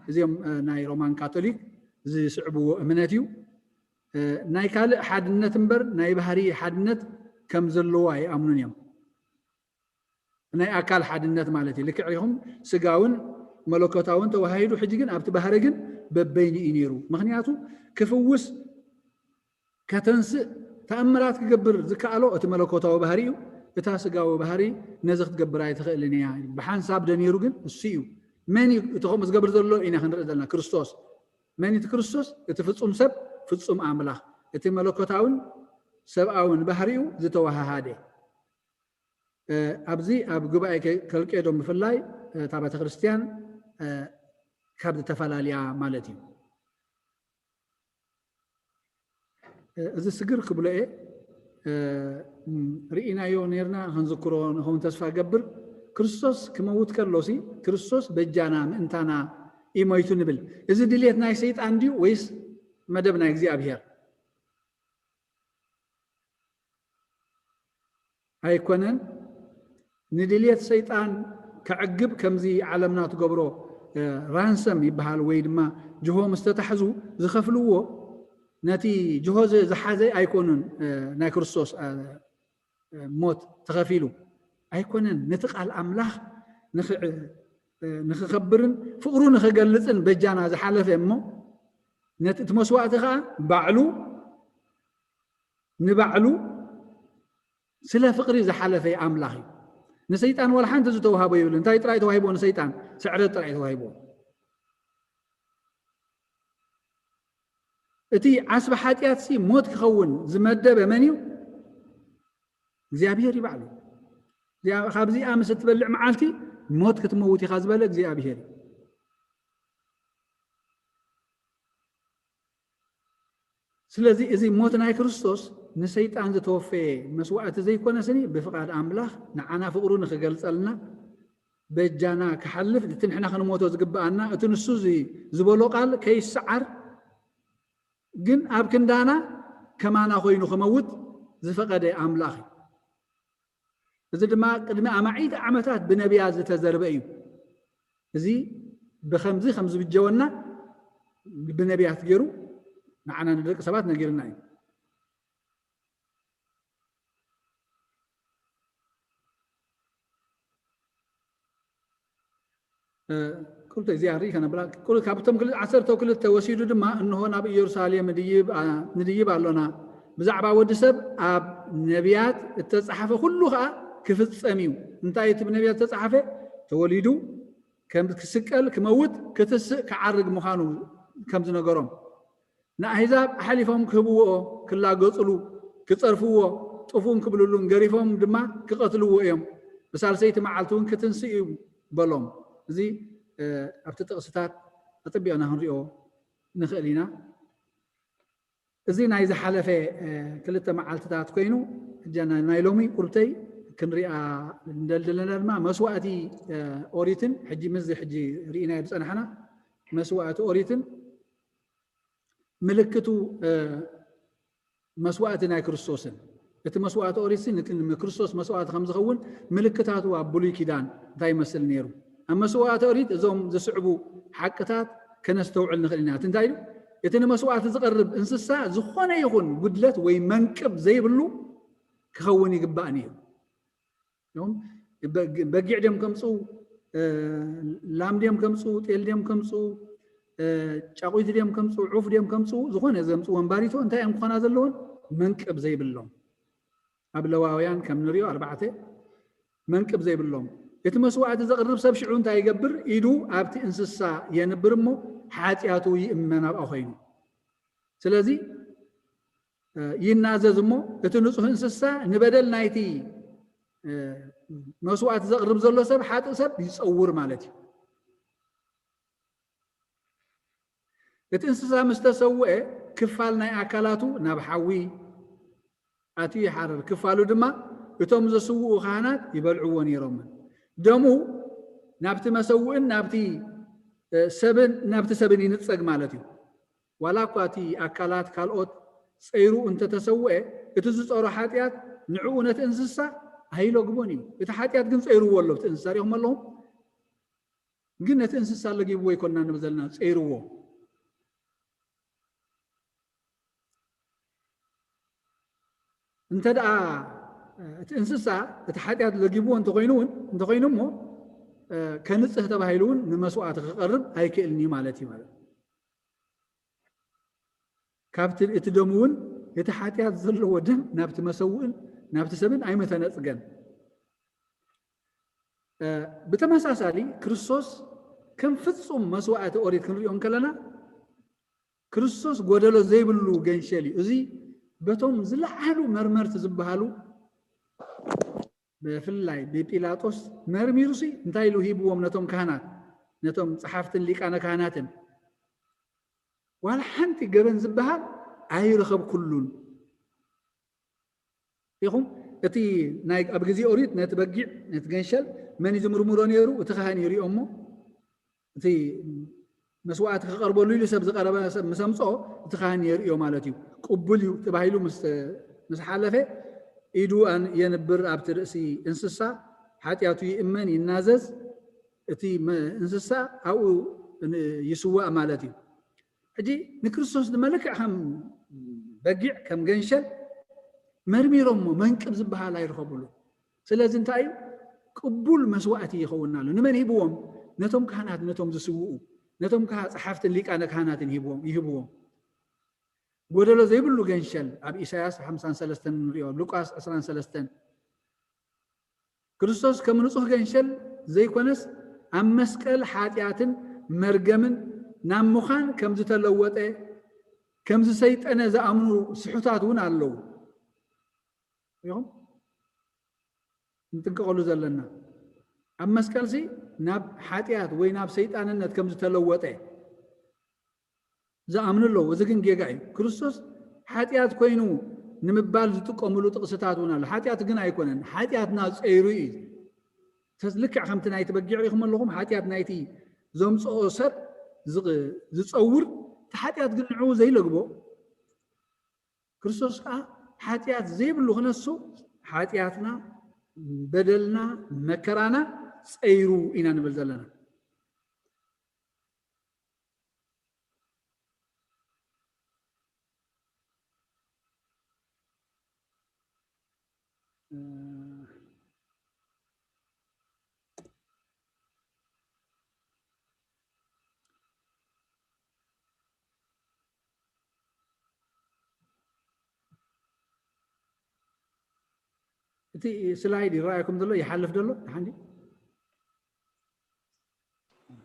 እዚኦም ናይ ሮማን ካቶሊክ ዝስዕብዎ እምነት እዩ። ናይ ካልእ ሓድነት እምበር ናይ ባህሪ ሓድነት ከም ዘለዎ ኣይኣምኑን እዮም። ናይ ኣካል ሓድነት ማለት እዩ። ልክዕ ኢኹም፣ ስጋውን መለኮታውን ተዋሃሂዱ፣ ሕጂ ግን ኣብቲ ባህሪ ግን በበይኑ እዩ ነይሩ። ምክንያቱ ክፍውስ ከተንስእ ተኣምራት ክገብር ዝከኣሎ እቲ መለኮታዊ ባህሪ እዩ። እታ ስጋዊ ባህሪ ነዚ ክትገብር ኣይትኽእልን እያ። ብሓንሳብ ዶ ነይሩ ግን እሱ እዩ። መን እዩ እቲ ከምኡ ዝገብር ዘሎ ኢና ክንርኢ ዘለና? ክርስቶስ። መን እቲ ክርስቶስ? እቲ ፍጹም ሰብ ፍጹም ኣምላኽ፣ እቲ መለኮታውን ሰብኣውን ባህሪኡ ዝተወሃሃደ። ኣብዚ ኣብ ጉባኤ ከልቄዶን ብፍላይ እታ ቤተክርስትያን ካብ ዝተፈላልያ ማለት እዩ። እዚ ስግር ክብሎ እየ። ርኢናዮ ነርና፣ ክንዝክሮ ንኸውን ተስፋ ገብር። ክርስቶስ ክመውት ከሎሲ ክርስቶስ በጃና ምእንታና እዩ ሞይቱ ንብል። እዚ ድልየት ናይ ሰይጣን ድዩ ወይስ መደብ ናይ እግዚኣብሔር? ኣይኮነን። ንድልየት ሰይጣን ከዕግብ ከምዚ ዓለምና ትገብሮ ራንሰም ይበሃል ወይ ድማ ጅሆ ምስ ተታሕዙ ዝኸፍልዎ ነቲ ጅሆ ዝሓዘ ኣይኮኑን። ናይ ክርስቶስ ሞት ተኸፊሉ ኣይኮነን። ነቲ ቃል ኣምላኽ ንኽኸብርን ፍቕሩ ንኽገልጽን በጃና ዝሓለፈ እሞ ነቲ እቲ መስዋእቲ ኸዓ ባዕሉ ንባዕሉ ስለ ፍቕሪ ዝሓለፈ ኣምላኽ እዩ። ንሰይጣን ዋላ ሓንቲ ዝተዋህቦ የብሉ። እንታይ ጥራይ ተዋሂቦ ንሰይጣን? ስዕረት ጥራይ ተዋሂቦ። እቲ ዓስቢ ሓጢኣትሲ ሞት ክኸውን ዝመደበ መን እዩ? እግዚኣብሔር እዩ ባዕሉ። ካብዚኣ ምስ እትበልዕ መዓልቲ ሞት ክትመውት ኢኻ ዝበለ እግዚኣብሔር እዩ። ስለዚ እዚ ሞት ናይ ክርስቶስ ንሰይጣን ዝተወፈየ መስዋእቲ ዘይኮነ ስኒ ብፍቓድ ኣምላኽ ንዓና ፍቕሩ ንኽገልጸልና በጃና ክሓልፍ እቲ ንሕና ክንሞቶ ዝግብኣና እቲ ንሱ ዝበሎ ቃል ከይሰዓር ግን ኣብ ክንዳና ከማና ኮይኑ ክመውት ዝፈቐደ ኣምላኽ እዩ። እዚ ድማ ቅድሚ ኣማዒት ዓመታት ብነቢያት ዝተዘርበ እዩ። እዚ ብኸምዚ ከም ዝብጀወና ብነቢያት ገይሩ ንዓና ንደቂ ሰባት ነጊርና እዩ። ቁርተ እዚኣ ርኢ ከነብላ። ካብቶም ዓሰርተ ክልተ ወሲዱ ድማ እንሆ ናብ ኢየሩሳሌም ንድይብ ኣሎና፣ ብዛዕባ ወዲ ሰብ ኣብ ነቢያት እተጻሓፈ ኩሉ ኸኣ ክፍጸም እዩ። እንታይ እቲ ብነቢያት ዝተጻሓፈ? ተወሊዱ ከም ክስቀል ክመውት ክትስእ ክዓርግ ምዃኑ ከም ዝነገሮም ንኣህዛብ ኣሕሊፎም ክህብዎ ክላገጽሉ ክጸርፍዎ ጥፉን ክብልሉን ገሪፎም ድማ ክቐትልዎ እዮም። ብሳልሰይቲ መዓልቲ እውን ክትንስእ እዩ በሎም። እዚ ኣብቲ ጥቕስታት ኣጸቢቕና ክንሪኦ ንኽእል ኢና። እዚ ናይ ዝሓለፈ ክልተ መዓልትታት ኮይኑ፣ ሕጂ ናይ ሎሚ ቁርብተይ ክንሪኣ እንደልድለና ድማ መስዋእቲ ኦሪትን ሕጂ ምስዚ ሕጂ ርኢናዮ ዝጸናሕና መስዋእቲ ኦሪትን ምልክቱ መስዋእቲ ናይ ክርስቶስን እቲ መስዋእቲ ኦሪትሲ ንክርስቶስ መስዋእቲ ከም ዝኸውን ምልክታቱ ኣብ ብሉይ ኪዳን እንታይ ይመስል ነይሩ? ኣብ መስዋእቲ ኦሪት እዞም ዝስዕቡ ሓቅታት ከነስተውዕል ንኽእል ኢና። እቲ እንታይ እዩ? እቲ ንመስዋእቲ ዝቐርብ እንስሳ ዝኾነ ይኹን ጉድለት ወይ መንቅብ ዘይብሉ ክኸውን ይግባእ ነይሩ። በጊዕ ድዮም ከምፅኡ፣ ላም ድዮም ከምፅኡ፣ ጤል ድዮም ከምፅኡ፣ ጫቑይቲ ድዮም ከምፅኡ፣ ዑፍ ድዮም ከምፅኡ፣ ዝኾነ ዘምፅኡ ወንባሪቶ እንታይ እዮም ክኾና ዘለዎን መንቅብ ዘይብሎም። ኣብ ለዋውያን ከም ንሪኦ ኣርባዕተ መንቅብ ዘይብሎም። እቲ መስዋእቲ ዘቕርብ ሰብ ሽዑ እንታይ ይገብር? ኢዱ ኣብቲ እንስሳ የንብር እሞ ሓጢኣቱ ይእመን ኣብኣ ኮይኑ። ስለዚ ይናዘዝ እሞ እቲ ንጹህ እንስሳ ንበደል ናይቲ መስዋእቲ ዘቕርብ ዘሎ ሰብ ሓጥእ ሰብ ይጸውር ማለት እዩ። እቲ እንስሳ ምስ ተሰውአ ክፋል ናይ ኣካላቱ ናብ ሓዊ ኣትዩ ይሓርር፣ ክፋሉ ድማ እቶም ዘስውኡ ካህናት ይበልዕዎ ነይሮምን። ደሙ ናብቲ መሰውእን ናብቲ ሰብን ናብቲ ሰብን ይንጸግ ማለት እዩ። ዋላ እኳ እቲ ኣካላት ካልኦት ጸይሩ እንተተሰውአ እቲ ዝጸሮ ሓጢኣት ንዕኡ ነቲ እንስሳ ኣይለግቦን እዩ። እቲ ሓጢኣት ግን ጸይርዎ ኣሎ። እቲ እንስሳ ሪኹም ኣለኹም ግን ነቲ እንስሳ ለጊብዎ ይኮና ንብል ዘለና ጸይርዎ። እንተ ደኣ እቲ እንስሳ እቲ ሓጢኣት ለጊብዎ እንተኮይኑ እውን እንተኮይኑ እሞ ከንጽህ ተባሂሉ እውን ንመስዋእቲ ክቐርብ ኣይክእልን እዩ ማለት እዩ ማለት ካብቲ እቲ ደሙ እውን እቲ ሓጢኣት ዘለዎ ደም ናብቲ መሰውእን ናብቲ ሰብን ኣይምተነጽገን። ብተመሳሳሊ ክርስቶስ ከም ፍጹም መስዋእቲ ኦሪት ክንሪኦ እንከለና ክርስቶስ ጎደሎ ዘይብሉ ገንሸል እዩ። እዚ በቶም ዝለዓሉ መርመርቲ ዝበሃሉ ብፍላይ ብጲላጦስ መርሚሩሲ እንታይ ኢሉ ሂብዎም ነቶም ካህናት ነቶም ጸሓፍትን ሊቃነ ካህናትን ዋላ ሓንቲ ገበን ዝበሃል ኣይረኸብኩሉን ኢኹም። እቲ ናይ ኣብ ግዜ ኦሪት ነቲ በጊዕ ነቲ ገንሸል መን እዩ ዝምርምሮ ነይሩ? እቲ ካህን ይሪኦ እሞ እቲ መስዋእቲ ክቐርበሉ ኢሉ ሰብ ዝቐረበ ሰብ ምስ ኣምፅኦ እቲ ካህን የርእዮ ማለት እዩ። ቅቡል እዩ ተባሂሉ ምስ ምስ ሓለፈ ኢዱ ኣን የንብር ኣብቲ ርእሲ እንስሳ ሓጢኣቱ ይእመን ይናዘዝ እቲ እንስሳ ኣብኡ ይስዋእ ማለት እዩ። ሕጂ ንክርስቶስ ድማ ልክዕ ከም በጊዕ ከም ገንሸል መርሚሮሞ መንቅብ ዝበሃል ኣይረኸብሉ። ስለዚ እንታይ እዩ ቅቡል መስዋእቲ ይኸውን ኣሎ። ንመን ሂብዎም? ነቶም ካህናት ነቶም ዝስውኡ ነቶም ካህ ጸሓፍትን ሊቃነ ካህናትን ይህብዎም። ጎደሎ ዘይብሉ ገንሸል ኣብ ኢሳያስ ሓምሳን ሰለስተን ንሪኦ ኣብ ሉቃስ ዕስራን ሰለስተን ክርስቶስ ከም ንጹህ ገንሸል ዘይኮነስ ኣብ መስቀል ሓጢኣትን መርገምን ናብ ምዃን ከም ዝተለወጠ ከም ዝሰይጠነ ዝኣምኑ ስሑታት እውን ኣለዉ። ኢኹም ንጥንቀቐሉ ዘለና ኣብ መስቀልሲ ናብ ሓጢኣት ወይ ናብ ሰይጣንነት ከም ዝተለወጠ ዝኣምኑ ኣለዉ። እዚ ግን ጌጋ እዩ። ክርስቶስ ሓጢኣት ኮይኑ ንምባል ዝጥቀምሉ ጥቕስታት እውን ኣሎ። ሓጢኣት ግን ኣይኮነን። ሓጢኣትና ጸይሩ እዩ። ልክዕ ከምቲ ናይቲ በጊዕ ሪኹም ኣለኹም። ሓጢኣት ናይቲ ዘምፅኦ ሰብ ዝፀውር እቲ ሓጢኣት ግን ንዕኡ ዘይለግቦ ክርስቶስ ከዓ ሓጢኣት ዘይብሉ ክነሱ ሓጢኣትና፣ በደልና፣ መከራና ፀይሩ ኢና ንብል ዘለና። እቲ ስላይድ ይረኣየኩም ዘሎ ይሓልፍ ዘሎ ሓንዲ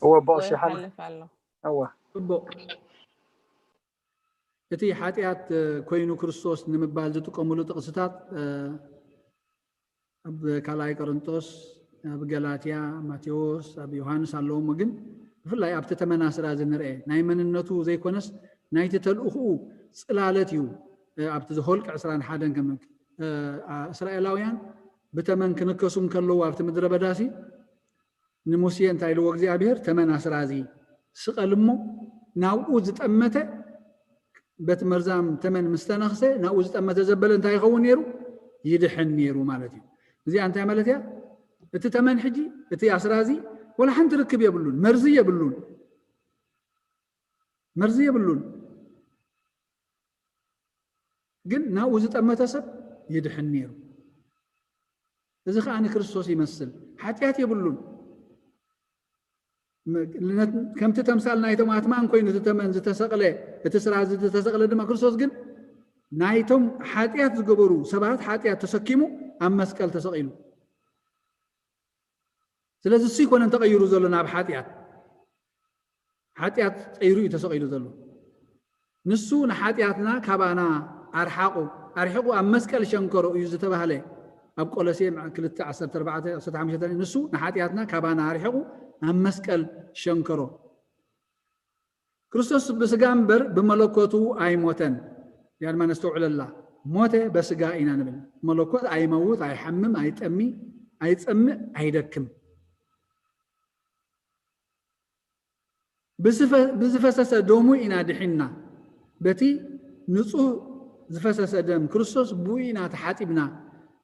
እወ ቦስ ይሓልፍ ይሓልፍ ኣሎ። እወ ጽቡቅ። እቲ ሓጢኣት ኮይኑ ክርስቶስ ንምባል ዝጥቀምሉ ጥቕስታት ኣብ ካልኣይ ቆሮንጦስ፣ ኣብ ገላትያ፣ ማቴዎስ፣ ኣብ ዮሃንስ ኣለዎም። ግን ብፍላይ ኣብቲ ተመን ኣስራዚ ንርኤ ናይ መንነቱ ዘይኮነስ ናይቲ ተልእኽኡ ጽላለት እዩ። ኣብቲ ዘሆልቅ ዕስራን ሓደን ከም እስራኤላውያን ብተመን ክንከሱ እንከለዉ ኣብቲ ምድረ በዳሲ ንሙሴ እንታይ ኢልዎ እግዚኣብሔር? ተመን ኣስራዚ ስቐል እሞ ናብኡ ዝጠመተ በቲ መርዛም ተመን ምስ ተነኽሰ ናብኡ ዝጠመተ ዘበለ እንታይ ይኸውን ነይሩ? ይድሕን ነይሩ ማለት እዩ። እዚኣ እንታይ ማለት እያ? እቲ ተመን ሕጂ እቲ ኣስራዚ ወላ ሓንቲ ርክብ የብሉን፣ መርዚ የብሉን፣ መርዚ የብሉን። ግን ናብኡ ዝጠመተ ሰብ ይድሕን ነይሩ። እዚ ከዓ ንክርስቶስ ይመስል፣ ሓጢኣት የብሉን። ከምቲ ተምሳል ናይቶም ኣትማን ኮይኑ ዝተመን ዝተሰቕለ፣ እቲ ስራ ዝተሰቕለ ድማ ክርስቶስ ግን ናይቶም ሓጢኣት ዝገበሩ ሰባት ሓጢኣት ተሰኪሙ ኣብ መስቀል ተሰቒሉ። ስለዚ እሱ ይኮነን ተቐይሩ ዘሎ ናብ ሓጢኣት። ሓጢኣት ፀይሩ እዩ ተሰቒሉ ዘሎ። ንሱ ንሓጢኣትና ካባና ኣርሓቑ፣ ኣርሒቑ ኣብ መስቀል ሸንከሮ እዩ ዝተባህለ ኣብ ቆሎሴ ክልተ ዓሰርተ ኣርባዕተ ዓሰርተ ሓሙሽተ። ንሱ ንሓጢኣትና ካባና ኣርሒቑ ኣብ መስቀል ሸንከሮ። ክርስቶስ ብስጋ እምበር ብመለኮቱ ኣይሞተን። እዚኣ ድማ ነስተውዕለላ። ሞተ በስጋ ኢና ንብል። መለኮት ኣይመውት፣ ኣይሓምም፣ ኣይጠሚ፣ ኣይጸምእ፣ ኣይደክም። ብዝፈሰሰ ደሙ ኢና ድሒንና። በቲ ንጹህ ዝፈሰሰ ደም ክርስቶስ ብኡ ኢና ተሓጢብና፣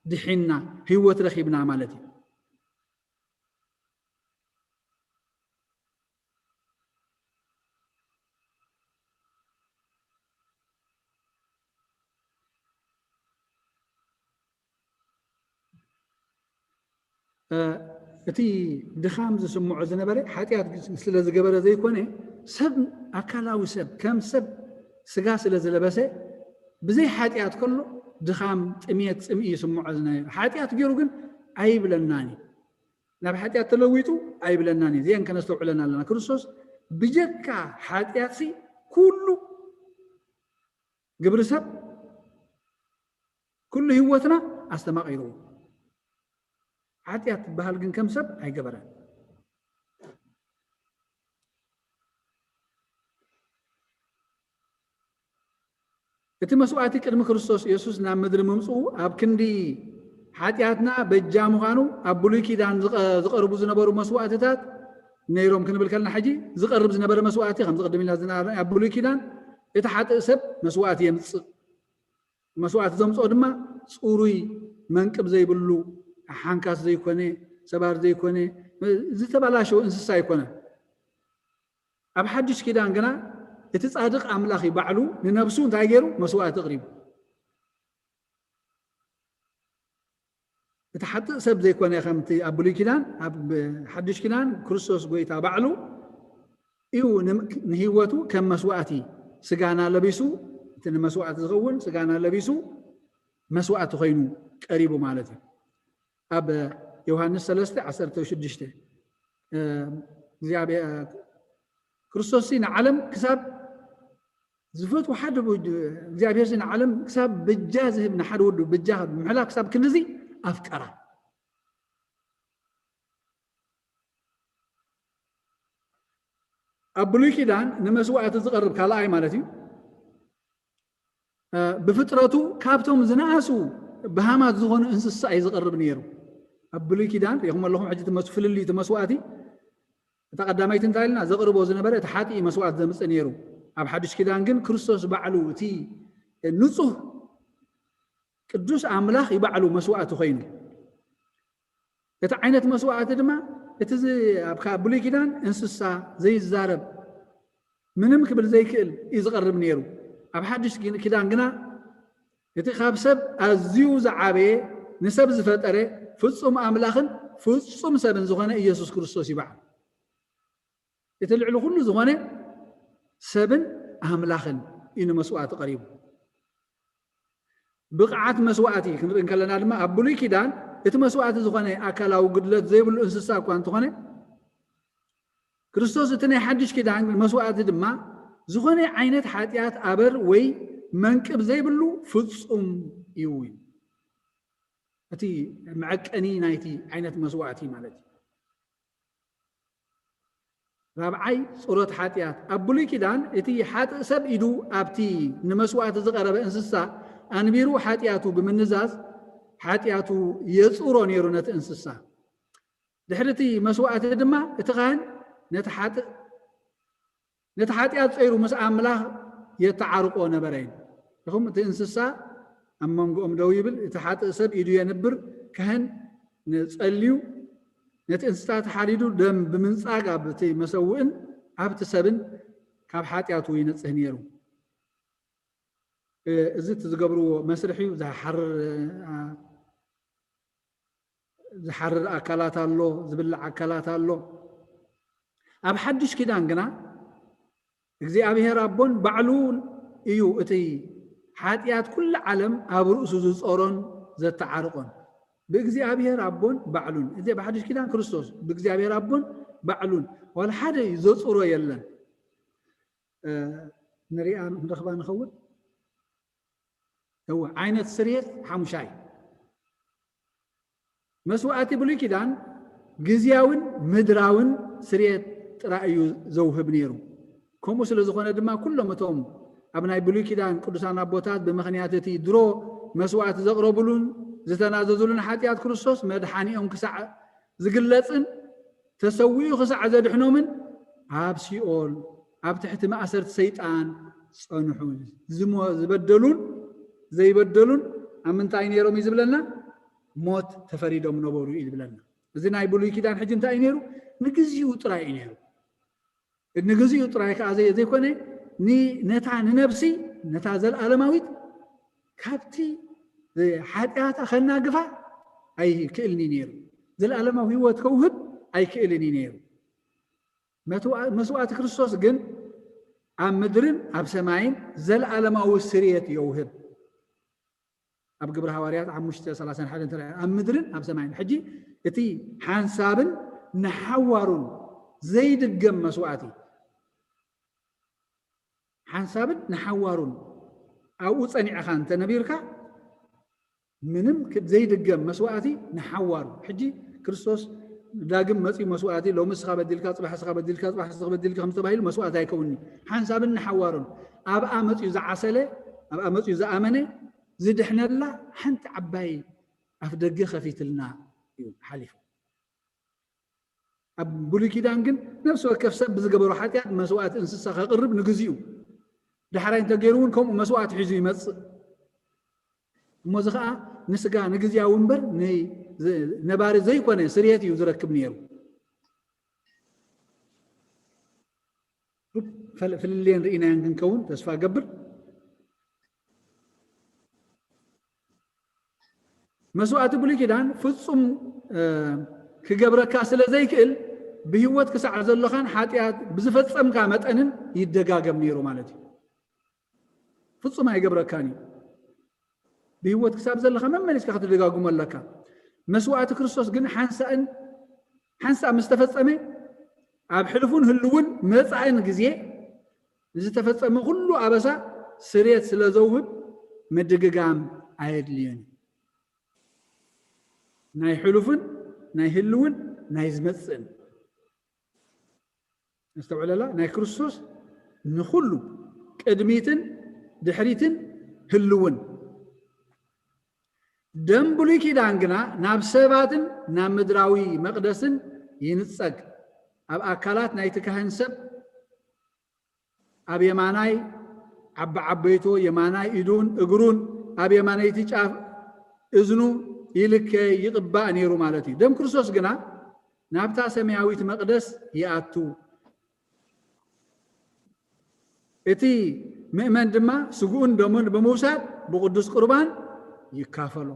ድሒንና፣ ህይወት ረኺብና ማለት እዩ። እቲ ድኻም ዝስምዖ ዝነበረ ሓጢኣት ስለ ዝገበረ ዘይኮነ፣ ሰብ ኣካላዊ ሰብ ከም ሰብ ስጋ ስለ ዝለበሰ ብዘይ ሓጢኣት ከሎ ድኻም፣ ጥሜት፣ ጽምኢ ይስምዖ ዝነበረ። ሓጢኣት ገይሩ ግን ኣይብለናን እዩ። ናብ ሓጢኣት ተለዊጡ ኣይብለናን እዩ። እዚአን ከነስተውዕለን ኣለና። ክርስቶስ ብጀካ ሓጢኣትሲ ኩሉ ግብሪ ሰብ ኩሉ ህይወትና ኣስተማቒርዎ። ሓጢኣት ትበሃል ግን ከም ሰብ ኣይገበረን። እቲ መስዋእቲ ቅድሚ ክርስቶስ የሱስ ናብ ምድሪ ምምፅኡ ኣብ ክንዲ ሓጢኣትና በጃ ምዃኑ ኣብ ብሉይ ኪዳን ዝቐርቡ ዝነበሩ መስዋእትታት ነይሮም ክንብል ከለና ሕጂ ዝቐርብ ዝነበረ መስዋእቲ ከምዚ ቅድም ኢልና ዝነበረ ኣብ ብሉይ ኪዳን እቲ ሓጥእ ሰብ መስዋእቲ የምፅእ። መስዋእቲ ዘምፅኦ ድማ ፅሩይ መንቅብ ዘይብሉ ሓንካስ ዘይኮነ ሰባር ዘይኮነ ዝተበላሸወ እንስሳ ኣይኮነ። ኣብ ሓድሽ ኪዳን ግና እቲ ጻድቕ ኣምላኽ እዩ ባዕሉ ንነብሱ እንታይ ገይሩ መስዋእቲ ኣቕሪቡ። እቲ ሓጥእ ሰብ ዘይኮነ ከምቲ ኣብ ብሉይ ኪዳን ኣብ ሓድሽ ኪዳን ክርስቶስ ጎይታ ባዕሉ እዩ ንህይወቱ ከም መስዋእቲ ስጋና ለቢሱ እቲ ንመስዋእቲ ዝኸውን ስጋና ለቢሱ መስዋእቲ ኮይኑ ቀሪቡ ማለት እዩ። ኣብ ዮሃንስ ሰለስተ ዓሰርተ ሽዱሽተ እግዚኣብሔር ክርስቶስ ንዓለም ክሳብ ዝፈትዎ ሓደ እግዚኣብሔር ንዓለም ክሳብ በጃ ዝህብ ንሓደ ወዱ በጃ ምሕላ ክሳብ ክንድዚ ኣፍቀራ። ኣብ ብሉይ ኪዳን ንመስዋእቲ ዝቐርብ ካልኣይ ማለት እዩ። ብፍጥረቱ ካብቶም ዝነኣሱ ብሃማት ዝኾኑ እንስሳ እዩ ዝቐርብ ነይሩ። ኣብ ብሉይ ኪዳን ሪኹም ኣለኹም ሕጂ ፍልልዩ እቲ መስዋእቲ እታ ቀዳመይቲ እንታይ ኢልና ዘቕርቦ ዝነበረ እቲ ሓጢእ መስዋእቲ ዘምፅእ ነይሩ። ኣብ ሓድሽ ኪዳን ግን ክርስቶስ ባዕሉ እቲ ንፁህ ቅዱስ ኣምላኽ ይባዕሉ መስዋእቲ ኮይኑ። እቲ ዓይነት መስዋእቲ ድማ እቲ ዝ- ኣብ ካ- ብሉይ ኪዳን እንስሳ ዘይዛረብ ምንም ክብል ዘይክእል እዩ ዝቐርብ ነይሩ። ኣብ ሓድሽ ኪ- ኪዳን ግና እቲ ካብ ሰብ ኣዝዩ ዝዓበየ ንሰብ ዝፈጠረ ፍጹም ኣምላኽን ፍጹም ሰብን ዝኾነ ኢየሱስ ክርስቶስ ይባዕል። እቲ ልዕሊ ኩሉ ዝኾነ ሰብን ኣምላኽን እዩ ንመስዋእቲ ቀሪቡ። ብቕዓት መስዋእቲ ክንርኢ እንከለና ድማ ኣብ ብሉይ ኪዳን እቲ መስዋእቲ ዝኾነ ኣካላዊ ጉድለት ዘይብሉ እንስሳ እኳ እንተኾነ ክርስቶስ እቲ ናይ ሓድሽ ኪዳን መስዋእቲ ድማ ዝኾነ ዓይነት ሓጢኣት ኣበር ወይ መንቅብ ዘይብሉ ፍጹም እዩ። እቲ መዐቀኒ ናይቲ ዓይነት መስዋእቲ ማለት እዩ። ራብዓይ፣ ጽሮት ሓጢኣት። ኣብ ብሉይ ኪዳን እቲ ሓጥእ ሰብ ኢዱ ኣብቲ ንመስዋእቲ ዝቐረበ እንስሳ ኣንቢሩ ሓጢኣቱ ብምንዛዝ ሓጢኣቱ የጽሮ ነይሩ ነቲ እንስሳ። ድሕሪ እቲ መስዋእቲ ድማ እቲ ካህን ነቲ ሓጥእ ነቲ ሓጢኣት ጸይሩ ምስ ኣምላኽ የተዓርቆ ነበረ። ይኹም እቲ እንስሳ ኣብ መንጎኦም ደው ይብል፣ እቲ ሓጥእ ሰብ ኢዱ የንብር፣ ካህን ንጸልዩ ነቲ እንስሳ ተሓሊዱ ደም ብምንጻግ ኣብቲ መሰውእን ኣብቲ ሰብን ካብ ሓጢኣቱ ይነጽህ ነይሩ። እዚ እቲ ዝገብርዎ መስርሕ እዩ። ዝሓርር ዝሓርር ኣካላት ኣሎ፣ ዝብላዕ ኣካላት ኣሎ። ኣብ ሓድሽ ኪዳን ግና እግዚኣብሔር ኣቦን ባዕሉ እዩ እቲ ሓጢኣት ኩሉ ዓለም ኣብ ርእሱ ዝጾሮን ዘተዓርቆን። ብእግዚኣብሔር ኣቦን ባዕሉን፣ እዚ ብሓድሽ ኪዳን ክርስቶስ ብእግዚኣብሔር ኣቦን ባዕሉን ዋላ ሓደ እዩ ዘጽሮ የለን። ንሪኣ ንረኽባ ንኸውን። እወ፣ ዓይነት ስርየት ሓሙሻይ መስዋእቲ ብሉይ ኪዳን ግዝያውን ምድራውን ስርየት ጥራይ እዩ ዘውህብ ነይሩ። ከምኡ ስለ ዝኾነ ድማ ኩሎም እቶም ኣብ ናይ ብሉይ ኪዳን ቅዱሳን ኣቦታት ብምኽንያት እቲ ድሮ መስዋእቲ ዘቕረቡሉን ዝተናዘዙሉን ሓጢኣት ክርስቶስ መድሓኒኦም ክሳዕ ዝግለጽን ተሰዊኡ ክሳዕ ዘድሕኖምን ኣብ ሲኦል ኣብ ትሕቲ ማእሰርቲ ሰይጣን ጸንሑ። ዝሞ- ዝበደሉን ዘይበደሉን ኣብ ምንታይ ነይሮም እዩ ዝብለና? ሞት ተፈሪዶም ነበሩ እዩ ዝብለና። እዚ ናይ ብሉይ ኪዳን ሕጂ እንታይ እዩ ነይሩ? ንግዚኡ ጥራይ እዩ ነይሩ። ንግዚኡ ጥራይ ከዓ ዘይ- ዘይኮነ ን- ነታ ንነብሲ ነታ ዘለኣለማዊት ካብቲ ሓጢኣታ ከናግፋ ኣይክእልን እዩ ነይሩ። ዘለኣለማዊ ህይወት ከውህብ ኣይክእልን እዩ ነይሩ። መትዋ- መስዋእቲ ክርስቶስ ግን ኣብ ምድርን ኣብ ሰማይን ዘለኣለማዊ ስርየት የውህብ። ኣብ ግብሪ ሃዋርያት ሓሙሽተ ሰላሳን ሓደን ተራእዩ፣ ኣብ ምድርን ኣብ ሰማይን። ሕጂ እቲ ሓንሳብን ንሓዋሩን ዘይድገም መስዋእቲ፣ ሓንሳብን ንሓዋሩን ኣብኡ ጸኒዕኻ እንተነቢርካ፣ ምንም ክ- ዘይድገም መስዋእቲ ንሓዋሩ። ሕጂ ክርስቶስ ዳግም መጺኡ መስዋእቲ፣ ሎሚ እስኻ በዲልካ፣ ጽባሕ እስኻ በዲልካ፣ ጽባሕ እስኻ በዲልካ ከም ተባሂሉ መስዋእቲ ኣይከውንኒ። ሓንሳብን ንሓዋሩን ኣብኣ መጺኡ ዝዓሰለ፣ ኣብኣ መጺኡ ዝኣመነ ዝድሕነላ ሓንቲ ዓባይ ኣፍ ደገ ከፊትልና እዩ ሓሊፉ። ኣብ ብሉይ ኪዳን ግን ነፍሲ ወከፍ ሰብ ብዝገበሮ ሓጢኣት መስዋእቲ እንስሳ ከቕርብ ንግዚኡ፣ ዳሕራይ እንተገይሩ እውን ከምኡ መስዋእቲ ሒዙ ይመጽእ። እሞ እዚ ኸዓ ንስጋ ንግዚያዊ እምበር ን- ዝ- ነባሪ ዘይኮነ ስርየት እዩ ዝረክብ ነይሩ። ፈል- ፍልልየን ርኢናየን ክንከውን ተስፋ ገብር። መስዋእቲ ብሉይ ኪዳን ፍጹም እ፣ ክገብረካ ስለ ዘይክእል ብህይወት ክሳዕ ዘለኻን ሓጢኣት ብዝፈጸምካ መጠንን ይደጋገም ነይሩ ማለት እዩ። ፍጹም ኣይገብረካን እዩ። ብህይወት ክሳብ ዘለኻ መመሊስካ ክትደጋግሞ ኣለካ። መስዋእቲ ክርስቶስ ግን ሓንሳእን ሓንሳእ ምስ ተፈጸመ ኣብ ሕሉፉን ህልውን መጻእን ግዜ ዝተፈጸመ ኩሉ ኣበሳ ስርየት ስለ ዘውህብ ምድግጋም ኣየድልዮን እዩ። ናይ ሕሉፍን ናይ ህልውን ናይ ዝመጽእን ኣስተውዕለላ። ናይ ክርስቶስ ንኹሉ ቅድሚትን ድሕሪትን ህልውን። ደም ብሉይ ኪዳን ግና ናብ ሰባትን ናብ ምድራዊ መቕደስን ይንጸግ። ኣብ ኣካላት ናይቲ ካህን ሰብ ኣብ የማናይ ዓቢ ዓበይቶ የማናይ ኢዱን እግሩን ኣብ የማነይቲ ጫፍ እዝኑ ይልከ ይቕባእ ነይሩ ማለት እዩ። ደም ክርስቶስ ግና ናብታ ሰማያዊት መቕደስ ይኣቱ። እቲ ምእመን ድማ ስግኡን ደሙን ብምውሳድ ብቅዱስ ቁርባን ይካፈሎ።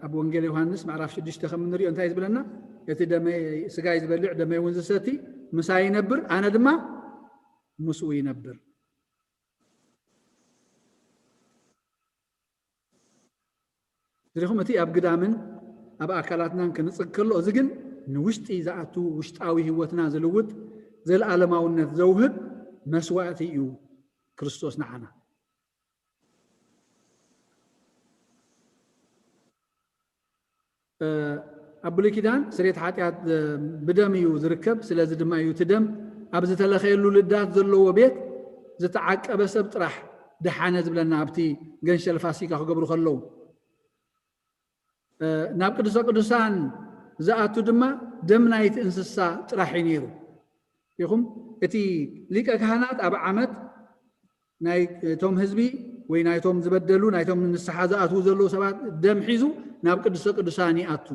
ኣብ ወንጌል ዮሃንስ ምዕራፍ ሽዱሽተ ከም እንሪኦ እንታይ ዝብለና? እቲ ደመይ ስጋይ ዝበልዕ ደመይ እውን ዝሰቲ ምሳይ ይነብር፣ ኣነ ድማ ምስኡ ይነብር። ዝሪኹም እቲ ኣብ ግዳምን ኣብ ኣካላትናን ክንጽግ ከሎ፣ እዚ ግን ንውሽጢ ዝኣቱ ውሽጣዊ ህይወትና ዝልውጥ፣ ዘለኣለማውነት ዘውህብ መስዋእቲ እዩ ክርስቶስ ንዓና። ኣብ ብሉይ ኪዳን ስሬት ሓጢኣት ብደም እዩ ዝርከብ። ስለዚ ድማ እዩ እቲ ደም ኣብ ዝተለኸየሉ ልዳት ዘለዎ ቤት ዝተዓቀበ ሰብ ጥራሕ ደሓነ ዝብለና ኣብቲ ገንሸል ፋሲካ ክገብሩ ከለዉ። ናብ ቅዱሰ ቅዱሳን ዝኣቱ ድማ ደም ናይቲ እንስሳ ጥራሕ እዩ ነይሩ። ይኹም እቲ ሊቀ ካህናት ኣብ ዓመት ናይ እቶም ህዝቢ ወይ ናይቶም ዝበደሉ ናይቶም ንስሓ ዝኣትዉ ዘለዉ ሰባት ደም ሒዙ ናብ ቅዱሰ ቅዱሳን ይኣቱ።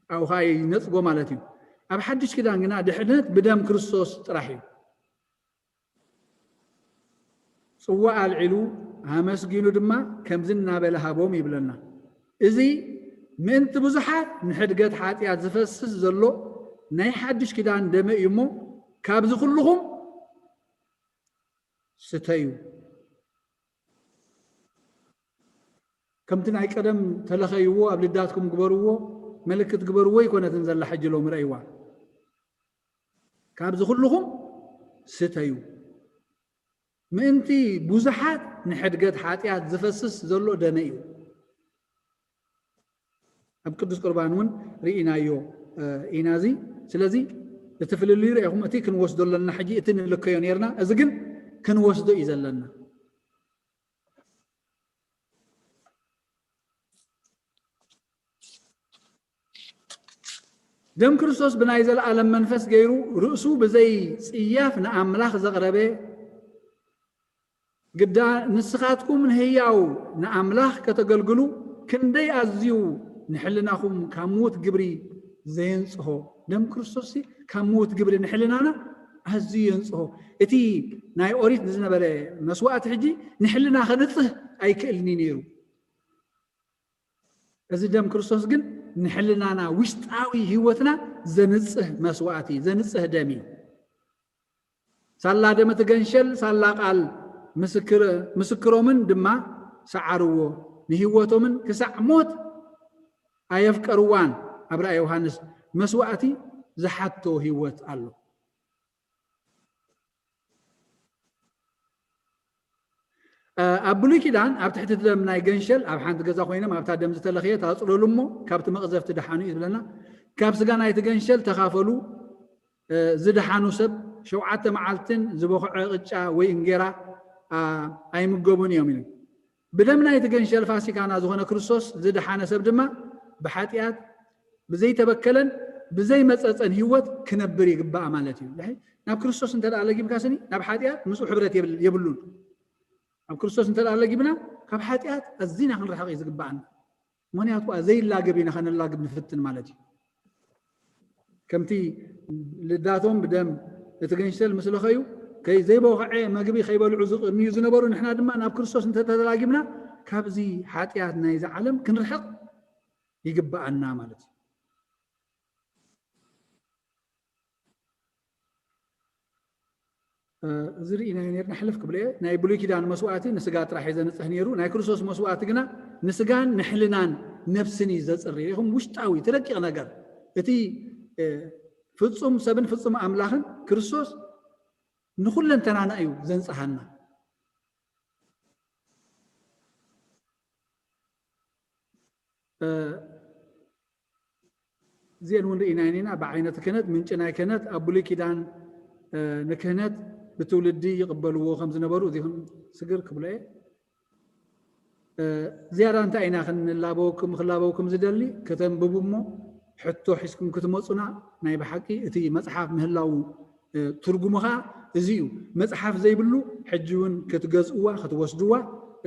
ኣብኡ ከዓ ይነፅጎ ማለት እዩ። ኣብ ሓድሽ ኪዳን ግና ድሕነት ብደም ክርስቶስ ጥራሕ እዩ። ጽዋእ ኣልዒሉ ኣመስጊኑ ድማ ከምዚ እናበለ ሃቦም ይብለና። እዚ ምእንቲ ብዙሓት ንሕድገት ሓጢኣት ዝፈስስ ዘሎ ናይ ሓድሽ ኪዳን ደመ እዩ እሞ ካብዚ ኩልኹም ስተዩ። ከምቲ ናይ ቀደም ተለኸይዎ ኣብ ልዳትኩም ግበርዎ፣ ምልክት ግበርዎ ይኮነትን ዘላ ሕጂ ሎሚ ረእይዋ። ካብዚ ኩልኹም ስተዩ። ምእንቲ ብዙሓት ንሕድገት ሓጢኣት ዝፈስስ ዘሎ ደመ እዩ። ኣብ ቅዱስ ቁርባን እውን ርኢናዮ ኢና። እዚ ስለዚ እቲ ፍልልዩ ርኢኹም እቲ ክንወስዶ ኣለና ሕጂ እቲ ንልከዮ ነርና፣ እዚ ግን ክንወስዶ እዩ ዘለና። ደም ክርስቶስ ብናይ ዘለኣለም መንፈስ ገይሩ ርእሱ ብዘይ ጽያፍ ንኣምላኽ ዘቕረበ ግዳ ንስኻትኩም ንህያው ንኣምላኽ ከተገልግሉ ክንደይ ኣዝዩ ንሕልናኹም ካብ ምዉት ግብሪ ዘየንጽሆ። ደም ክርስቶስ ካብ ምዉት ግብሪ ንሕልናና ኣዝዩ የንጽሆ። እቲ ናይ ኦሪት ንዝነበረ መስዋእቲ ሕጂ ንሕልና ከንጽህ ኣይክእልን እዩ ነይሩ። እዚ ደም ክርስቶስ ግን ንሕልናና ውሽጣዊ ህይወትና ዘንጽህ መስዋእቲ ዘንጽህ ደም እዩ። ሳላ ደም እቲ ገንሸል ሳላ ቃል ምስክሮምን ድማ ሰዓርዎ፣ ንህይወቶምን ክሳዕ ሞት ኣየፍቀርዋን። ኣብ ራእይ ዮሃንስ መስዋእቲ ዝሓቶ ህይወት ኣሎ። ኣብ ብሉይ ኪዳን ኣብ ትሕቲ ደም ናይ ገንሸል ኣብ ሓንቲ ገዛ ኮይኖም ኣብታ ደም ዝተለኽየ ታፅለሉ እሞ ካብቲ መቕዘፍቲ ድሓኑ እዩ ዝብለና። ካብ ስጋ ናይቲ ገንሸል ተኻፈሉ፣ ዝድሓኑ ሰብ ሸውዓተ መዓልትን ዝበኽዐ ቅጫ ወይ እንጌራ ኣይምገቡን እዮም ኢሉ። ብደም ናይቲ ገንሸል ፋሲካና ዝኾነ ክርስቶስ ዝድሓነ ሰብ ድማ ብሓጢኣት ብዘይተበከለን ብዘይመፀፀን ህይወት ክነብር ይግባእ ማለት እዩ። ድሕሪ ናብ ክርስቶስ እንተ ደኣ ለጊብካ ስኒ ናብ ሓጢኣት ምስኡ ሕብረት የብል- የብሉን። ኣብ ክርስቶስ እንተ ደኣ ለጊብና ካብ ሓጢኣት ኣዚና ክንርሕቕ እዩ ዝግባኣና። ምኽንያቱ ከዓ ዘይላገብ ኢና ከነላግብ ንፍትን ማለት እዩ። ከምቲ ልዳቶም ብደም እቲ ገንሸል ምስ ለኸዩ ከይ ዘይበኽዐ መግቢ ከይበልዑ ዝቕንዩ ዝነበሩ ንሕና ድማ ናብ ክርስቶስ እንተተላጊብና ካብዚ ሓጢኣት ናይዚ ዓለም ክንርሕቕ ይግብኣና ማለት እዩ። እዚ ርኢናዮ ነርና ሕልፍ ክብለ እየ። ናይ ብሉይ ኪዳን መስዋእቲ ንስጋ ጥራሕ እዩ ዘንጽህ ነይሩ። ናይ ክርስቶስ መስዋእቲ ግና ንስጋን ንሕልናን ነፍስን እዩ ዘጽሪ። ኢኹም ውሽጣዊ እቲ ረቂቕ ነገር እቲ ፍጹም ሰብን ፍጹም ኣምላኽን ክርስቶስ ንኹለንተናና እዩ ዘንጽሃና። እዚአን እውን ርኢናየን ኢና። ብዓይነቲ ክህነት ምንጪ ናይ ክህነት ኣብ ብሉይ ኪዳን ንክህነት ብትውልዲ ይቕበልዎ ከም ዝነበሩ እዚኹም ስግር ክብሎ እየ። ዝያዳ እንታይ ኢና ክንላበወኩም ክላበወኩም ዝደሊ ከተንብቡ እሞ ሕቶ ሒዝኩም ክትመፁና ናይ ብሓቂ እቲ መፅሓፍ ምህላው ትርጉሙ ከዓ እዚ እዩ። መፅሓፍ ዘይብሉ ሕጂ እውን ክትገዝእዋ ክትወስድዋ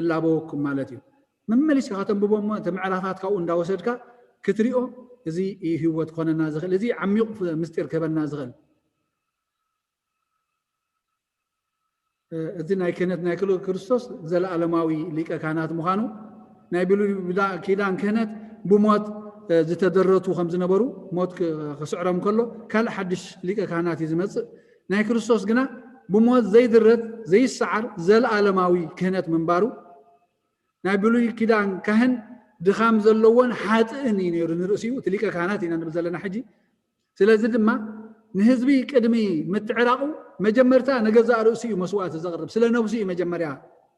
እላበወኩም ማለት እዩ። መመሊስካ ከተንብቦ እሞ እቲ ምዕራፋት ካብኡ እንዳወሰድካ ክትሪኦ፣ እዚ እዩ ህይወት ክኾነና ዝኽእል፣ እዚ ዓሚቕ ምስጢር ክህበና ዝኽእል። እዚ ናይ ክህነት ናይ ክል- ክርስቶስ ዘለኣለማዊ ሊቀ ካህናት ምዃኑ፣ ናይ ብሉይ ብዳ- ኪዳን ክህነት ብሞት ዝተደረቱ ከም ዝነበሩ፣ ሞት ክ- ክስዕሮም ከሎ ካልእ ሓድሽ ሊቀ ካህናት እዩ ዝመጽእ። ናይ ክርስቶስ ግና ብሞት ዘይድረት ዘይሰዓር ዘለኣለማዊ ክህነት ምንባሩ፣ ናይ ብሉይ ኪዳን ካህን ድኻም ዘለዎን ሓጥእን እዩ ነይሩ ንርእሲኡ፣ እቲ ሊቀ ካህናት ኢና ንብል ዘለና ሕጂ። ስለዚ ድማ ንህዝቢ ቅድሚ ምትዕራቑ መጀመርታ ንገዛእ ርእሱ እዩ መስዋእቲ ዘቕርብ፣ ስለ ነብሱ እዩ መጀመርያ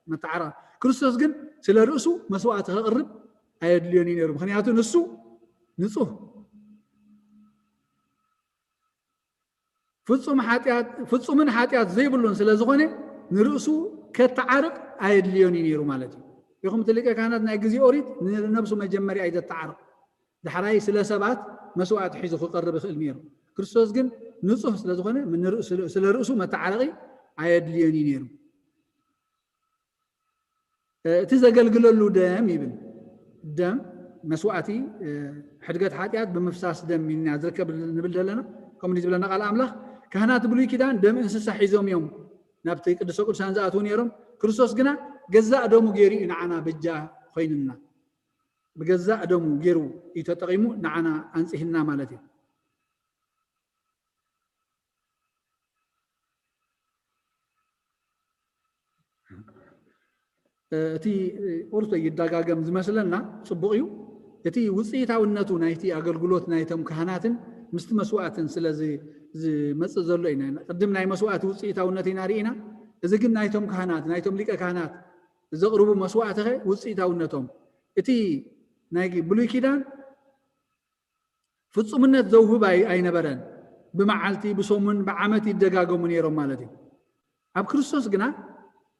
መተዓራ። ክርስቶስ ግን ስለ ርእሱ መስዋእቲ ከቕርብ ኣየድልዮን እዩ ነይሩ፣ ምኽንያቱ ንሱ ንጹህ ፍጹም ሓጢኣት ፍጹምን ሓጢኣት ዘይብሉን ስለ ዝኾነ ንርእሱ ከተዓርቕ ኣየድልዮን እዩ ነይሩ ማለት እዩ። ይኹም እቲ ሊቀ ካህናት ናይ ግዜ ኦሪት ንነብሱ መጀመርያ እዩ ዘተዓርቕ፣ ዳሕራይ ስለ ሰባት መስዋእቲ ሒዙ ክቐርብ ይኽእል ነይሩ። ክርስቶስ ግን ንጹህ ስለ ዝኾነ ንርእሱ- ስለ ርእሱ መተዓረቒ ኣየድልዮን እዩ ነይሩ። እቲ ዘገልግለሉ ደም ይብል፣ ደም መስዋእቲ ሕድገት ሓጢኣት ብምፍሳስ ደም ኢና ዝርከብ ንብል ዘለና። ከምኡ ዝብለና ቃል ኣምላኽ፣ ካህናት ብሉይ ኪዳን ደም እንስሳ ሒዞም እዮም ናብቲ ቅዱሰ ቅዱሳን ዝኣትዉ ነይሮም። ክርስቶስ ግና ገዛእ ደሙ ገይሩ እዩ ንዓና በጃ ኮይንና። ብገዛእ ደሙ ገይሩ እዩ ተጠቒሙ ንዓና ኣንጽህና ማለት እዩ። እቲ ቁርቶ ይዳጋገም ዝመስለና ጽቡቕ እዩ። እቲ ውጽኢታውነቱ ናይቲ ኣገልግሎት ናይቶም ካህናትን ምስቲ መስዋእትን ስለ ዝ- ዝመጽእ ዘሎ ኢና። ቅድም ናይ መስዋእቲ ውጽኢታውነት ኢና ርኢና። እዚ ግን ናይቶም ካህናት ናይቶም ሊቀ ካህናት ዘቕርቡ መስዋእቲ ኸ ውጽኢታውነቶም እቲ ናይ ብሉይ ኪዳን ፍጹምነት ዘውህብ ኣይ- ኣይነበረን። ብመዓልቲ ብሰሙን ብዓመት ይደጋገሙ ነይሮም ማለት እዩ። ኣብ ክርስቶስ ግና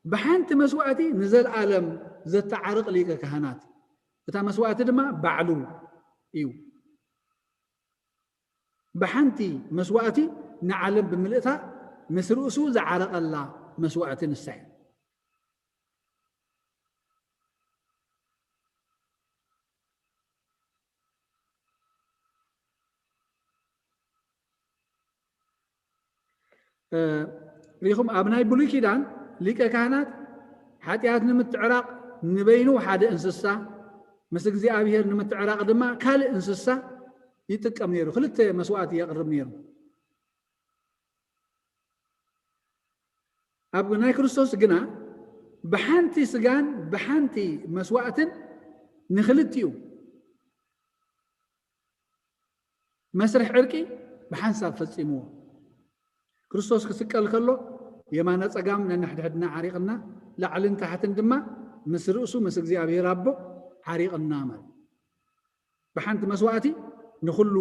ብሓንቲ መስዋእቲ ንዘለኣለም ዘተዓርቕ ሊቀ ካህናት፣ እታ መስዋእቲ ድማ ባዕሉ እዩ። ብሓንቲ መስዋእቲ ንዓለም ብምልእታ ምስ ርእሱ ዝዓረቐላ መስዋእቲ ንሳ እያ። ሪኹም ኣብ ናይ ብሉይ ኪዳን ሊቀ ካህናት ሓጢኣት ንምትዕራቕ ንበይኑ ሓደ እንስሳ፣ ምስ እግዚኣብሔር ንምትዕራቕ ድማ ካልእ እንስሳ ይጥቀም ነይሩ። ክልተ መስዋእቲ የቕርብ ነይሩ። ኣብ ናይ ክርስቶስ ግና ብሓንቲ ስጋን ብሓንቲ መስዋእትን ንክልቲኡ መስርሕ ዕርቂ ብሓንሳብ ፈጺምዎ። ክርስቶስ ክስቀል ከሎ የማነ ጸጋም ነንሕድሕድና ዓሪቕና፣ ላዕልን ታሕትን ድማ ምስ ርእሱ ምስ እግዚኣብሔር ኣቦ ዓሪቕና ማለት። ብሓንቲ መስዋእቲ ንኹሉ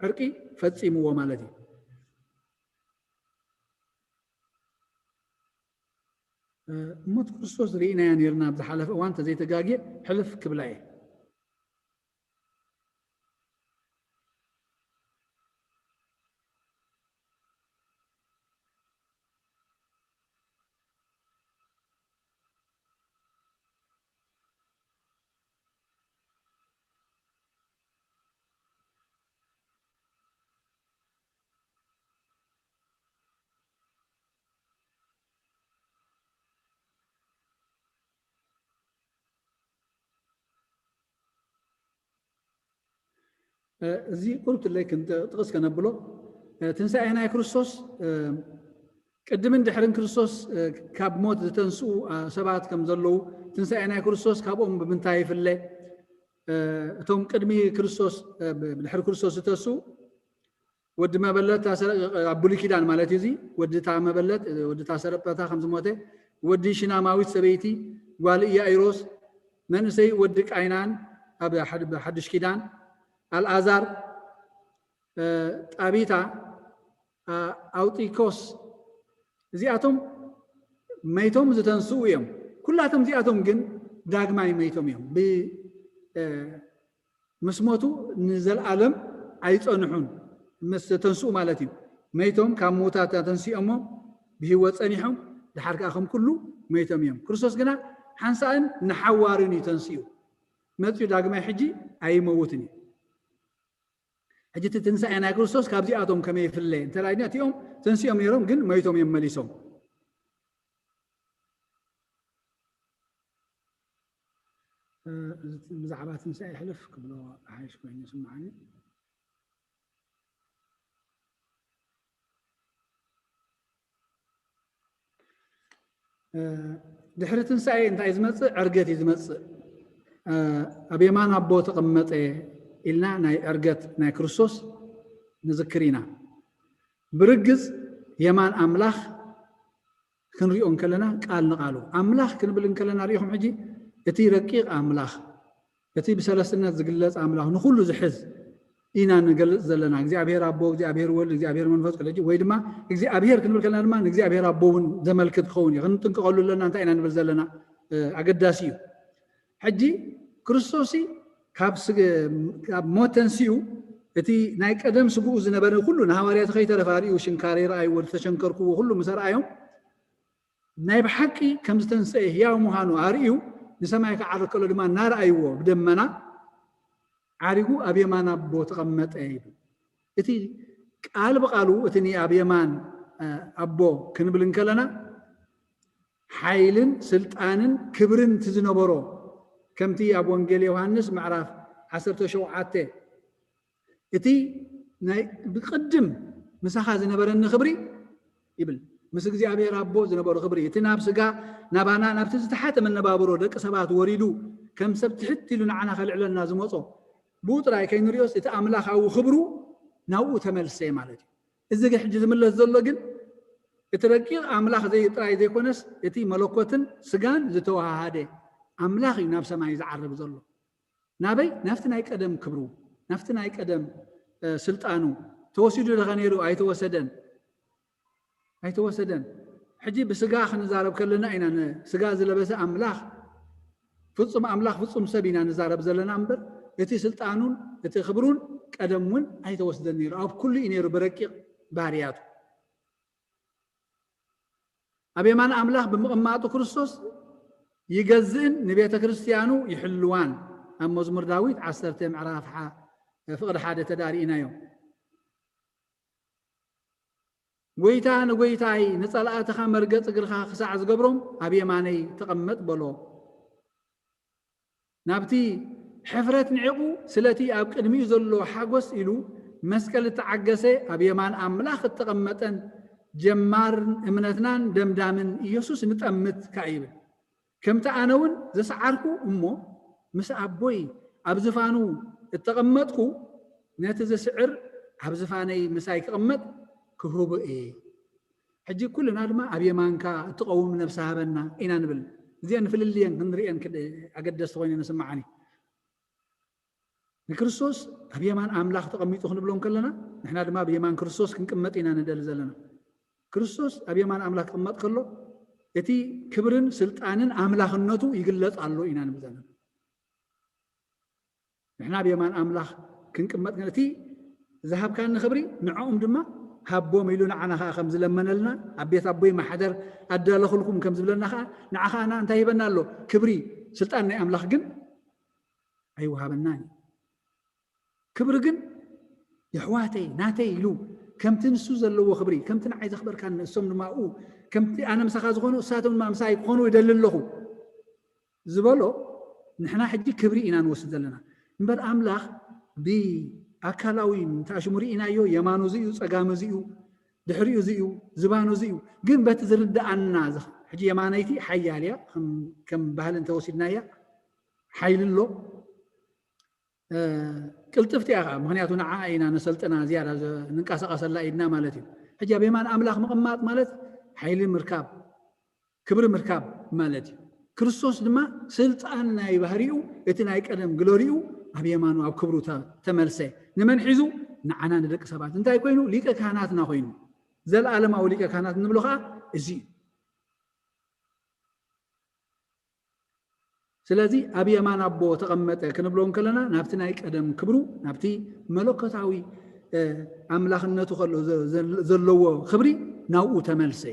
ዕርቂ ፈጺምዎ ማለት እዩ። ሞት ክርስቶስ ርኢናያ ነርና ኣብ ዝሓለፈ እዋን፣ እንተዘይተጋግየ ሕልፍ ክብላ እየ። እዚ ቁርብትለይ ክንጥቕስ ከነብሎ፣ ትንሳኤ ናይ ክርስቶስ፣ ቅድምን ድሕርን ክርስቶስ ካብ ሞት ዝተንስኡ ሰባት ከም ዘለዉ፣ ትንሳኤ ናይ ክርስቶስ ካብኦም ብምንታይ ይፍለ? እቶም ቅድሚ ክርስቶስ፣ ድሕሪ ክርስቶስ ዝተስኡ ወዲ መበለት ኣብ ብሉይ ኪዳን ማለት እዩ። እዚ ወዲ እታ መበለት፣ ወዲ እታ ሰረጳታ ከም ዝሞተ፣ ወዲ ሽናማዊት ሰበይቲ፣ ጓል ኢያኢሮስ፣ መንእሰይ ወዲ ቃይናን ኣብ ሓድሽ ኪዳን፣ ኣልኣዛር፣ ጣቢታ፣ ኣውጢኮስ፣ እዚኣቶም መይቶም ዝተንስኡ እዮም። ኩላቶም እዚኣቶም ግን ዳግማይ መይቶም እዮም። ምስ ሞቱ ንዘለኣለም ኣይጸንሑን። ምስ ተንስኡ ማለት እዩ። መይቶም ካብ ምዉታት ተንሲኦሞ ብህይወት ጸኒሖም፣ ድሓር ከኣ ከም ኩሉ መይቶም እዮም። ክርስቶስ ግና ሓንሳእን ንሓዋርን እዩ ተንሲኡ። መፅኡ ዳግማይ ሕጂ ኣይመውትን እዩ። ሕጂ እቲ ትንሳኤ ናይ ክርስቶስ ካብዚኣቶም ከመይ ይፍለ እንተ ኢልና፣ እቲኦም ተንሲኦም ነይሮም ግን መይቶም እዮም መሊሶም። እ፣ እዚ ብዛዕባ ትንሳኤ ሕልፍ ክብሎ ሓይሽ ኮይኑ ይስምዓኒ። እ፣ ድሕሪ ትንሳኤ እንታይ ዝመጽእ? ዕርገት እዩ ዝመጽእ። እ፣ ኣብ የማን ኣቦ ተቐመጠ ኢልና ናይ ዕርገት ናይ ክርስቶስ ንዝክር ኢና። ብርግጽ የማን ኣምላኽ ክንሪኦ እንከለና ቃል ንቓሉ ኣምላኽ ክንብል እንከለና ሪኢኹም ሕጂ እቲ ረቂቕ ኣምላኽ እቲ ብሰለስትነት ዝግለጽ ኣምላኽ ንኹሉ ዝሕዝ ኢና ንገልጽ ዘለና። እግዚኣብሔር ኣቦ፣ እግዚኣብሔር ወልድ፣ እግዚኣብሔር መንፈስ ቅዱስ ወይ ድማ እግዚኣብሔር ክንብል ከለና ድማ ንእግዚኣብሔር ኣቦ እውን ዘመልክት ክኸውን እዩ። ክንጥንቀቐሉ ኣለና እንታይ ኢና ንብል ዘለና? እ፣ ኣገዳሲ እዩ። ሕጂ ክርስቶስ ካብ ስግ-፣ ካብ ሞት ተንሲኡ እቲ ናይ ቀደም ስግኡ ዝነበረ ኩሉ ንሃዋርያት ከይተረፈ ኣርእዩ፣ ሽንካረይ ረኣይዎ፣ ዝተሸንከርክዎ ኩሉ ምስ ኣርኣዮም ናይ ብሓቂ ከም ዝተንስአ ህያው ምዃኑ ኣርእዩ ንሰማይ ክዓርግ ከሎ ድማ እናረኣይዎ ብደመና ዓሪጉ ኣብ የማን ኣቦ ተቐመጠ ይብል። እቲ ቃል ብቓሉ እቲ ኣብ የማን፣ እ፣ ኣቦ ክንብል እንከለና ሓይልን ስልጣንን ክብርን እቲ ዝነበሮ ከምቲ ኣብ ወንጌል ዮሃንስ ምዕራፍ ዓሰርተ ሸውዓተ እቲ ናይ ብቅድም ምሳኻ ዝነበረኒ ክብሪ ይብል። ምስ እግዚኣብሔር ኣቦ ዝነበሮ ክብሪ፣ እቲ ናብ ስጋ ናባና ናብቲ ዝተሓተ መነባብሮ ደቂ ሰባት ወሪዱ ከም ሰብ ትሕት ኢሉ ንዓና ከልዕለና ዝመጾ ብኡ ጥራይ ከይንሪኦስ እቲ ኣምላኻዊ ክብሩ ናብኡ ተመልሰ ማለት እዩ። እዚ ሕጂ ዝምለስ ዘሎ ግን እቲ ረቂቕ ኣምላኽ ዘይ-፣ ጥራይ ዘይኮነስ እቲ መለኮትን ስጋን ዝተወሃሃደ ኣምላኽ እዩ ናብ ሰማይ ዝዓርብ ዘሎ። ናበይ? ናብቲ ናይ ቀደም ክብሩ፣ ናብቲ ናይ ቀደም፣ እ፣ ስልጣኑ። ተወሲዱ ዶ ነይሩ? ኣይተወሰደን። ኣይተወሰደን። ሕጂ ብስጋ ክንዛረብ ከለና ኢና ንስጋ ዝለበሰ ኣምላኽ፣ ፍጹም ኣምላኽ ፍጹም ሰብ ኢና ንዛረብ ዘለና እምበር፣ እቲ ስልጣኑን እቲ ክብሩን ቀደም እውን ኣይተወስደን ነይሩ። ኣብ ኩሉ እዩ ነይሩ ብረቂቕ ባህርያቱ። ኣብ የማን ኣምላኽ ብምቕማጡ ክርስቶስ ይገዝእን ንቤተ ክርስቲያኑ ይሕልዋን። ኣብ መዝሙር ዳዊት ዓሰርተ ምዕራፍ ሓ-፣ ፍቕዲ ሓደ ተዳሪእናዮ። ጎይታ ንጎይታይ ንጸላእትኻ መርገጽ እግርኻ ክሳዕ ዝገብሮም ኣብ የማነይ ተቐመጥ በሎ። ናብቲ ሕፍረት ንዒቑ ስለቲ ኣብ ቅድሚኡ ዘሎ ሓጎስ ኢሉ መስቀል እተዓገሰ ኣብ የማን ኣምላኽ እተቐመጠን ጀማርን እምነትናን ደምዳምን ኢየሱስ ንጠምት ከኣ ይብል። ከምቲ ኣነ እውን ዝሰዓርኩ እሞ ምስ ኣቦይ ኣብ ዝፋኑ እተቐመጥኩ ነቲ ዝስዕር ኣብ ዝፋነይ ምሳይ ክቕመጥ ክህቦ እየ። ሕጂ ኩልና ድማ ኣብ የማንካ እትቐውም ነብሲ ሃበና ኢና ንብል። እዚአን ፍልልየን ክንሪአን ክድ-፣ ኣገደስቲ ኮይነን ይስምዓኒ። ንክርስቶስ ኣብ የማን ኣምላኽ ተቐሚጡ ክንብሎ እንከለና፣ ንሕና ድማ ኣብ የማን ክርስቶስ ክንቅመጥ ኢና ንደሊ ዘለና። ክርስቶስ ኣብ የማን ኣምላኽ ክቕመጥ ከሎ፣ እቲ ክብርን ስልጣንን ኣምላኽነቱ ይግለጽ ኣሎ ኢና ንብል ዘለና። ንሕና ኣብ የማን ኣምላኽ ክንቅመጥ ከ-፣ እቲ ዝሃብካኒ ክብሪ ንዕኦም ድማ ሃቦም ኢሉ ንዓና ኸዓ ከም ዝለመነልና፣ ኣብ ቤት ኣቦይ ማሕደር ኣዳለኹልኩም ከም ዝብለና ኸዓ፣ ንዓ ኸዓ እንታይ ይህበና ኣሎ? ክብሪ፣ ስልጣን ናይ ኣምላኽ ግን ኣይወሃበናን እዩ። ክብሪ ግን የሕዋተይ፣ ናተይ ኢሉ ከምቲ ንሱ ዘለዎ ክብሪ፣ ከምቲ ንዓይ ዘኽበርካኒ ንሶም ድማ ኣብኡ፣ ከምቲ ኣነ ምሳኻ ዝኾኑ እሳቶም ድማ ምሳይ ክኾኑ ይደሊ ኣለኹ ዝበሎ፣ ንሕና ሕጂ ክብሪ ኢና ንወስድ ዘለና። እምበር ኣምላኽ ብኣካላዊ እንተኣሽሙ ርኢናዮ፣ የማኑ እዚ እዩ፣ ጸጋሙ እዚ እዩ፣ ድሕሪኡ እዚ እዩ፣ ዝባኑ እዚ እዩ። ግን በቲ ዝርድኣና ዝኽ-፣ ሕጂ የማነይቲ ሓያል እያ፣ ከም፣ ከም ባህሊ እንተወሲድናያ ሓይሊ ኣሎ። እ፣ ቅልጥፍቲ እያ ኸዓ፣ ምኽንያቱ ንዓ ኢና ነሰልጥና፣ ዝያዳ ዘ-፣ ንንቀሳቐሰላ ኢድና ማለት እዩ። ሕጂ ኣብ የማን ኣምላኽ ምቕማጥ ማለት ሓይሊ ምርካብ፣ ክብሪ ምርካብ ማለት እዩ። ክርስቶስ ድማ ስልጣን ናይ ባህሪኡ፣ እቲ ናይ ቀደም ግሎሪኡ ኣብ የማኑ ኣብ ክብሩ ተ-፣ ተመልሰ። ንመን ሒዙ? ንዓና ንደቂ ሰባት። እንታይ ኮይኑ? ሊቀ ካህናትና ኮይኑ። ዘለኣለማዊ ሊቀ ካህናት እንብሎ ኸዓ እዚ እዩ። ስለዚ ኣብ የማን ኣቦ ተቐመጠ ክንብሎ እንከለና፣ ናብቲ ናይ ቀደም ክብሩ፣ ናብቲ መለኮታዊ፣ እ፣ ኣምላኽነቱ ከሎ ዘ-፣ ዘ-፣ ዘለዎ ክብሪ ናብኡ ተመልሰ።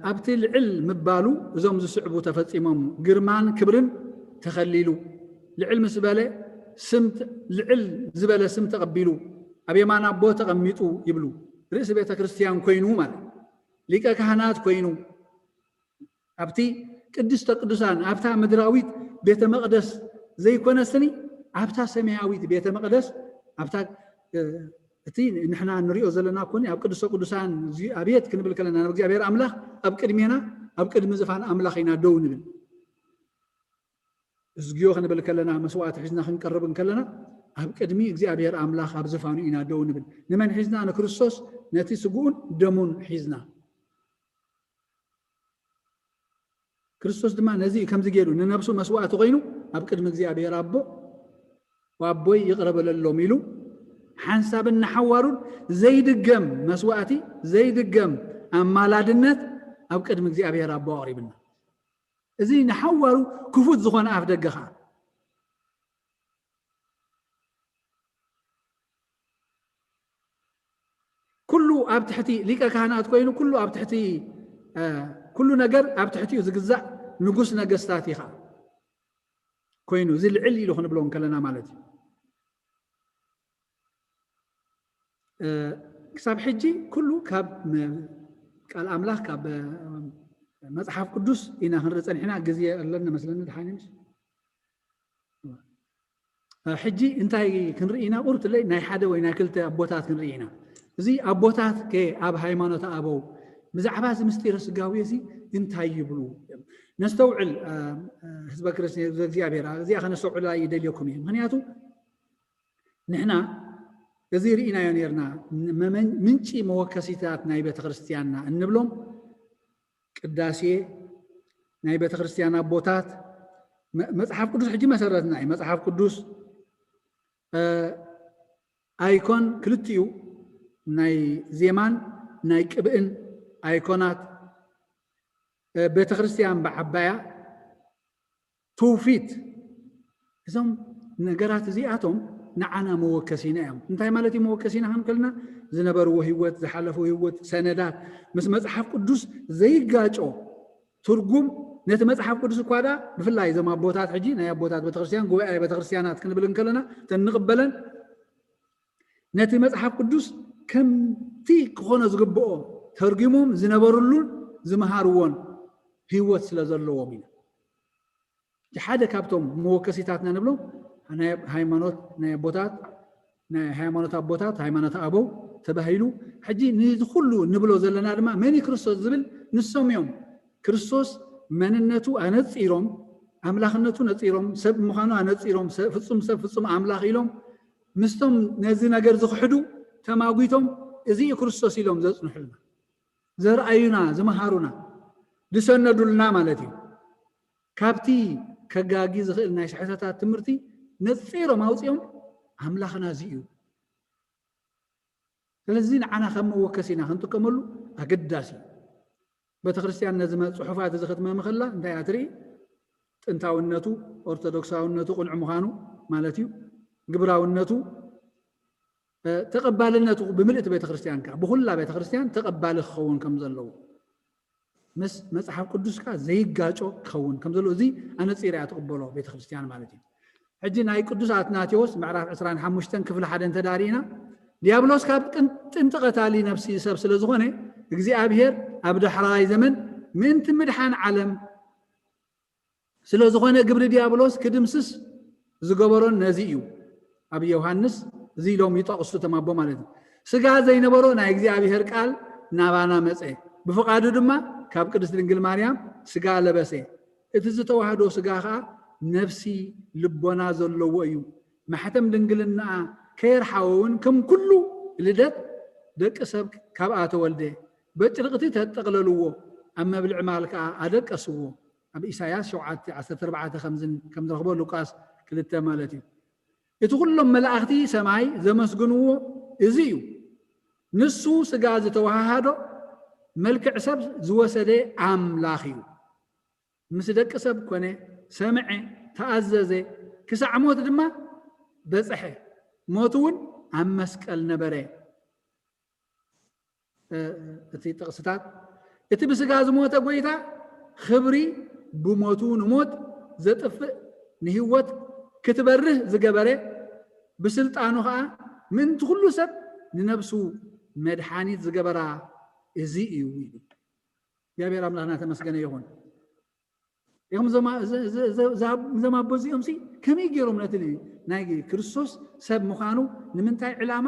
ኣብቲ ልዕል ምባሉ እዞም ዝስዕቡ ተፈጺሞም፣ ግርማን ክብርን ተኸሊሉ፣ ልዕል ምስ በለ ስም፣ ልዕል ዝበለ ስም ተቐቢሉ፣ ኣብ የማን ኣቦ ተቐሚጡ ይብሉ። ርእሲ ቤተ ክርስቲያን ኮይኑ ማለት፣ ሊቀ ካህናት ኮይኑ፣ ኣብቲ ቅድስተ ቅዱሳን፣ ኣብታ ምድራዊት ቤተ መቕደስ ዘይኮነስኒ፣ ኣብታ ሰማያዊት ቤተ መቕደስ፣ ኣብታ እቲ ንሕና ንሪኦ ዘለና ኮኒ ኣብ ቅዱሰ ቅዱሳን፣ እዚ ኣብየት ክንብል ከለና፣ ናብ እግዚኣብሔር ኣምላኽ ኣብ ቅድሜና፣ ኣብ ቅድሚ ዝፋን ኣምላኽ ኢና ደው ንብል። እዝግዮ ክንብል ከለና፣ መስዋዕቲ ሒዝና ክንቀርብ እንከለና፣ ኣብ ቅድሚ እግዚኣብሔር ኣምላኽ ኣብ ዝፋኑ ኢና ደው ንብል። ንመን ሒዝና? ንክርስቶስ፣ ነቲ ስግኡን ደሙን ሒዝና። ክርስቶስ ድማ ነዚ እዩ ከምዚ ገይሩ፣ ንነብሱ መስዋዕቲ ኮይኑ ኣብ ቅድሚ እግዚኣብሔር ኣቦ፣ "ኣቦይ ይቕረ በለሎም" ኢሉ፣ ሓንሳብን ንሓዋሩን ዘይድገም መስዋዕቲ፣ ዘይድገም ኣማላድነት ኣብ ቅድሚ እግዚኣብሔር ኣቦ ኣቕሪብና። እዚ ንሓዋሩ ክፉት ዝኾነ ኣፍ ደገ ኸዓ፣ ኩሉ ኣብ ትሕቲ ሊቀ ካህናት ኮይኑ፣ ኩሉ ኣብ ትሕቲ፣ እ፣ ኩሉ ነገር ኣብ ትሕቲኡ ዝግዛእ ንጉስ ነገስታት ኢኻ ኮይኑ፣ እዚ ልዕል ኢሉ ክንብሎ እንከለና ማለት እዩ። እ፣ ክሳብ ሕጂ ኩሉ ካብ መ-፣ ቃል ኣምላኽ፣ ካብ፣ እ፣ መጽሓፍ ቅዱስ ኢና ክንርኢ ጸኒሕና። ግዜ ኣለና መስለኒ፣ ድሓን ምሽ? ሕጂ እንታይ ክንርኢ ኢና? ቁርትለይ ናይ ሓደ ወይ ናይ ክልተ ኣቦታት ክንርኢ ኢና። እዚ ኣቦታት ከ ኣብ ሃይማኖት ኣበው ብዛዕባ እዚ ምስጢረ ስጋዊ እዚ እንታይ ይብሉ? ነስተውዕል፣ እ፣ እ፣ ህዝበ ክርስቲያን፣ ህዝበ እግዚኣብሔር፣ እዚኣ ከነስተውዕላ ይደልየኩም እየ። ምኽንያቱ ንሕና እዚ ርኢናዮ ነርና፣ መመን-፣ ምንጪ መወከሲታት ናይ ቤተ ክርስቲያንና እንብሎም ቅዳሴ፣ ናይ ቤተ ክርስቲያን ኣቦታት፣ መ-፣ መጽሓፍ ቅዱስ ሕጂ መሰረትና እዩ። መጽሓፍ ቅዱስ፣ እ፣ ኣይኮን ክልቲኡ ናይ ዜማን ናይ ቅብእን ኣይኮናት፣ እ፣ ቤተ ክርስቲያን ብዓባያ ትውፊት፣ እዞም ነገራት እዚኣቶም ንዓና መወከሲና እዮም። እንታይ ማለት እዩ መወከሲና ክንብል ከለና? ዝነበርዎ ህይወት፣ ዝሓለፉ ህይወት፣ ሰነዳት ምስ መጽሓፍ ቅዱስ ዘይጋጮ ትርጉም፣ ነቲ መጽሓፍ ቅዱስ እኳ ደኣ፣ ብፍላይ እዞም ኣቦታት፣ ሕጂ ናይ ኣቦታት ቤተክርስትያን፣ ጉባኤ ቤተክርስትያናት ክንብል እንከለና፣ እተን ንቕበለን፣ ነቲ መጽሓፍ ቅዱስ ከምቲ ክኾኖ ዝግብኦ ተርጒሞም ዝነበርሉን ዝመሃርዎን ህይወት ስለ ዘለዎም ኢና። እቲ ሓደ ካብቶም መወከሲታትና ንብሎ ናይ ሃይማኖት፣ ናይ ኣቦታት፣ ናይ ሃይማኖት ኣቦታት፣ ሃይማኖት ኣበው ተባሂሉ። ሕጂ ነዚ ኩሉ ንብሎ ዘለና ድማ መን እዩ ክርስቶስ ዝብል ንሶም እዮም። ክርስቶስ መንነቱ ኣነጺሮም፣ ኣምላኽነቱ ነጺሮም፣ ሰብ ምዃኑ ኣነጺሮም፣ ሰብ፣ ፍጹም ሰብ፣ ፍጹም ኣምላኽ ኢሎም ምስቶም ነዚ ነገር ዝኽሕዱ ተማጒቶም፣ "እዚ እዩ ክርስቶስ" ኢሎም ዘጽንሑልና፣ ዘርኣዩና፣ ዝመሃሩና፣ ዝሰነዱልና ማለት እዩ። ካብቲ ከጋጊ ዝኽእል ናይ ስሕተታት ትምህርቲ ነጺሮም ኣውጺኦም፣ "ኣምላኽና እዚ እዩ።" ስለዚ ንዓና ከም መወከሲ ኢና ክንጥቀመሉ ኣገዳሲ እዩ። ቤተክርስትያን ነዚ መ-፣ ጽሑፋት እዚ ክትመም ከላ እንታይ እያ ትርኢ? ጥንታውነቱ፣ ኦርቶዶክሳውነቱ ቅኑዕ ምዃኑ ማለት እዩ። ግብራውነቱ፣ እ፣ ተቐባልነቱ ብምልእቲ ቤተክርስትያን ከኣ፣ ብኹላ ቤተክርስትያን ተቐባሊ ክኸውን ከም ዘለዎ፣ ምስ መጽሓፍ ቅዱስ ከኣ ዘይጋጮ ክኸውን ከም ዘለዎ፣ እዚ ኣነጺራ እያ ትቕበሎ ቤተክርስትያን ማለት እዩ። ሕጂ ናይ ቅዱስ ኣትናቴዎስ ምዕራፍ ዕስራን ሓሙሽተን ክፍሊ ሓደ እንተ ዳሪእና፣ ዲያብሎስ ካብ ቅን-፣ ጥንቲ ቀታሊ ነፍሲ ሰብ ስለ ዝኾነ፣ እግዚኣብሔር ኣብ ዳሕራዋይ ዘመን ምእንቲ ምድሓን ዓለም ስለ ዝኾነ፣ ግብሪ ዲያብሎስ ክድምስስ ዝገበሮን ነዚ እዩ። ኣብ ዮሃንስ እዚ ኢሎም ይጠቕሱ እቶም ኣቦ ማለት እዩ። ስጋ ዘይነበሮ ናይ እግዚኣብሔር ቃል ናባና መጸ፣ ብፍቓዱ ድማ ካብ ቅድስት ድንግል ማርያም ስጋ ለበሰ። እቲ ዝተዋህዶ ስጋ ኸኣ ነፍሲ ልቦና ዘለዎ እዩ። ማሕተም ድንግልናኣ ከየርሓወ እውን ከም ኩሉ ልደት ደቂ ሰብ ካብኣ ተወልደ። በጭርቕቲ ተጠቕለልዎ፣ ኣብ መብልዒ ማል ከኣ ኣደቀስዎ። ኣብ ኢሳያስ ሸውዓተ ዓሰርተ ኣርባዕተ ከምዝን-፣ ከም ንረኽቦ ሉቃስ ክልተ ማለት እዩ። እቲ ኩሎም መላእኽቲ ሰማይ ዘመስግንዎ እዚ እዩ። ንሱ ስጋ ዝተዋሃሃዶ፣ መልክዕ ሰብ ዝወሰደ ኣምላኽ እዩ። ምስ ደቂ ሰብ ኮነ፣ ሰምዐ፣ ተኣዘዘ፣ ክሳዕ ሞት ድማ በጽሐ። ሞት እውን ኣብ መስቀል ነበረ። እ፣ እቲ ጥቕስታት እቲ ብስጋ ዝሞተ ጎይታ ክብሪ ብሞቱ ንሞት ዘጥፍእ ንህይወት ክትበርህ ዝገበረ ብስልጣኑ ኸዓ ምእንቲ ኩሉ ሰብ ንነብሱ መድሓኒት ዝገበራ እዚ እዩ ኢሉ። እግዚኣብሔር ኣምላኽና ተመስገነ ይኹን። እዮም ዘማቦ እዚኦም ሲ ከመይ ገይሮም ነቲ ናይ ክርስቶስ ሰብ ምዃኑ ንምንታይ ዕላማ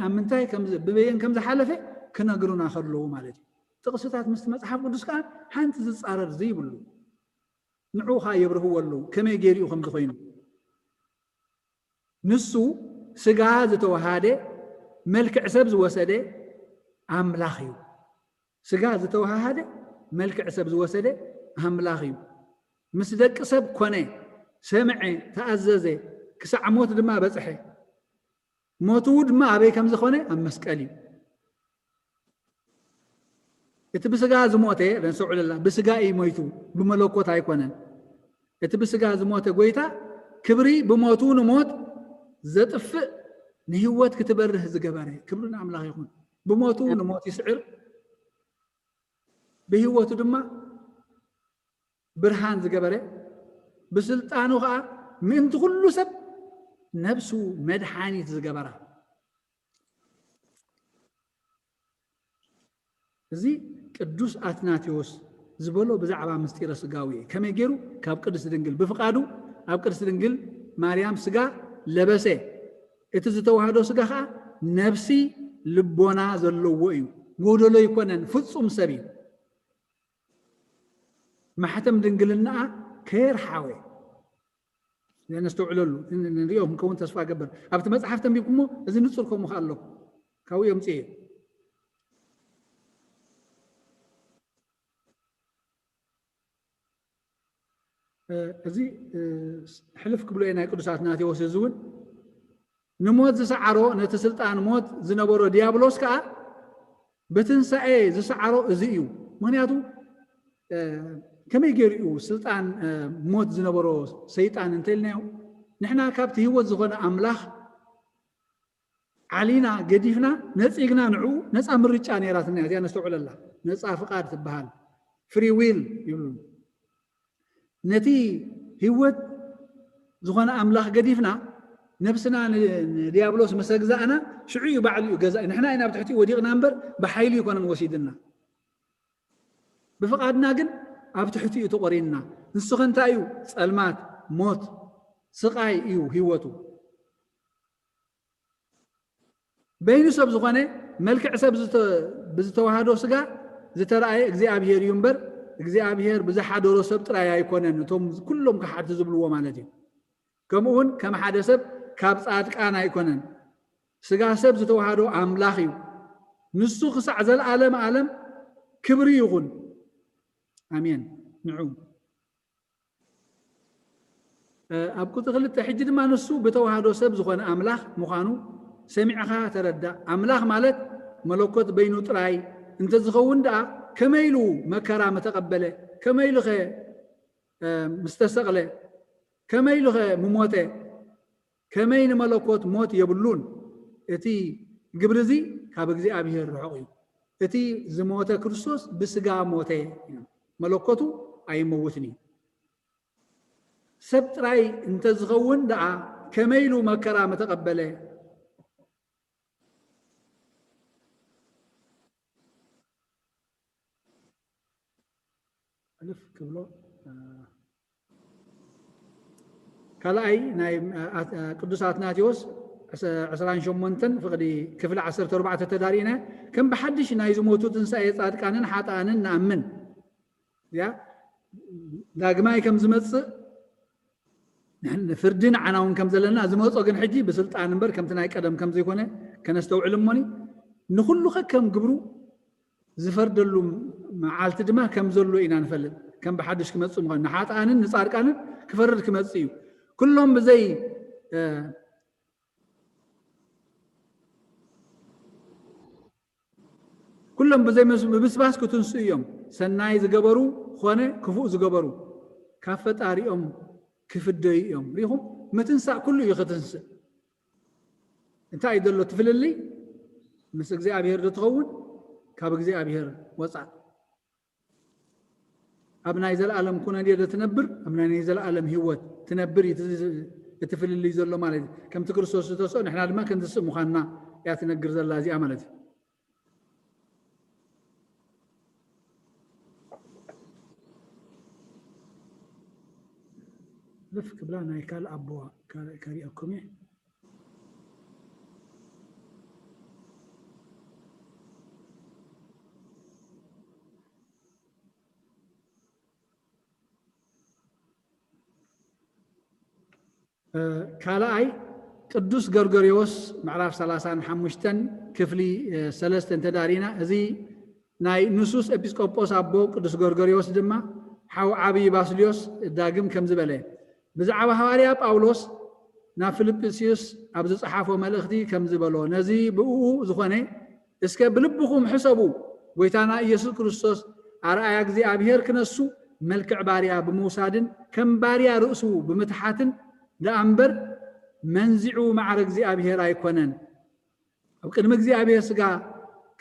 ኣብ ምንታይ ብበየን ከም ዝሓለፈ ክነግሩና ከለዉ ማለት እዩ። ጥቕስታት ምስቲ መጽሓፍ ቅዱስ ከዓ ሓንቲ ዝጻረር ዘይብሉ ንዑ ከዓ የብርህዎ ኣለዉ ከመይ ገይሩ እዩ ከምዚ ኮይኑ። ንሱ ስጋ ዝተወሃደ መልክዕ ሰብ ዝወሰደ ኣምላኽ እዩ። ስጋ ዝተወሃሃደ መልክዕ ሰብ ዝወሰደ ኣምላኽ እዩ። ምስ ደቂ ሰብ ኮነ፣ ሰምዐ፣ ተኣዘዘ፣ ክሳዕ ሞት ድማ በጽሐ። ሞቱ ድማ ኣበይ ከም ዝኾነ ኣብ መስቀል እዩ። እቲ ብስጋ ዝሞተ ነስተውዕለላ፣ ብስጋ እዩ ሞይቱ፣ ብመለኮት ኣይኮነን። እቲ ብስጋ ዝሞተ ጎይታ ክብሪ ብሞቱ ንሞት ዘጥፍእ ንህይወት ክትበርህ ዝገበረ ክብሪ ንኣምላኽ ይኹን። ብሞቱ ንሞት ይስዕር፣ ብህይወቱ ድማ ብርሃን ዝገበረ፣ ብስልጣኑ ከዓ ምእንቲ ኩሉ ሰብ ነብሱ መድሓኒት ዝገበራ። እዚ ቅዱስ ኣትናቴዎስ ዝበሎ ብዛዕባ ምስጢረ ስጋዊ እዩ። ከመይ ገይሩ? ካብ ቅድስት ድንግል ብፍቓዱ ኣብ ቅድስት ድንግል ማርያም ስጋ ለበሰ። እቲ ዝተዋህዶ ስጋ ከዓ ነብሲ ልቦና ዘለዎ እዩ። ጎደሎ ኣይኮነን፣ ፍጹም ሰብ እዩ። ማሕተም ድንግልናኣ ከየርሓወ ነስተውዕለሉ፣ ንሪኦ ክንከውን ተስፋ እገብር። ኣብቲ መጽሓፍ ተንቢብኩሞ እዚ ንጹር ከምኡ ከኣ ኣሎ። ካብኡ የምጽእ እየ። እዚ ሕልፍ ክብሎ እየ ናይ ቅዱስ ኣትናቴዎስ እዚ እውን ንሞት ዝሰዓሮ ነቲ ስልጣን ሞት ዝነበሮ ዲያብሎስ ከኣ ብትንሳኤ ዝሰዓሮ እዚ እዩ። ምክንያቱ ከመይ ገይሩ እዩ ስልጣን ሞት ዝነበሮ ሰይጣን እንተልናዮ ንሕና ካብቲ ህይወት ዝኾነ ኣምላኽ ዓሊና ገዲፍና ነፂግና ንዕኡ ነፃ ምርጫ ነይራትና እዚኣ ነስተውዕለላ ነፃ ፍቓድ ትበሃል free will ይብሉ። ነቲ ህይወት ዝኾነ ኣምላኽ ገዲፍና ነብስና ንዲያብሎስ ምስ ኣግዛእና ሽዑ እዩ ባዕሉ እዩ ገዛኢ ንሕና ኢና ኣብ ትሕቲኡ ወዲቕና እምበር ብሓይሊ ይኮነን ወሲድና። ብፍቓድና ግን ኣብ ትሕቲኡ ተቖሪንና። ንሱ ከ እንታይ እዩ? ጸልማት፣ ሞት፣ ስቓይ እዩ ህይወቱ። በይኑ ሰብ ዝኾነ መልክዕ ሰብ ብዝተዋህዶ ስጋ ዝተረኣየ እግዚኣብሔር እዩ እምበር እግዚኣብሔር ብዝሓደሮ ሰብ ጥራይ ኣይኮነን። እቶም ኩሎም ከሓድቲ ዝብልዎ ማለት እዩ። ከምኡ እውን ከም ሓደ ሰብ ካብ ጻድቃን ኣይኮነን። ስጋ ሰብ ዝተዋህዶ ኣምላኽ እዩ። ንሱ ክሳዕ ዘለዓለም ዓለም ክብሪ ይኹን። ኣሜን። ንዑ ኣብ ቁጽሪ ክልተ ሕጂ ድማ ንሱ ብተዋህዶ ሰብ ዝኾነ ኣምላኽ ምዃኑ ሰሚዕኻ ተረዳእ። ኣምላኽ ማለት መለኮት በይኑ ጥራይ እንተዝኸውን ደኣ ከመይ ኢሉ መከራ ምተቐበለ? ከመይ ኢሉኸ ምስተሰቕለ? ከመይ ኢሉኸ ምሞተ? ከመይ ንመለኮት ሞት የብሉን? እቲ ግብሪ እዚ ካብ እግዚኣብሔር ርሑቕ እዩ። እቲ ዝሞተ ክርስቶስ ብስጋ ሞተ፣ መለኮቱ ኣይመውትን እዩ። ሰብ ጥራይ እንተዝኸውን ደኣ ከመይ ኢሉ መከራ ምተቐበለ? ሕልፍ ክብሎ ካልኣይ ናይ ቅዱስ ኣትናቴዎስ ዕስራን ሸሞንተን ፍቕዲ ክፍሊ ዓሰርተ ኣርባዕተ ተዳሪእና ከም ብሓድሽ ናይ ዝሞቱ ትንሳኤ ጻድቃንን ሓጥኣንን ንኣምን እያ። ዳግማይ ከም ዝመጽእ ንፍርዲ ንዓና እውን ከም ዘለና ዝመጾ ግን ሕጂ ብስልጣን እምበር ከምቲ ናይ ቀደም ከም ዘይኮነ ከነስተውዕል እሞኒ ንኹሉ ከከም ግብሩ ዝፈርደሉ መዓልቲ ድማ ከም ዘሎ ኢና ንፈልጥ። ከም ብሓድሽ ክመጽእ ምዃኑ ንሓጥኣንን ንጻድቃንን ክፈርድ ክመጽእ እዩ። ኩሎም ብዘይ ኩሎም ብዘይ ምብስባስ ክትንስኡ እዮም። ሰናይ ዝገበሩ ኾነ ክፉእ ዝገበሩ ካብ ፈጣሪኦም ክፍደዩ እዮም። ሪኹም ምትንሳእ ኩሉ እዩ ክትንስእ። እንታይ እዩ ዘሎ ትፍልልይ? ምስ እግዚኣብሔር ዶ ትኸውን ካብ እግዚኣብሔር ወፃእ? ኣብ ናይ ዘለኣለም ኩነኔ ዶ ትነብር፣ ኣብ ናይ ዘለኣለም ህይወት ትነብር እዩ እቲ፣ እቲ ፍልልይ ዘሎ ማለት እዩ። ከምቲ ክርስቶስ ዝተስኦ ንሕና ድማ ከምዚ ስእ ምዃንና እያ ትነግር ዘላ እዚኣ ማለት እዩ። ልፍ ክብላ ናይ ካልእ ኣቦ ከ-፣ ከሪኦኩም እየ። ካልኣይ ቅዱስ ገርገሪዎስ ምዕራፍ ሰላሳን ሓሙሽተን ክፍሊ ሰለስተ እንተዳሪና፣ እዚ ናይ ንሱስ ኤጲስቆጶስ ኣቦ ቅዱስ ገርገሪዎስ ድማ ሓው ዓብዪ ባስልዮስ ዳግም ከምዚ በለ። ብዛዕባ ሃዋርያ ጳውሎስ ናብ ፊልጵስዩስ ኣብ ዝጸሓፎ መልእኽቲ ከምዚ በሎ፣ ነዚ ብእኡ ዝኾነ እስከ ብልብኹም ሕሰቡ፣ ጎይታና ኢየሱስ ክርስቶስ ኣርኣያ እግዚኣብሔር ክነሱ፣ መልክዕ ባርያ ብምውሳድን ከም ባርያ ርእሱ ብምትሓትን ደኣ እምበር፣ መንዚዑ ማዕረ እግዚኣብሔር ኣይኮነን። ኣብ ቅድሚ እግዚኣብሔር ስጋ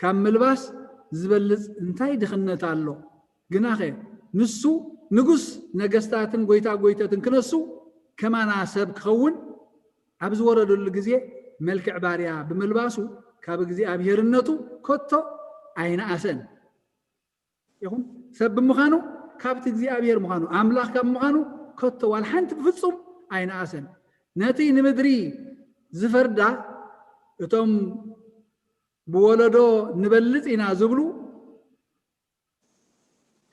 ካብ ምልባስ ዝበልጽ እንታይ ድኽነት ኣሎ? ግናኸ ንሱ ንጉስ ነገስታትን ጎይታ ጎይተትን ክነሱ፣ ከማና ሰብ ክኸውን ኣብ ዝወረደሉ ግዜ፣ መልክዕ ባርያ ብምልባሱ ካብ እግዚኣብሔርነቱ ከቶ ኣይነኣሰን። ይኹን ሰብ ብምዃኑ ካብቲ እግዚኣብሔር ምዃኑ፣ ኣምላኽ ካብ ምዃኑ ከቶ ዋላ ሓንቲ ብፍጹም ኣይነኣሰን። ነቲ ንምድሪ ዝፈርዳ፣ እቶም ብወለዶ ንበልጽ ኢና ዝብሉ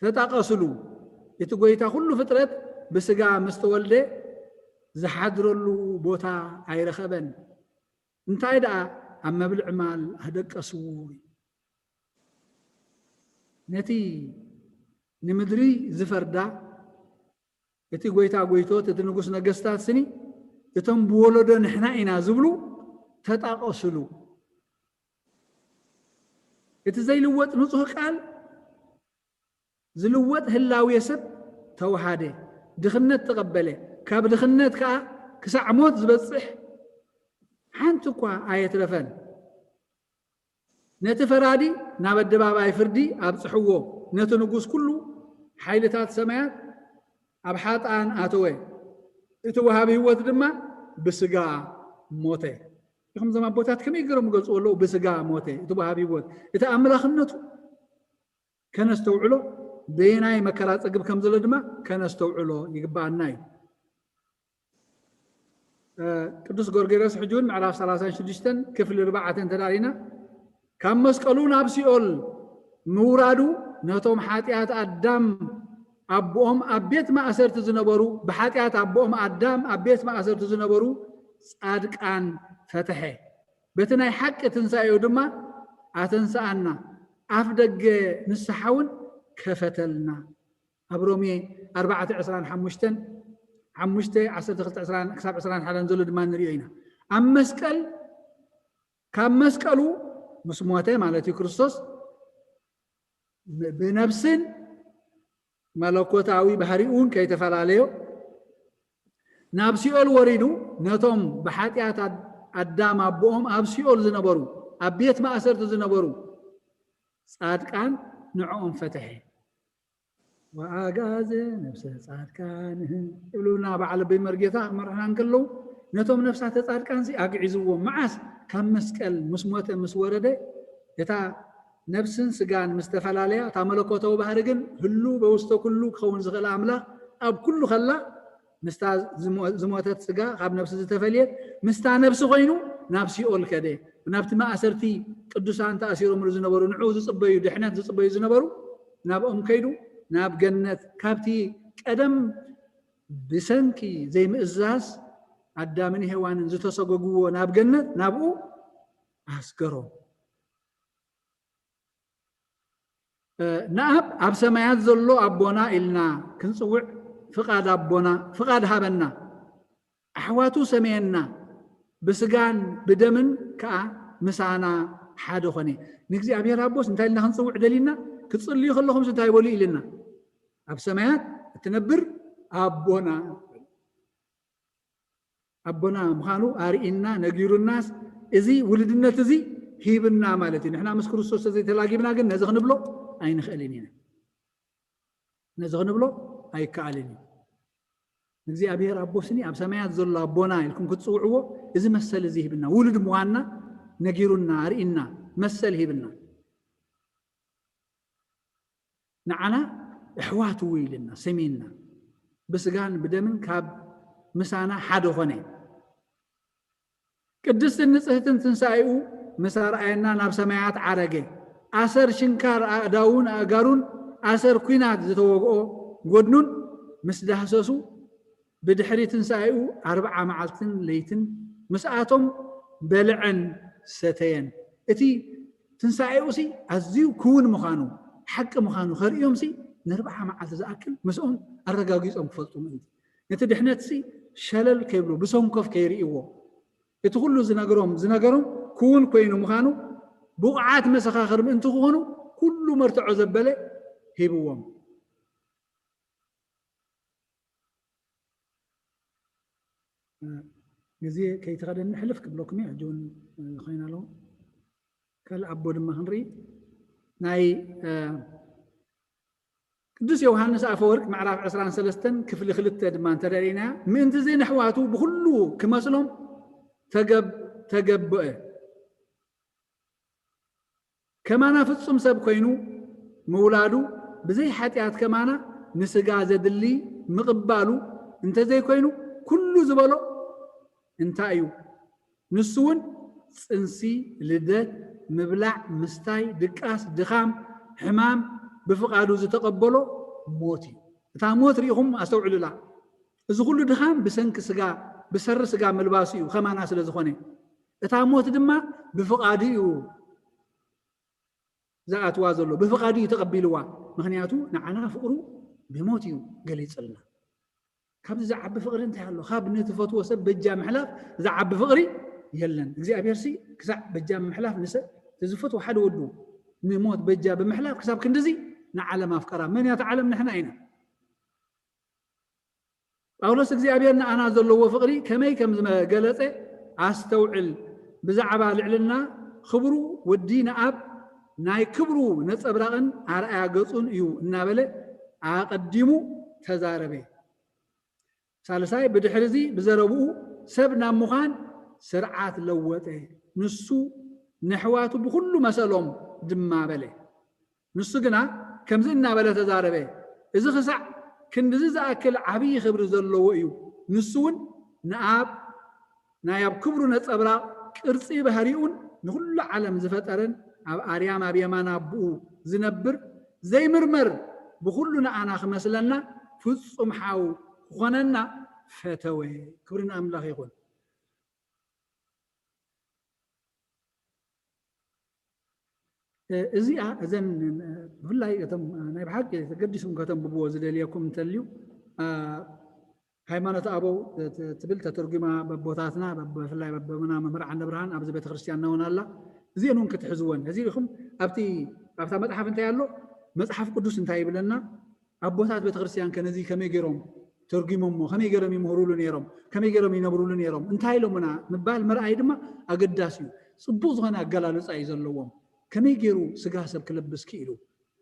ተጣቐስሉ። እቲ ጎይታ ኩሉ ፍጥረት ብስጋ ምስ ተወልደ ዝሓድረሉ ቦታ ኣይረኸበን። እንታይ ደኣ ኣብ መብልዕ ማል ኣደቀስዎ። ነቲ ንምድሪ ዝፈርዳ፣ እቲ ጎይታ ጎይቶት፣ እቲ ንጉስ ነገስታት ስኒ፣ እቶም ብወለዶ ንሕና ኢና ዝብሉ ተጣቐስሉ። እቲ ዘይልወጥ ንጹህ ቃል ዝልወጥ ህላዌ ሰብ ተዋሃደ፣ ድኽነት ተቐበለ፣ ካብ ድኽነት ከኣ ክሳዕ ሞት ዝበጽሕ ሓንቲ እኳ ኣየትረፈን። ነቲ ፈራዲ ናብ ኣደባባይ ፍርዲ ኣብጽሕዎ፣ ነቲ ንጉስ ኩሉ ሓይልታት ሰማያት ኣብ ሓጥኣን ኣተወ። እቲ ወሃቢ ህይወት ድማ ብስጋ ሞተ። ኢኹም እዞም ኣቦታት ከመይ ገይሮም ይገልጽዎ ኣለዉ? ብስጋ ሞተ እቲ ወሃቢ ህይወት። እቲ ኣምላኽነቱ ከነስተውዕሎ፣ በየናይ መከራ ጸግብ ከም ዘሎ ድማ ከነስተውዕሎ ይግብኣና እዩ። እ፣ ቅዱስ ጎርጎርዮስ ሕጂ እውን ምዕራፍ ሰላሳን ሽዱሽተን ክፍሊ ኣርባዕተ እንተዳሪና፣ ካብ መስቀሉ ናብ ሲኦል ምውራዱ ነቶም ሓጢኣት ኣዳም ኣቦኦም ኣብ ቤት ማእሰርቲ ዝነበሩ፣ ብሓጢኣት ኣቦኦም ኣዳም ኣብ ቤት ማእሰርቲ ዝነበሩ ጻድቃን ፈተሐ። በቲ ናይ ሓቂ ትንሳኤኡ ድማ ኣተንስኣና፣ ኣፍ ደገ ንስሓ እውን ከፈተልና። ኣብ ሮሜ ኣርባዕተ ዕስራን ሓሙሽተን፣ ሓሙሽተ፣ ዓሰርተ ክልተ፣ ዕስራን ክሳብ ዕስራን ሓደን ዘሎ ድማ ንሪኦ ኢና። ኣብ መስቀል፣ ካብ መስቀሉ ምስ ሞተ ማለት እዩ ክርስቶስ፣ ብ-፣ ብነብስን መለኮታዊ ባህሪኡን ከይተፈላለዮ ናብ ሲኦል ወሪዱ፣ ነቶም ብሓጢኣት ኣድ-፣ ኣዳም ኣቦኦም ኣብ ሲኦል ዝነበሩ፣ ኣብ ቤት ማእሰርቲ ዝነበሩ ጻድቃን ንዕኦም ፈትሐ። ወአግአዘ ነፍሰ ጻድቃን ይብሉና በዓል ኣቦይ መርጌታ ክመርሑና እንከለዉ፣ ነቶም ነፍሳተ ጻድቃንሲ ኣግዒዝዎም። መዓስ? ካብ መስቀል ምስ ሞተ ምስ ወረደ፣ እታ ነፍስን ስጋን ምስ ተፈላለያ፣ እታ መለኮታዊ ባህሪ ግን ህሉ በውስተ ኩሉ ክኸውን ዝኽእል ኣምላኽ ኣብ ኩሉ ከላ፣ ምስታ ዝሞ-፣ ዝሞተት ስጋ ካብ ነፍሲ ዝተፈልየት፣ ምስታ ነፍሲ ኮይኑ ናብ ሲኦል ከደ። ናብቲ ማእሰርቲ ቅዱሳን ተኣሲሮምሉ ዝነበሩ፣ ንዕኡ ዝጽበዩ፣ ድሕነት ዝጽበዩ ዝነበሩ፣ ናብኦም ከይዱ፣ ናብ ገነት፣ ካብቲ ቀደም ብሰንኪ ዘይምእዛዝ ኣዳምን ሄዋንን ዝተሰጎግዎ ናብ ገነት፣ ናብኡ ኣስገሮም። እ፣ ንኣብ ኣብ ሰማያት ዘሎ ኣቦና ኢልና ክንጽውዕ ፍቓድ ኣቦና፣ ፍቓድ ሃበና። ኣሕዋቱ ሰመየና፣ ብስጋን ብደምን ከኣ ምሳና ሓደ ኾነ። ንእግዚኣብሔር ኣቦስ እንታይ ኢልና ክንጽውዕ ደሊና? ክትጽልዩ ከለኹምስ እንታይ በሉ ኢልና? ኣብ ሰማያት እትነብር ኣቦና። ኣቦና ምዃኑ ኣርኢና፣ ነጊሩናስ፣ እዚ ውልድነት እዚ ሂብና ማለት እዩ። ንሕና ምስ ክርስቶስ ተዘይተላጊብና ግን ነዚ ክንብሎ ኣይንኽእልን ኢና። ነዚ ክንብሎ ኣይከኣልን እዩ። እግዚኣብሔር ኣቦ ስኒ ኣብ ሰማያት ዘሎ ኣቦና ኢልኩም ክትጽውዕዎ እዚ መሰል እዚ ሂብና፣ ውሉድ ምዃንና ነጊሩና፣ ኣርኢና፣ መሰል ሂብና። ንዓና ኣሕዋት እውን ኢልና ሰሚንና፣ ብስጋን ብደምን ካብ ምሳና ሓደ ኾነ። ቅድስትን ንጽህትን ትንሳኤኡ ምስ ኣርኣየና ናብ ሰማያት ዓረገ። ኣሰር ሽንካር ኣእዳውን ኣእጋሩን ኣሰር ኲናት ዝተወግኦ ጎድኑን ምስ ዳህሰሱ ብድሕሪ ትንሳኤኡ ኣርብዓ መዓልትን ለይትን ምስኣቶም በልዐን ሰተየን። እቲ ትንሳኤኡሲ ኣዝዩ ክውን ምዃኑ ሓቂ ምዃኑ ከርእዮምሲ ንኣርብዓ መዓልቲ ዝኣክል ምስኦም ኣረጋጊጾም ክፈልጡ ምእንቲ ነቲ ድሕነትሲ ሸለል ከይብሉ ብሰንኮፍ ከይርእይዎ እቲ ኩሉ ዝነገሮም ዝነገሮም ክውን ኮይኑ ምዃኑ ብቑዓት መሰኻኽር ምእንቲ ክኾኑ ኩሉ መርትዖ ዘበለ ሂብዎም። ግዜ ከይተኸደኒ ሕልፍ ክብለኩም እየ። ሕጂ እውን ኮይና ኣለዎ ካልእ ኣቦ ድማ ክንርኢ ናይ ቅዱስ ዮሃንስ ኣፈወርቅ ምዕራፍ ዕስራን ሰለስተን ክፍሊ ክልተ ድማ እንተደሪእናያ ምእንቲ ዘይንሕዋቱ ብኩሉ ክመስሎም ተገብአ። ከማና ፍጹም ሰብ ኮይኑ ምውላዱ ብዘይ ሓጢኣት ከማና ንስጋ ዘድሊ ምቕባሉ እንተዘይኮይኑ ኩሉ ዝበሎ እንታይ እዩ? ንሱ እውን ጽንሲ፣ ልደት፣ ምብላዕ፣ ምስታይ፣ ድቃስ፣ ድኻም፣ ሕማም ብፍቓዱ ዝተቐበሎ ሞት እዩ። እታ ሞት ርኢኹም ኣስተውዕሉላ። እዚ ኩሉ ድኻም ብሰንኪ ስጋ ብሰሪ ስጋ ምልባሱ እዩ ከማና ስለ ዝኾነ እታ ሞት ድማ ብፍቓዱ እዩ ዝኣትዋ ዘሎ ብፍቓዱ እዩ ተቐቢልዋ። ምኽንያቱ ንዓና ፍቕሩ ብሞት እዩ ገሊጽልና። ካብዚ ዝዓቢ ፍቕሪ እንታይ ኣሎ? ካብ ንትፈትዎ ሰብ በጃ ምሕላፍ ዝዓቢ ፍቕሪ የለን። እግዚኣብሔር ሲ ክሳዕ በጃ ምሕላፍ ንሰብ ዝፈትዎ ሓደ ወዱ ንሞት በጃ ብምሕላፍ ክሳብ ክንድዚ ንዓለም ኣፍቀራ። መን እያ እታ ዓለም? ንሕና ኢና። ጳውሎስ እግዚኣብሔር ንኣና ዘለዎ ፍቕሪ ከመይ ከም ዝገለጸ ኣስተውዕል። ብዛዕባ ልዕልና ክብሩ ወዲ ንኣብ ናይ ክብሩ ነጸብራቕን ኣርኣያ ገጹን እዩ እናበለ ኣቐዲሙ ተዛረበ። ሳልሳይ ብድሕሪ እዚ ብዘረብኡ ሰብ ናብ ምዃን ስርዓት ለወጠ። ንሱ ነሕዋቱ ብኹሉ መሰሎም ድማ በለ። ንሱ ግና ከምዚ እናበለ ተዛረበ፣ እዚ ኽሳዕ ክንድዚ ዝኣክል ዓብዪ ኽብሪ ዘለዎ እዩ። ንሱ እውን ንኣብ ናይ ኣብ ክብሩ ነጸብራቕ ቅርጺ ባህሪኡን ንኹሉ ዓለም ዝፈጠረን ኣብ ኣርያም ኣብ የማን ኣቦኡ ዝነብር ዘይምርመር ብኹሉ ንኣና ክመስለና ፍጹም ሓው ክኾነና ፈተወ። ክብሪ ንኣምላኽ ይኹን። እዚኣ እዘን ብፍላይ እቶም ናይ ብሓቂ ተገዲስኩም ከተንብብዎ ዝደልየኩም እንተልዩ ሃይማኖት ኣበው ትብል ተተርጉማ በቦታትና ብፍላይ በቦና መምህር ዓንደ ብርሃን ኣብዚ ቤተክርስትያንና እውን ኣላ። እዚአን እውን ክትሕዝወን እዚ ኢኹም ኣብቲ ኣብታ መፅሓፍ እንታይ ኣሎ መፅሓፍ ቅዱስ እንታይ ይብለና ኣቦታት ቤተክርስትያን ከ ነዚ ከመይ ገይሮም ተርጉሞሞ ከመይ ገይሮም ይምህሩሉ ነይሮም ከመይ ገይሮም ይነብሩሉ ነይሮም እንታይ ኢሎምና ምባል ምርኣይ ድማ ኣገዳሲ እዩ። ፅቡቅ ዝኾነ ኣገላልፃ እዩ ዘለዎም። ከመይ ገይሩ ስጋ ሰብ ክለብስ ክኢሉ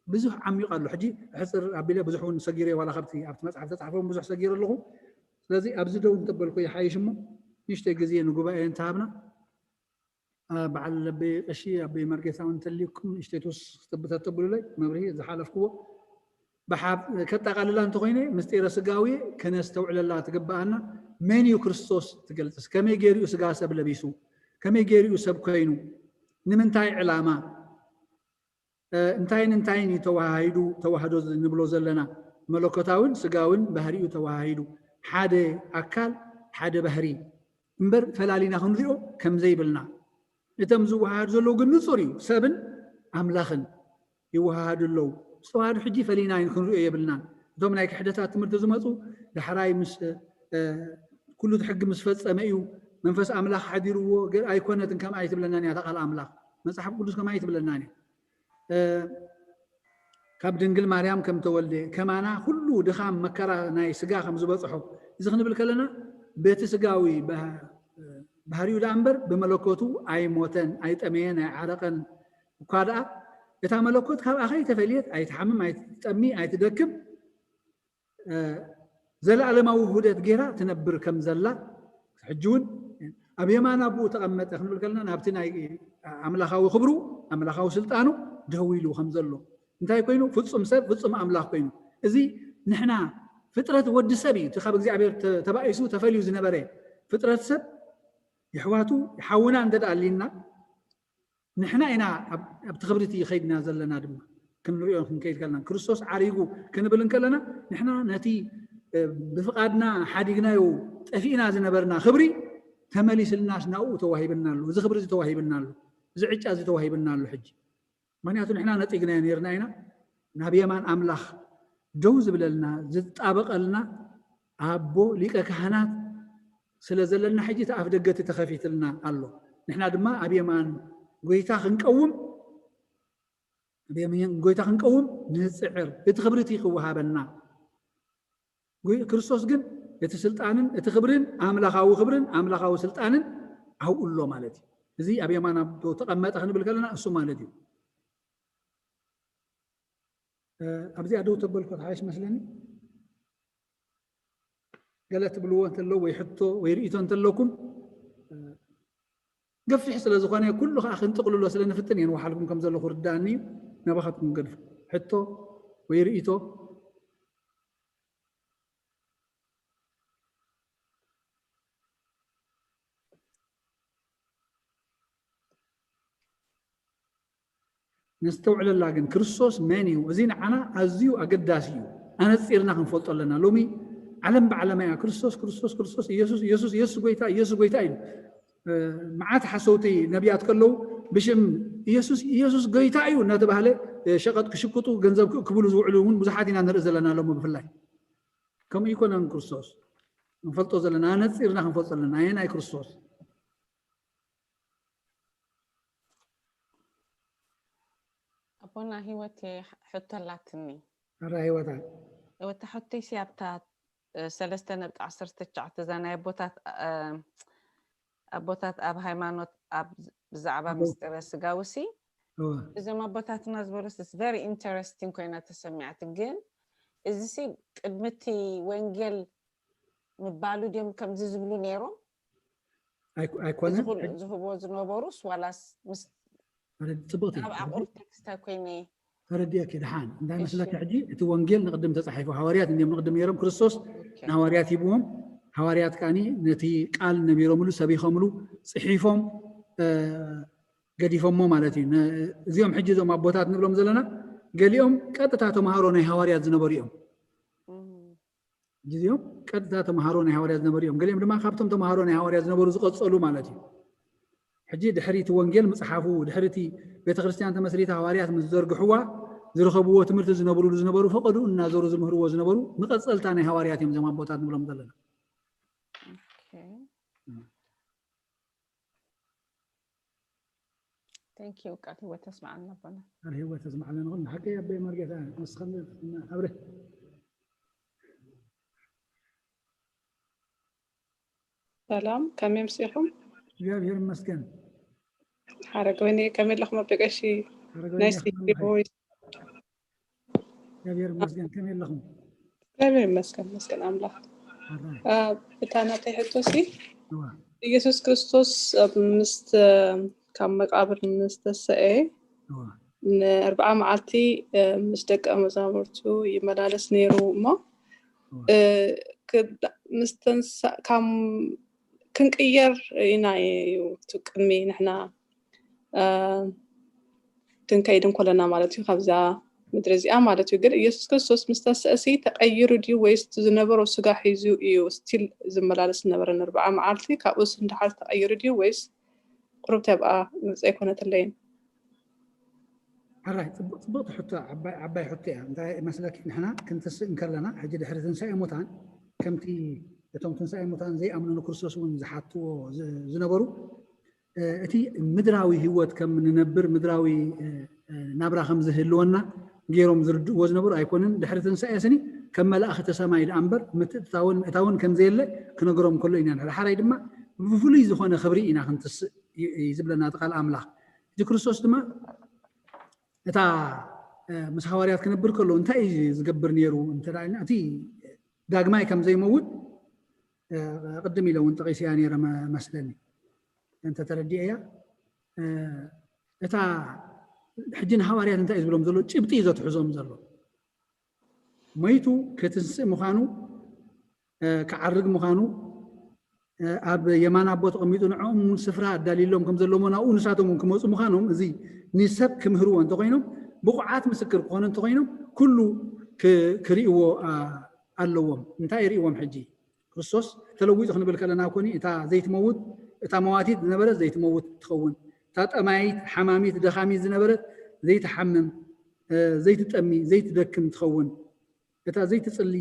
ብዙሕ ዓሚቕ ኣሎ። ሕጂ ሕፅር ኣቢለ ብዙሕ እውን ሰጊረ ዋላ ካብቲ ኣብቲ መፅሓፍ ተፃሕፎም ብዙሕ ሰጊረ ኣለኹ። ስለዚ ኣብዚ ደው እንተበልኩ ይሓይሽ እሞ ንእሽተይ ግዜ ንጉባኤ እንተሃብና በዓል ለበይ ቀሺ ኣበይ መርጌታ እውን እንተልዩኩም ንእሽተይ ትውስኽ ተብሉለይ መብርሂ ዝሓለፍክዎ ብሓብ ከጠቓልላ እንተኮይነ ምስጢረ ስጋዊ ከነስተውዕለላ ትግበኣና። መን እዩ ክርስቶስ ትገልጽስ? ከመይ ገይሩ እዩ ስጋ ሰብ ለቢሱ? ከመይ ገይሩ እዩ ሰብ ኮይኑ? ንምንታይ ዕላማ? እንታይን እንታይን እዩ ተዋሃሂዱ ተዋህዶ ንብሎ ዘለና? መለኮታዊን ስጋዊን ባህሪኡ ተዋሃሂዱ ሓደ ኣካል ሓደ ባህሪ እምበር ፈላሊና ክንሪኦ ከም ዘይብልና እቶም ዝወሃሃዱ ዘለዉ ግን ንጹር እዩ። ሰብን ኣምላኽን ይወሃሃዱ ኣለዉ። ምስ ተዋህዱ ሕጂ ፈሊና ክንሪኦ የብልናን። እቶም ናይ ክሕደታት ትምህርቲ ዝመፁ ዳሕራይ ምስ ኩሉ እቲ ሕጊ ምስ ፈፀመ እዩ መንፈስ ኣምላኽ ሓዲርዎ ኣይኮነትን ከምኣ ኣይትብለናን እያ ቃል ኣምላኽ። መፅሓፍ ቅዱስ ከምኣ ኣይትብለናን እያ። ካብ ድንግል ማርያም ከም ተወልደ ከማና ኩሉ ድኻም መከራ ናይ ስጋ ከም ዝበፅሖ እዚ ክንብል ከለና በቲ ስጋዊ ባህሪኡ ደኣ እምበር ብመለኮቱ ኣይሞተን ኣይጠመየን ኣይዓረቐን እኳ ደኣ እታ መለኮት ካብኣ ከይተፈልየት ኣይትሓምም ኣይትጠሚ ኣይትደክም። ዘለኣለማዊ ውህደት ጌራ ትነብር ከም ዘላ፣ ሕጂ እውን ኣብ የማን ኣቦኡ ተቐመጠ ክንብል ከለና፣ ናብቲ ናይ ኣምላኻዊ ክብሩ፣ ኣምላኻዊ ስልጣኑ ደው ኢሉ ከም ዘሎ፣ እንታይ ኮይኑ? ፍጹም ሰብ፣ ፍጹም ኣምላኽ ኮይኑ። እዚ ንሕና ፍጥረት ወዲ ሰብ እዩ። እቲ ካብ እግዚኣብሔር ተ-፣ ተባኢሱ ተፈልዩ ዝነበረ ፍጥረት ሰብ የሕዋቱ፣ ሓውና እንተ ደኣ ኣሊና፣ ንሕና ኢና ኣብ-፣ ኣብቲ ክብሪ እቲ ከይድና ዘለና። ድማ ክንሪኦ ክንከይድ ከለና፣ ክርስቶስ ዓሪጉ ክንብል እንከለና፣ ንሕና ነቲ፣ እ፣ ብፍቓድና ሓዲግናዮ ጠፊእና ዝነበርና ክብሪ ተመሊስልናስ ናብኡ ተዋሂብና ኣሎ። እዚ ክብሪ እዚ ተዋሂብና ኣሎ። እዚ ዕጫ እዚ ተዋሂብና ኣሎ። ሕጂ ምኽንያቱ ንሕና ነጺግናዮ ነይርና ኢና። ናብ የማን ኣምላኽ ደው ዝብለልና፣ ዝጣበቐልና ኣቦ ሊቀ ካህናት ስለ ዘለና፣ ሕጂ እቲ ኣፍ ደገ እቲ ተኸፊትልና ኣሎ። ንሕና ድማ ኣብ የማን ጎይታ ክንቀውም፣ ኣብ የማን ጎይታ ክንቀውም ንጽዕር። እቲ ክብሪ እቲ ክወሃበና። ጎይ-፣ ክርስቶስ ግን እቲ ስልጣንን እቲ ክብርን፣ ኣምላኻዊ ክብርን ኣምላኻዊ ስልጣንን ኣብኡ ኣሎ ማለት እዩ። እዚ ኣብ የማን ኣቦ ተቐመጠ ክንብል ከለና እሱ ማለት እዩ። እ፣ ኣብዚኣ ደው ተበልኩ ሓይሽ መስለኒ። ገለ ትብልዎ እንተሎ ወይ ሕቶ ወይ ርእይቶ እንተለኩም፣ እ፣ ገፊሕ ስለ ዝኾነ ኩሉ ከዓ ክንጥቕልሎ ስለ ንፍትን እየ ንወሓልኩም ከም ዘለኹ ርዳእኒ እዩ። ናባኻትኩም ገድፉ። ሕቶ ወይ ርእይቶ? ነስተውዕለላ ግን፣ ክርስቶስ መን እዩ? እዚ ንዓና ኣዝዩ ኣገዳሲ እዩ። ኣነጺርና ክንፈልጦ ኣለና። ሎሚ ዓለም ብዓለማ እያ፣ ክርስቶስ፣ ክርስቶስ፣ ክርስቶስ፣ ኢየሱስ፣ ኢየሱስ፣ ኢየሱስ ጎይታ፣ ኢየሱስ ጎይታ ኢሉ። እ፣ መዓት ሓሰውቲ ነቢያት ከለዉ፣ ብሽም ኢየሱስ፣ ኢየሱስ ጎይታ እዩ እናተባህለ፣ እ፣ ሸቐጥ ክሽቅጡ፣ ገንዘብ ክ-፣ ክብሉ ዝውዕሉ እውን ብዙሓት ኢና ንርኢ ዘለና ሎሚ። ብፍላይ ከምኡ ኣይኮነን። ክርስቶስ ክንፈልጦ ዘለና፣ ኣነጺርና ክንፈልጦ ኣለና። ኣየናይ ክርስቶስ? ኣቦና ህይወት፣ ሕቶ ኣላትኒ። ኣራ ህይወታ። ወታ ሕቶይ ሲ ኣብታ፣ እ፣ ሰለስተ ነጥቢ ዓሰርተ ትሽዓተ፣ እዛ ናይ ኣቦታት፣ እ፣ ኣቦታት ኣብ ሃይማኖት፣ ኣብ ብዛዕባ ኣቦ-፣ ምስጢረ ስጋዊ ሲ፣ እዋ። እዞም ኣቦታትና ዝበሉስ is very interesting ኮይና ተሰሚዓት። ግን እዚ ሲ ቅድሚ እቲ ወንጌል ምባሉ ድዮም ከምዚ ዝብሉ ነይሮም? ኣይኮ-፣ ኣይኮነን። እዚ ኩሉ ሕጂ ዝህብዎ ዝነበሩስ ዋላስ ምስ ተረድ-፣ ጽብቕቲ። ኣብ ዓቑር ቴክስት ኣይኮይነ። ተረዲእኪ። ደሓን እንታይ መስለኪ? ሕጂ እቲ ወንጌል ንቕድም ተጻሒፉ፣ ሃዋርያት እንዲዮም ንቕድም ነይሮም። ክርስቶስ ኦኬ። ንሃዋርያት ሂብዎም፣ ሃዋርያት ከኣኒ ነቲ ቃል ነቢሮምሉ፣ ሰቢኾምሉ፣ ጽሒፎም፣ እ፣ ገዲፎሞ ማለት እዩ። ነ-፣ እዚኦም ሕጂ እዞም ኣቦታት ንብሎም ዘለና፣ ገሊኦም ቀጥታ ተምሃሮ ናይ ሃዋርያት ዝነበሩ እዮም። እም። ሕጂ እዚኦም ቀጥታ ተምሃሮ ናይ ሃዋርያት ዝነበሩ እዮም። ገሊኦም ድማ ካብቶም ተምሃሮ ናይ ሃዋርያት ዝነበሩ ዝቐጸሉ ማለት እዩ። ሕጂ ድሕሪ እቲ ወንጌል ምጽሓፉ፣ ድሕሪ እቲ ቤተክርስትያን ተመስሪታ ሃዋርያት ምስ ዘርግሕዋ፣ ዝረኸብዎ ትምህርቲ ዝነብሩሉ ዝነበሩ፣ ፈቐድኡ እናዞሩ ዝምህርዎ ዝነበሩ መቐጸልታ ናይ ሃዋርያት እዮም እዞም ኣቦታት ንብሎም ዘለና። ኦኬ። እም። Thank you። ቃል ህይወት ተስማዓልና ኣቦና። ቃል ህይወት ተስማዓልና። ንኹን ሓቂ ኣቦይ መርጌታ መስኸል ኣብረ። ሰላም፣ ከመይ ኣምሲኹም? እግዚኣብሔር ይመስገን። ሓረገወይኒ፣ ከመይ ኣለኹም ኣቦይ ቀሺ? ሓረገወይኒ፣ ናይ ከመይ ስቱዲዮ ኣለኹም? ቮይስ። እግዚኣብሔር ይመስገን። ከመይ ኣለኹም? እግዚኣብሔር ይመስገን፣ መስገን ኣምላኽ። ኣራይ። እ፣ እታ ናተይ ሕቶ ሲ፣ እዋ። ኢየሱስ ክርስቶስ ኣብ ምስ፣ ካብ መቃብር ምስ ተሰኤ፣ እዋ። ንኣርብዓ መዓልቲ፣ እ፣ ምስ ደቀ መዛሙርቱ ይመላለስ ነይሩ እሞ፣ እዋ። እ፣ ክ-፣ ምስ ተንሳ-፣ ካም-፣ ክንቅየር ኢና እዩ እቲ ቅድሚ ንሕና፣ እ፣ ክንከይድ እንኮለና ማለት እዩ፣ ካብዛ ምድሪ እዚኣ ማለት እዩ። ግን ኢየሱስ ክርስቶስ ምስ ተንስእሲ ተቐይሩ ድዩ ወይስ እቲ ዝነበሮ ስጋ ሒዙ እዩ ስቲል ዝመላለስ ዝነበረ ንኣርብዓ መዓልቲ? ካብኡስ እንድሓር ተቐይሩ ድዩ ወይስ ቁሩብ ተብኣ ግልፂ ኣይኮነትለይን? ሕራይ፣ ፅቡቅ፣ ፅቡቅቲ ሕቶ፣ ዓባይ፣ ዓባይ ሕቶ እያ። እንታይ መስለኪ፣ ንሕና ክንትስእ እንከለና፣ ሕጂ ድሕሪ ትንሳኤ ሙታን፣ ከምቲ እቶም ትንሳኤ ሙታን ዘይኣምኑ ንክርስቶስ እውን ዝሓትዎ ዝ-፣ ዝነበሩ፣ እ፣ እቲ ምድራዊ ህይወት ከም ንነብር፣ ምድራዊ፣ እ፣ እ፣ ናብራ ከም ዝህልወና ገይሮም ዝርድእዎ ዝነበሩ ኣይኮንን። ድሕሪ ትንሳኤ ስኒ ከም መላእኽቲ ሰማይ ደኣ እምበር፣ ምትእትታውን ምእታውን ከም ዘየለ ክነግሮም ከሎ ኢና ንሕና። ሓራይ ድማ ብፍሉይ ዝኾነ ክብሪ ኢና ክንትስእ ዩ-፣ እዩ ዝብለና እቲ ቃል ኣምላኽ። እቲ ክርስቶስ ድማ እታ፣ እ፣ ምስ ሃዋርያት ክነብር ከሎ እንታይ እዩ ዝገብር ነይሩ እንተ ደኣ ኢልና፣ እቲ ዳግማይ ከም ዘይመውት ቅድም ኢለ እውን ጠቒሰያ ነይረ መስለኒ። እንተ ተረዲኤያ እታ ሕጂ ንሃዋርያት እንታይ እዩ ዝብሎም ዘሎ? ጭብጢ እዩ ዘትሕዞም ዘሎ። መይቱ ክትንስእ ምዃኑ፣ ክዓርግ ምዃኑ፣ ኣብ የማን ኣቦ ተቐሚጡ ንዕኦም እውን ስፍራ ኣዳልዩሎም ከም ዘለዎም ናብኡ ንሳቶም እውን ክመፁ ምዃኖም እዚ ንሰብ ክምህርዎ እንተኮይኖም ብቑዓት ምስክር ክኾኑ እንተኮይኖም ኩሉ ክርእይዎ ኣለዎም። እንታይ ይርእዎም ሕጂ? ክርስቶስ ተለዊጡ ክንብል ከለና ኮኒ እታ ዘይትመውት እታ መዋቲት ዝነበረት ዘይትመውት ትኸውን፣ እታ ጠማይት ሓማሚት ደኻሚት ዝነበረት ዘይትሓምም ዘይትጠሚ ዘይትደክም ትኸውን፣ እታ ዘይትጽሊ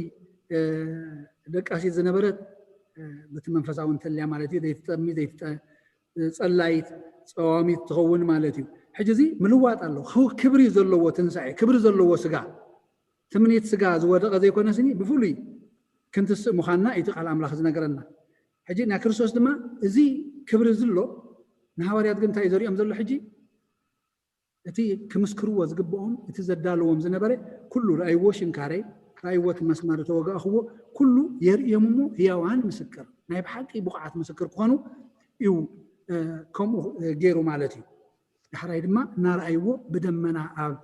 ደቃሲት ዝነበረት በቲ መንፈሳዊ እንተልያ ማለት እዩ ዘይትጠሚ ዘይትጸላይት ጸዋሚት ትኸውን ማለት እዩ። ሕጂ እዚ ምልዋጥ ኣሎ። ክብሪ ዘለዎ ትንሳኤ ክብሪ ዘለዎ ስጋ ትምኒት ስጋ ዝወደቐ ዘይኮነስኒ ብፍሉይ ክንትስእ ምዃንና እዩ እቲ ቃል ኣምላኽ ዝነገረና። ሕጂ ናይ ክርስቶስ ድማ እዚ ክብሪ ዝሎ ንሃዋርያት ግን እንታይ እዩ ዘሪኦም ዘሎ? ሕጂ እቲ ክምስክርዎ ዝግብኦም እቲ ዘዳለዎም ዝነበረ ኩሉ ረኣይዎ፣ ሽንካረይ ረኣይዎ፣ እቲ መስማር ተወጋእኽዎ ኩሉ የርእዮም እሞ ህያዋን ምስክር ናይ ብሓቂ ብቑዓት ምስክር ክኾኑ እዩ ከምኡ ገይሩ ማለት እዩ። ዳሕራይ ድማ እናረኣይዎ ብደመና ኣብ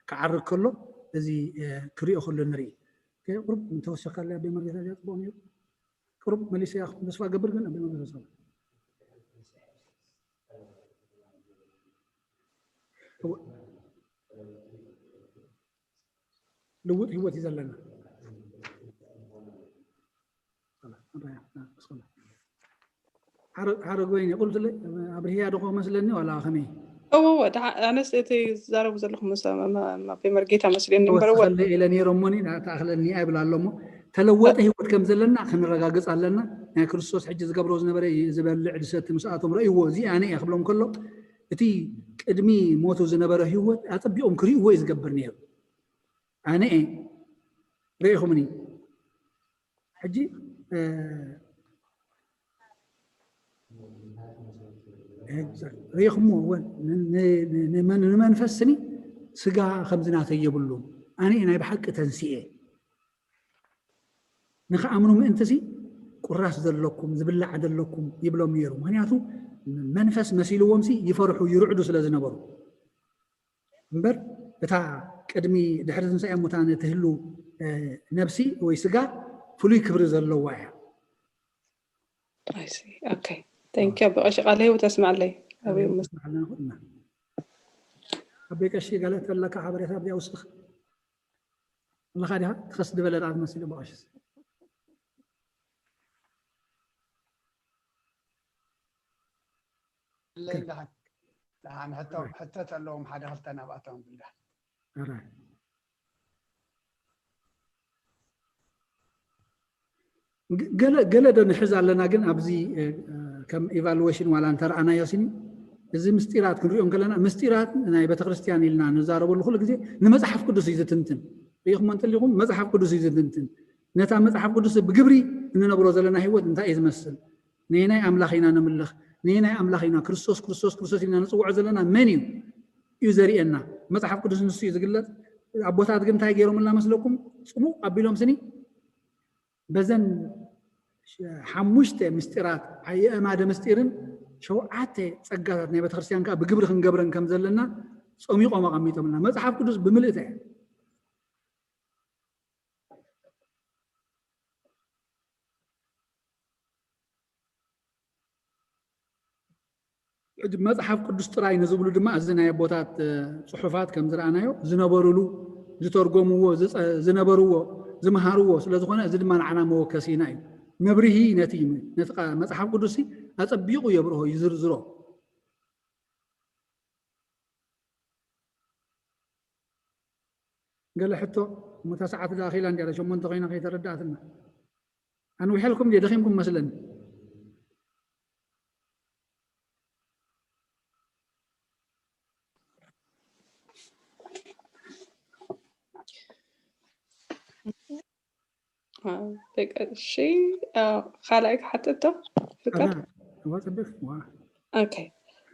ክዓርግ ከሎ እዚ ክሪኦ ከሎ ንርኢ። ቁሩብ እንተወሰካለ ኣቤ መርጌታ ዚኣ ፅቡቅ ነይሩ። ቁሩብ መሊሰ እያ ተስፋ ገብር ግን ኣቤ መርጌታ ልውጥ ህይወት እዩ ዘለና። ሓረግ ወይኒ ቁልትለ ኣብርህያ ዶ መስለኒ ዋላ ከመይ? እወ እወ ኣነስ እቲ ዝዛረቡ ዘለኹም ምስ ኣቤ መርጌታ መስለኒ እምበር እወ ኢለ ነይረ እሞኒ ተኣኽለኒ እያ ይብል ኣሎ እሞ ተለወጠ ህይወት ከም ዘለና ክንረጋግፅ ኣለና። ናይ ክርስቶስ ሕጂ ዝገብሮ ዝነበረ ዝበልዕ ዝሰቲ ምስኣቶም ረእይዎ እዚ ኣነ እየ ክብሎም ከሎ እቲ ቅድሚ ሞቱ ዝነበረ ህይወት ኣፀቢቖም ክርእይዎ እዩ ዝገብር ነይሩ። ኣነ እየ ርኢኹምኒ ሕጂ ርኢኹምዎ ንመንፈስ ስኒ ስጋ ከምዚ ናተይ የብሉን ኣነ ናይ ብሓቂ ተንስኤ ንክኣምኑ ምእንቲ ሲ ቁራስ ዘለኩም ዝብላዕ ዘለኩም ይብሎም ነይሩ። ምክንያቱ መንፈስ መሲልዎም ሲ ይፈርሑ ይርዕዱ ስለ ዝነበሩ እምበር እታ ቅድሚ ድሕሪ ትንሳኤ ሙታን ትህሉ ነብሲ ወይ ስጋ ፍሉይ ክብሪ ዘለዋ እያ። I see. Okay. Thank you. ብቐሺ ቃለ ህይወት ኣስማዓለይ። ኣበይ ምስ ኣበይ ቀሺ ገለ ተለካ ሓበሬታ ኣብዚኣ ውስኽ ኣለኻ ዲኻ? ትኸስ ዝበለ ደኣ ትመስል ብቐሽስ ደሓን ሕቶ ተለዎም ሓደ ክልተ ናብኣቶም ኣብልዳ ገለ ዶ ንሕዝ ኣለና ግን ኣብዚ ከም ኢቫሉዌሽን ዋላ እንተረኣናዮ ሲኒ እዚ ምስጢራት ክንሪኦም ከለና ምስጢራት ናይ ቤተክርስትያን ኢልና ንዛረበሉ ኩሉ ግዜ ንመፅሓፍ ቅዱስ እዩ ዝትንትን ርኢኹሞ እንተሊኹም መፅሓፍ ቅዱስ እዩ ዝትንትን ነታ መፅሓፍ ቅዱስ ብግብሪ እንነብሮ ዘለና ህይወት እንታይ እዩ ዝመስል ንየናይ ኣምላኽ ኢና ንምልኽ ንየናይ ኣምላኽ ኢና ክርስቶስ ክርስቶስ ክርስቶስ ኢና ንፅውዖ ዘለና መን እዩ እዩ ዘርእየና መፅሓፍ ቅዱስ ንሱ እዩ ዝግለፅ ኣቦታት ግን እንታይ ገይሮምልና መስለኩም ፅቡቕ ኣቢሎም ስኒ በዘን ሓሙሽተ ምስጢራት ኣየእማደ ምስጢርን ሸውዓተ ፀጋታት ናይ ቤተክርስትያን ከዓ ብግብሪ ክንገብረን ከም ዘለና ፀሚቖም ኣቐሚጦምልና መፅሓፍ ቅዱስ ብምልእተ ሕጂ መፅሓፍ ቅዱስ ጥራይ ንዝብሉ ድማ እዚ ናይ ኣቦታት ፅሑፋት ከም ዝረኣናዮ ዝነበሩሉ ዝተርጎምዎ ዝነበርዎ ዝመሃርዎ ስለ ዝኾነ እዚ ድማ ንዓና መወከሲና እዩ መብርሂ ነቲ ነቲ መፅሓፍ ቅዱስ ኣፀቢቑ የብርሆ ይዝርዝሮ ገለ ሕቶ እሞ እታ ሰዓት ደኣ ኺላ እንድያ ሸሞንተ ኮይና ከይተረዳእትና ኣንዊሐልኩም ድየ ደኺምኩም መስለኒ እሺ ካልኣይ ክሓተቶ ፍቃድ ኦኬ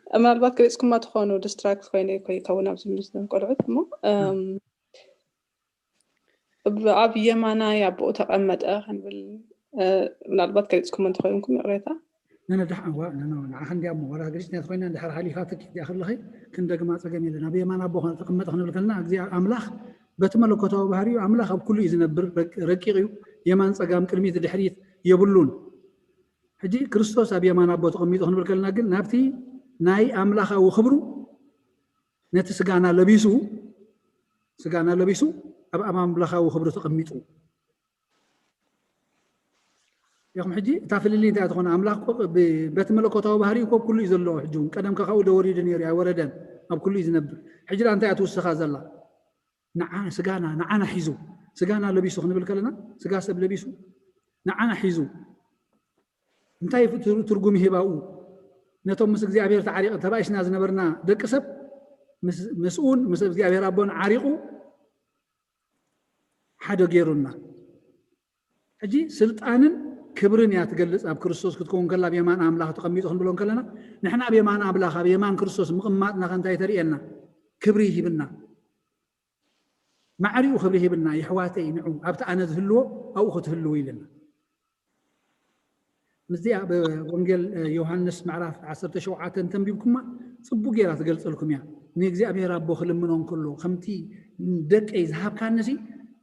ምናልባት ገሊፅኩማ ትኾኑ ዲስትራክት ኮይነ ይከውን ኣብዚ ምስ ቆልዑት እሞ ኣብ የማናይ ኣቦኡ ተቐመጠ ክንብል፣ ምናልባት ገሊፅኩም እንተኮይንኩም ይቕሬታ። ነነ ደሓን ዋ ነነ ንዓኻ እንዲያ እሞ ዋላ ግሪስ ናይ ኮይና እንድሕር ሓሊፋትክ እዚኣ ከለኺ ክንደግማ ፀገም የለን። ኣብ የማን ኣቦ ተቐመጠ ክንብል ከለና እግዚኣብሔር ኣምላኽ በቲ መለኮታዊ ባህሪኡ ኣምላኽ ኣብ ኩሉ እዩ ዝነብር፣ ረቂቕ እዩ። የማን ፀጋም ቅድሚት ድሕሪት የብሉን። ሕጂ ክርስቶስ ኣብ የማን ኣቦ ተቐሚጡ ክንብል ከለና ግን ናብቲ ናይ ኣምላኻዊ ክብሩ ነቲ ስጋና ለቢሱ ስጋና ለቢሱ ኣብ ኣምላኻዊ ክብሪ ተቐሚጡ ኢኹም። ሕጂ እታ ፍልልይ እንታይ ትኾነ? ኣምላኽ በቲ መለኮታዊ ባህሪ እኮ ኩሉ እዩ ዘለዎ። ሕጂ እውን ቀደም ከካኡ ደወሪዱ ነይሩ ኣይወረደን፣ ኣብ ኩሉ እዩ ዝነብር። ሕጂ ዳ እንታይ እያ ትውስኻ ዘላ? ንዓ ስጋና ንዓና ሒዙ ስጋና ለቢሱ ክንብል ከለና ስጋ ሰብ ለቢሱ ንዓና ሒዙ እንታይ ትርጉም ይህባኡ? ነቶም ምስ እግዚኣብሔር ተዓሪቕ ተባኢስና ዝነበርና ደቂ ሰብ ምስኡን ምስ እግዚኣብሔር ኣቦን ዓሪቑ ሓደ ገይሩና። ሕጂ ስልጣንን ክብርን እያ ትገልጽ። ኣብ ክርስቶስ ክትከውን ከላ ኣብ የማን ኣምላኽ ተቐሚጡ ክንብሎ ከለና ንሕና ኣብ የማን ኣምላኽ ኣብ የማን ክርስቶስ ምቕማጥና ከ እንታይ ተርእየና? ክብሪ ይህብና። ማዕሪኡ ክብሪ ሂብና፣ ይሕዋተይ ንዑ ኣብቲ ኣነ ዝህልዎ ኣብኡ ክትህልዉ ኢልና። ምስዚኣ ብወንጌል ዮሃንስ ምዕራፍ ዓሰርተ ሸውዓተ እንተንቢብኩማ ጽቡቅ ጌራ ትገልጸልኩም እያ። ንእግዚኣብሔር ኣቦ ክልምኖ እንከሎ ከምቲ ደቀይ ዝሃብካኒ ሲ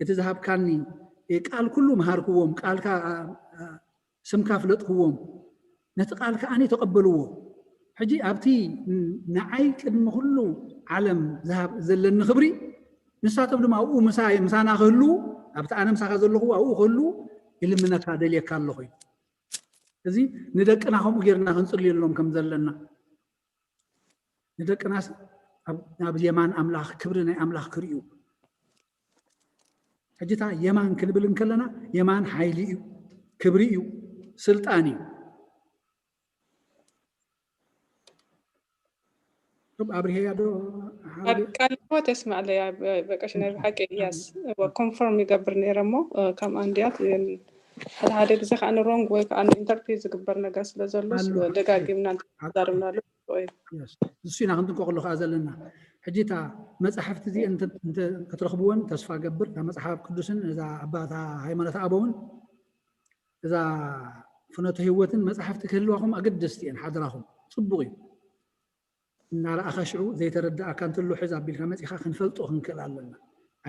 እቲ ዝሃብካኒ ቃል ኩሉ መሃርክዎም፣ ቃልካ ስምካ ፍለጥክዎም፣ ነቲ ቃል ከኣ ተቐበልዎ። ሕጂ ኣብቲ ንዓይ ቅድሚ ኩሉ ዓለም ዘለኒ ክብሪ ንሳቶም ድማ ኣብኡ ምሳና ክህልዉ ኣብቲ ኣነ ምሳኻ ዘለኹ ኣብኡ ክህልዉ ይልምነካ ደልየካ ኣለኹ እዩ። እዚ ንደቅና ከምኡ ጌርና ክንጽልየሎም ከም ዘለና ንደቅናስ ናብ የማን ኣምላኽ ክብሪ ናይ ኣምላኽ ክርእዩ። ሕጂታ የማን ክንብል እንከለና የማን ሓይሊ እዩ፣ ክብሪ እዩ፣ ስልጣን እዩ። ኣብርሄያ ዶ ቃል ህይወት የስማዕለያ በቀሽ ናይ ብሓቂ እያስ ኮንፈርም ይገብር ነይረ እሞ ከም ኣንድያት ሓደ ሓደ ግዜ ከዓ ንሮንግ ወይ ከዓ ንኢንተርፕሪት ዝግበር ነገር ስለ ዘሎ ደጋጊምና ዛርብናሉ እሱ ኢና ክንጥንቀቕ ከሎ ከዓ ዘለና ሕጂ እታ መፅሓፍቲ እዚአን ክትረኽብወን ተስፋ ገብር እታ መፅሓፍ ቅዱስን እዛ ኣባታ ሃይማኖት ኣበውን እዛ ፍኖተ ህይወትን መፅሓፍቲ ክህልዋኹም ኣገደስቲ እየን ሓድራኹም ፅቡቕ እዩ እናረኣኻ ሽዑ ዘይተረዳእካ እንተሎ ሕዝ ኣቢልካ መፂኻ ክንፈልጦ ክንክእል ኣለና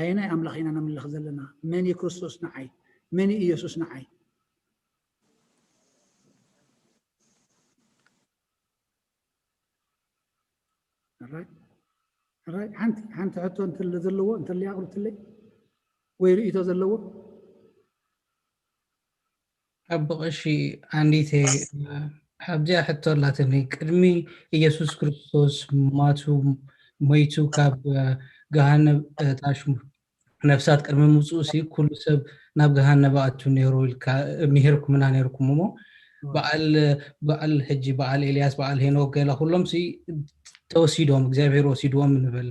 ኣየናይ ኣምላኽ ኢና ነምልኽ ዘለና መን እዩ ክርስቶስ ንዓይ መን እዩ ኢየሱስ ንዓይ ሓንቲ ሓንቲ ሕቶ እንተለ ዘለዎ እንተለ ኣቕርብትለይ ወይ ርእቶ ዘለዎ ኣቦ ቀሺ ኣንዲተ ኣብዚኣ ሕቶ ኣላትኒ ቅድሚ ኢየሱስ ክርስቶስ ማቱ ሞይቱ ካብ ገሃነብ ታሽሙ ነፍሳት ቅድሚ ምውፅኡ ሲ ኩሉ ሰብ ናብ ገሃነብ ኣቱ ነይሩ ኢልካ ምሄርኩምና ነይርኩም እሞ በዓል በዓል ሕጂ በዓል ኤልያስ በዓል ሄኖክ ገለ ኩሎም ሲ ተወሲዶም እግዚኣብሔር ወሲድዎም ንበል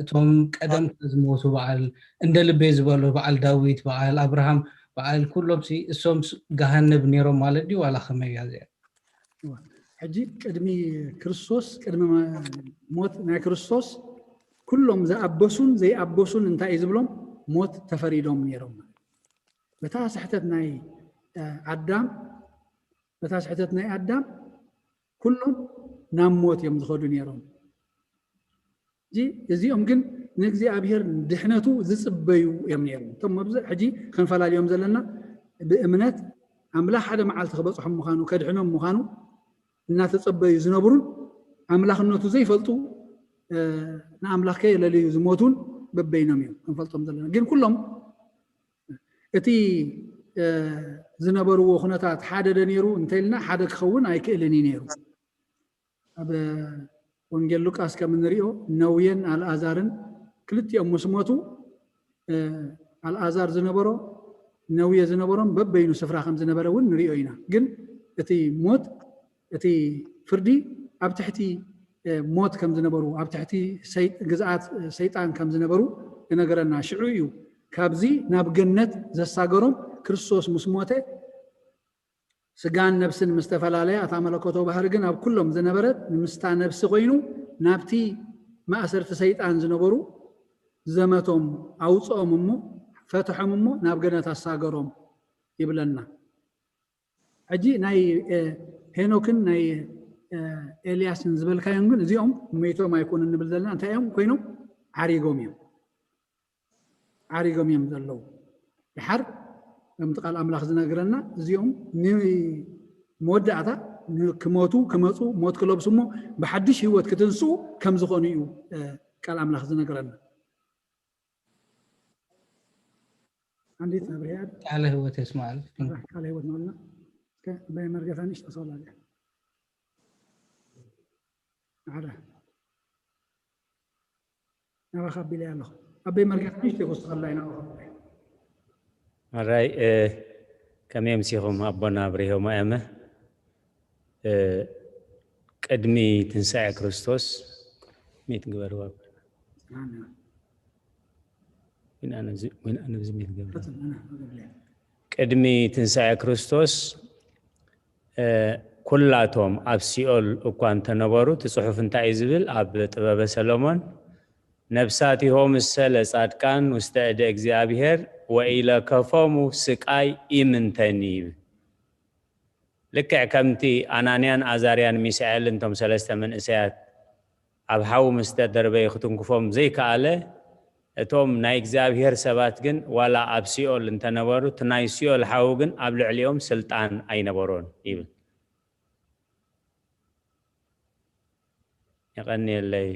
እቶም ቀደም ዝሞቱ በዓል እንደ ልቤ ዝበሉ በዓል ዳዊት በዓል ኣብርሃም በዓል ኩሎም ሲ እሶም ገሃነብ ነይሮም ማለት ድዩ ዋላ ከመይ እያ እዚኣ ሕጂ ቅድሚ ክርስቶስ ቅድሚ ሞት ናይ ክርስቶስ ኩሎም ዝኣበሱን ዘይኣበሱን እንታይ እዩ ዝብሎም ሞት ተፈሪዶም ነይሮም በታ ስሕተት ናይ ኣዳም በታ ስሕተት ናይ ኣዳም ኩሎም ናብ ሞት እዮም ዝኸዱ ነይሮም እዚኦም ግን ንእግዚኣብሔር ድሕነቱ ዝፅበዩ እዮም ነይሮም እቶም መብዝሕ ሕጂ ክንፈላልዮም ዘለና ብእምነት ኣምላኽ ሓደ መዓልቲ ክበፅሖም ምዃኑ ከድሕኖም ምዃኑ እናተፀበዩ ዝነብሩን ኣምላኽነቱ ዘይፈልጡ ንኣምላኽ ከየለልዩ ዝሞቱን በበይኖም እዮም ክንፈልጦም ዘለና ግን ኩሎም እቲ ዝነበርዎ ኩነታት ሓደ ደ ነይሩ እንተኢልና ሓደ ክኸውን ኣይክእልን እዩ ነይሩ ኣብ ወንጌል ሉቃስ ከም እንሪኦ ነውየን ኣልኣዛርን ክልቲኦም ምስ ሞቱ ኣልኣዛር ዝነበሮ ነውየ ዝነበሮም በበይኑ ስፍራ ከም ዝነበረ እውን ንሪኦ ኢና ግን እቲ ሞት እቲ ፍርዲ ኣብ ትሕቲ ሞት ከም ዝነበሩ ኣብ ትሕቲ ግዝኣት ሰይጣን ከም ዝነበሩ ይነገረና ሽዑ እዩ ካብዚ ናብ ገነት ዘሳገሮም ክርስቶስ ምስ ሞተ ስጋን ነብስን ምስ ዝተፈላለያ እታ መለኮታዊ ባህሪ ግን ኣብ ኩሎም ዝነበረት ንምስታ ነብሲ ኮይኑ ናብቲ ማእሰርቲ ሰይጣን ዝነበሩ ዘመቶም ኣውፅኦም እሞ ፈትሖም እሞ ናብ ገነት ኣሳገሮም ይብለና። ሕጂ ናይ ሄኖክን ናይ ኤልያስን ዝበልካዮም ግን እዚኦም መይቶም ኣይኮኑን ንብል ዘለና። እንታይ እዮም ኮይኖም? ዓሪጎም እዮም። ዓሪጎም እዮም ዘለዉ። ድሓር ከምቲ ቃል ኣምላኽ ዝነግረና እዚኦም ንመወዳእታ ክመቱ ክመፁ ሞት ክለብሱ እሞ ብሓድሽ ህይወት ክትንስኡ ከም ዝኾኑ እዩ ቃል ኣምላኽ ዝነግረና። ኣንዲት ኣብርሃ ቃለ ህይወት የስማዕል። ቃለ ህይወት ነልና። እስከ በይ መርገታ ንሽ ተሰላ ሓደ ናባኻ ኣቢለ ኣለኹ። ኣበይ መርገታ ንሽ ተይኮስተኸላይ ናባኻ ኣራይ ከመይ ኣምሲኹም ኣቦና ኣብሪሆማ ያመ? ቅድሚ ትንሳኤ ክርስቶስ ሚት ግበርዋ። ቅድሚ ትንሳኤ ክርስቶስ ኩላቶም ኣብ ሲኦል እኳ እንተነበሩ፣ እቲ ጽሑፍ እንታይ እዩ ዝብል? ኣብ ጥበበ ሰሎሞን፣ ነብሳቲሆምሰ ለጻድቃን ውስተ እደ እግዚኣብሔር ወኢለከፎሙ ስቃይ ኢምንተኒ ይብል። ልክዕ ከምቲ ኣናንያን ኣዛርያን ሚሳኤልን እቶም ሰለስተ መንእሰያት ኣብ ሓዊ ምስ ተደርበዩ ክትንክፎም ዘይከኣለ፣ እቶም ናይ እግዚኣብሔር ሰባት ግን ዋላ ኣብ ሲኦል እንተነበሩ፣ እቲ ናይ ሲኦል ሓዊ ግን ኣብ ልዕሊኦም ስልጣን ኣይነበሮን ይብል። የቐንየለይ።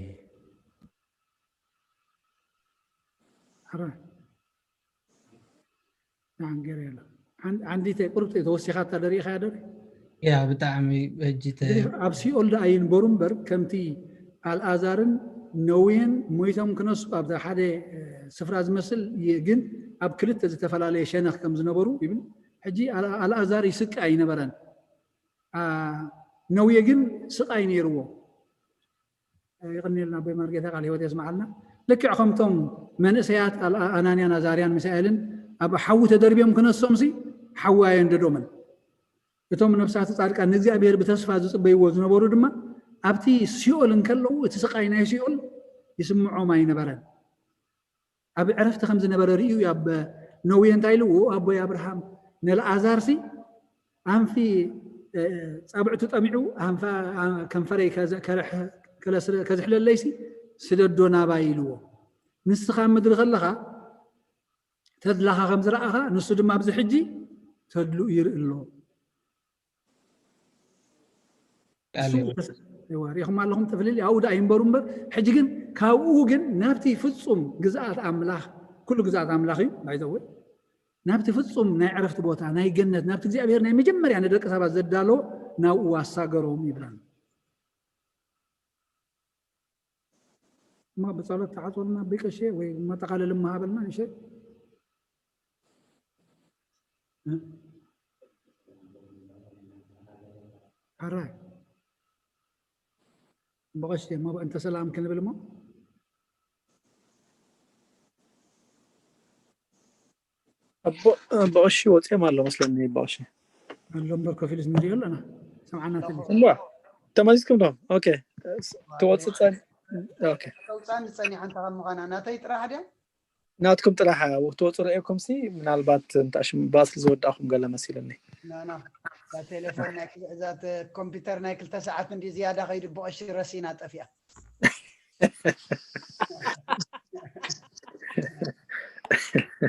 ሓንገር የለ። ዓንዲተይ ቁርብቲ ተወሲኻታ ደሪእኻያ ዶ? ያ ብጣዕሚ ሕጂ ተ- እንግዲህ ኣብ ሲኦል ደኣ ይንበሩ እምበር ከምቲ ኣልኣዛርን ነውየን ሞይቶም ክነሱ ኣብ ሓደ ስፍራ ዝመስል ይ- ግን ኣብ ክልተ ዝተፈላለየ ሸነኽ ከም ዝነበሩ ይብል። ሕጂ ኣል- ኣልኣዛር ይስቃ ኣይነበረን። ኣ፣ ነውየ ግን ስቃይ ነይርዎ። ይቕንየልና ኣቦይ መርጌታ ቃል ህይወት የስምዓልና። ልክዕ ከምቶም መንእሰያት ኣል- ኣናንያን ኣዛርያን ሚሳኤልን ኣብ ሓዊ ተደርብዮም ክነሶምሲ ሓዊ ኣየንደዶምን። እቶም ነብሳት ጻድቃን ንእግዚኣብሔር ብተስፋ ዝጽበይዎ ዝነበሩ ድማ ኣብቲ ሲኦል እንከለዉ እቲ ስቃይ ናይ ሲኦል ይስምዖም ኣይነበረን። ኣብ ዕረፍቲ ከም ዝነበረ ርእዩ ኣብ ነውየ እንታይ ኢልዎ ኣቦይ ኣብርሃም ንልኣዛርሲ ኣንፊ ጻብዕቱ ጠሚዑ ኣንፋ ከንፈረይ ከዝሕለለይሲ ስደዶ ናባይ ኢልዎ። ንስኻ ኣብ ምድሪ ከለኻ ተድላኻ ከም ዝረኣኻ ንሱ ድማ ኣብዚ ሕጂ ተድልኡ ይርኢ ኣሎ። ሪኢኹም ኣለኹም ተፍልል ኣብኡ ደኣ ይንበሩ እምበር ሕጂ ግን ካብኡ ግን ናብቲ ፍጹም ግዝኣት ኣምላኽ ኩሉ ግዝኣት ኣምላኽ እዩ ባይዘወ ናብቲ ፍጹም ናይ ዕረፍቲ ቦታ ናይ ገነት ናብቲ እግዚኣብሔር ናይ መጀመርያ ንደቂ ሰባት ዘዳለዎ ናብኡ ኣሳገሮም ይብለና። እማ ብጸሎት ተዓጽወልና ብቀሼ ወይ መጠቓለሊ መሃበልና ንሸ ሓራይ ብቐሽ እሞ እንተ ሰላም ክንብል እሞ ብቐሺ ወፂኦም ኣሎ መስለኒ። ብቐሺ ኣሎ እምበር ኮፍ ኢሉስ ንሪኦ ኣለና። ሰምዓና ትንሽ እሞ ተመዚዝኩም ዶ? ኦኬ ትወፅእ ፀን ኦኬ ተውፃን ዝፀኒሓ እንተ ከም ምዃና ናተይ ጥራሕ ድያ ናትኩም ጥራሕ ትወፁ ርእየኩም ሲ ምናልባት እንታሽም ባስል ዝወዳእኹም ገለ መሲልኒ። ናና ቴሌፎን ናይ ክልተ እዛ ኮምፒውተር ናይ ክልተ ሰዓት እንዲ ዝያዳ ከይዱ ብቐሺ ረሲና ጠፊኣ።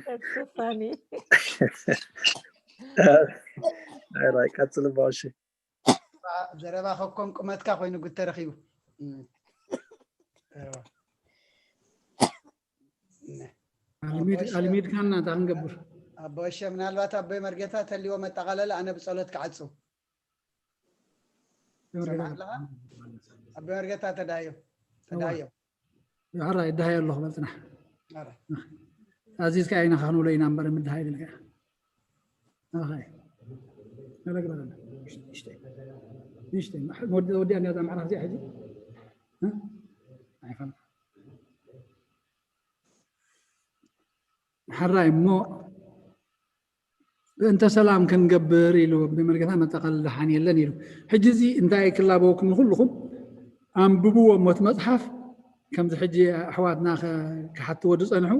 That's so funny. ራይ ቀጽል ባሺ ዘረባ ከኮን ቁመትካ ኮይኑ ጉድ ተረኺቡ። ኣልሚድካና እንታይ ክንገብር? ኣቦ እሸ ምናልባት ኣቦይ መርጌታ ተልዎ መጠቓለሊ ኣነ ብጸሎት ክዓጹ። ሰምዓለኻ? ኣቦይ መርጌታ ተዳዮ ተዳዮ። ሕራይ ይደሃየ ኣለኹ በል ጽናሕ። ኧረ ኣዚዝካ ዓይንኻ ክንብሎ ኢና እምበር ምድሃይ ኢልካ። ኣኸይ ገለ ግበረና። ንእሽተይ ንእሽተይ ወዲ ወዲ ኣንያ ዛምዓና እዚኣ ሕጂ ኣይፋል ሓራይ እሞ ብእንተ ሰላም ክንገብር ኢሉ ብመርጌታ መጠቐል ደሓን የለን ኢሉ። ሕጂ እዚ እንታይ ክላበወኩም ንኩልኹም ኣንብብዎ እሞ እቲ መፅሓፍ ከምዚ ሕጂ ኣሕዋትና ክሓትዎ ዝፀንሑ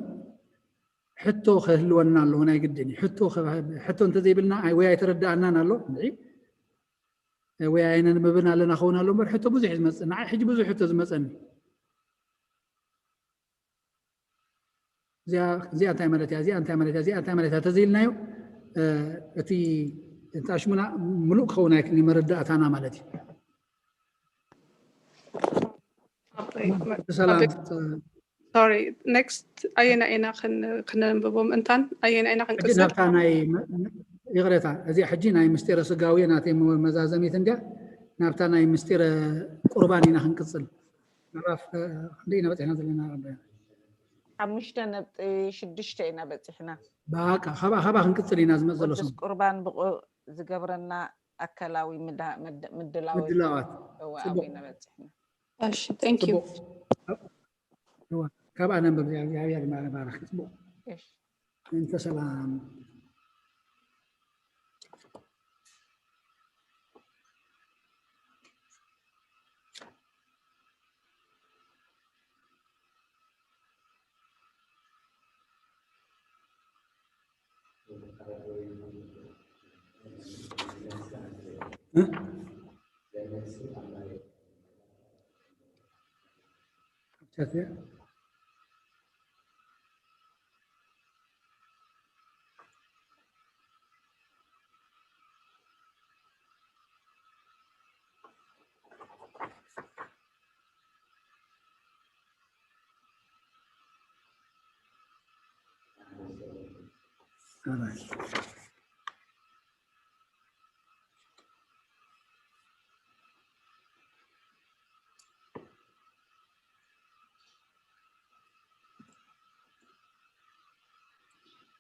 ሕቶ ክህልወና ኣለዎ፣ ናይ ግድን እዩ። ሕቶ ከ-፣ ሕቶ እንተዘይብልና ኣይ-፣ ወይ ኣይተረዳኣናን ኣሎ፣ ንዒ፣ ወይ ኣይነንብብን ኣለና ክኸውን ኣሎ እምበር፣ ሕቶ ብዙሕ እዩ ዝመጽእ። ንዓይ ሕጂ ብዙሕ ሕቶ ዝመጸኒ። እዚኣ፣ እዚኣ እንታይ ማለት እያ? እዚኣ እንታይ ማለት እያ? እዚኣ እንታይ ማለት እያ? ተዘይልናዮ፣ እ፣ እቲ፣ እቲ ኣሽሙና ምሉእ ክኸውን ኣይክእልን እዩ መረዳእታና ማለት እዩ። ሰላም። ሶሪ፣ ኔክስት ኣየና ኢና ክን-፣ ክነንብቦም እንታን ኣየና ኢና ሕጂ ክንቅጽል? ናብታ ናይ መ-፣ ይቕሬታ፣ እዚኣ ሕጂ ናይ ምስጢረ ስጋዊ ናተይ መ-፣ መዛዘሚት እንድያ። ናብታ ናይ ምስጢረ ቁርባን ኢና ክንቅጽል። ምዕራፍ፣ እ፣ ክንደይ ኢና በጺሕና ዘለና? ሓሙሽተ ነጥቢ ሽዱሽተ ኢና በጺሕና። በቃ፣ ካባ፣ ካባ ክንቅጽል ኢና ዝመጽእ ዘሎ ቅዱስ ሰሙን። ቁርባን ብቑ-፣ ዝገብረና ኣካላዊ ምዳ-፣ ምድ-፣ ምድላው ምድላዋት። እወ፣ ኣብኡ ጽቡቕ። ኢና በጺሕና። እሺ፣ thank you። ጽቡቕ። እወ፣ ካብኣ ነንብብ፣ እግዚኣብሔር ይባርክ። ጽቡቕ። እሺ። እንተ ሰላም። እ?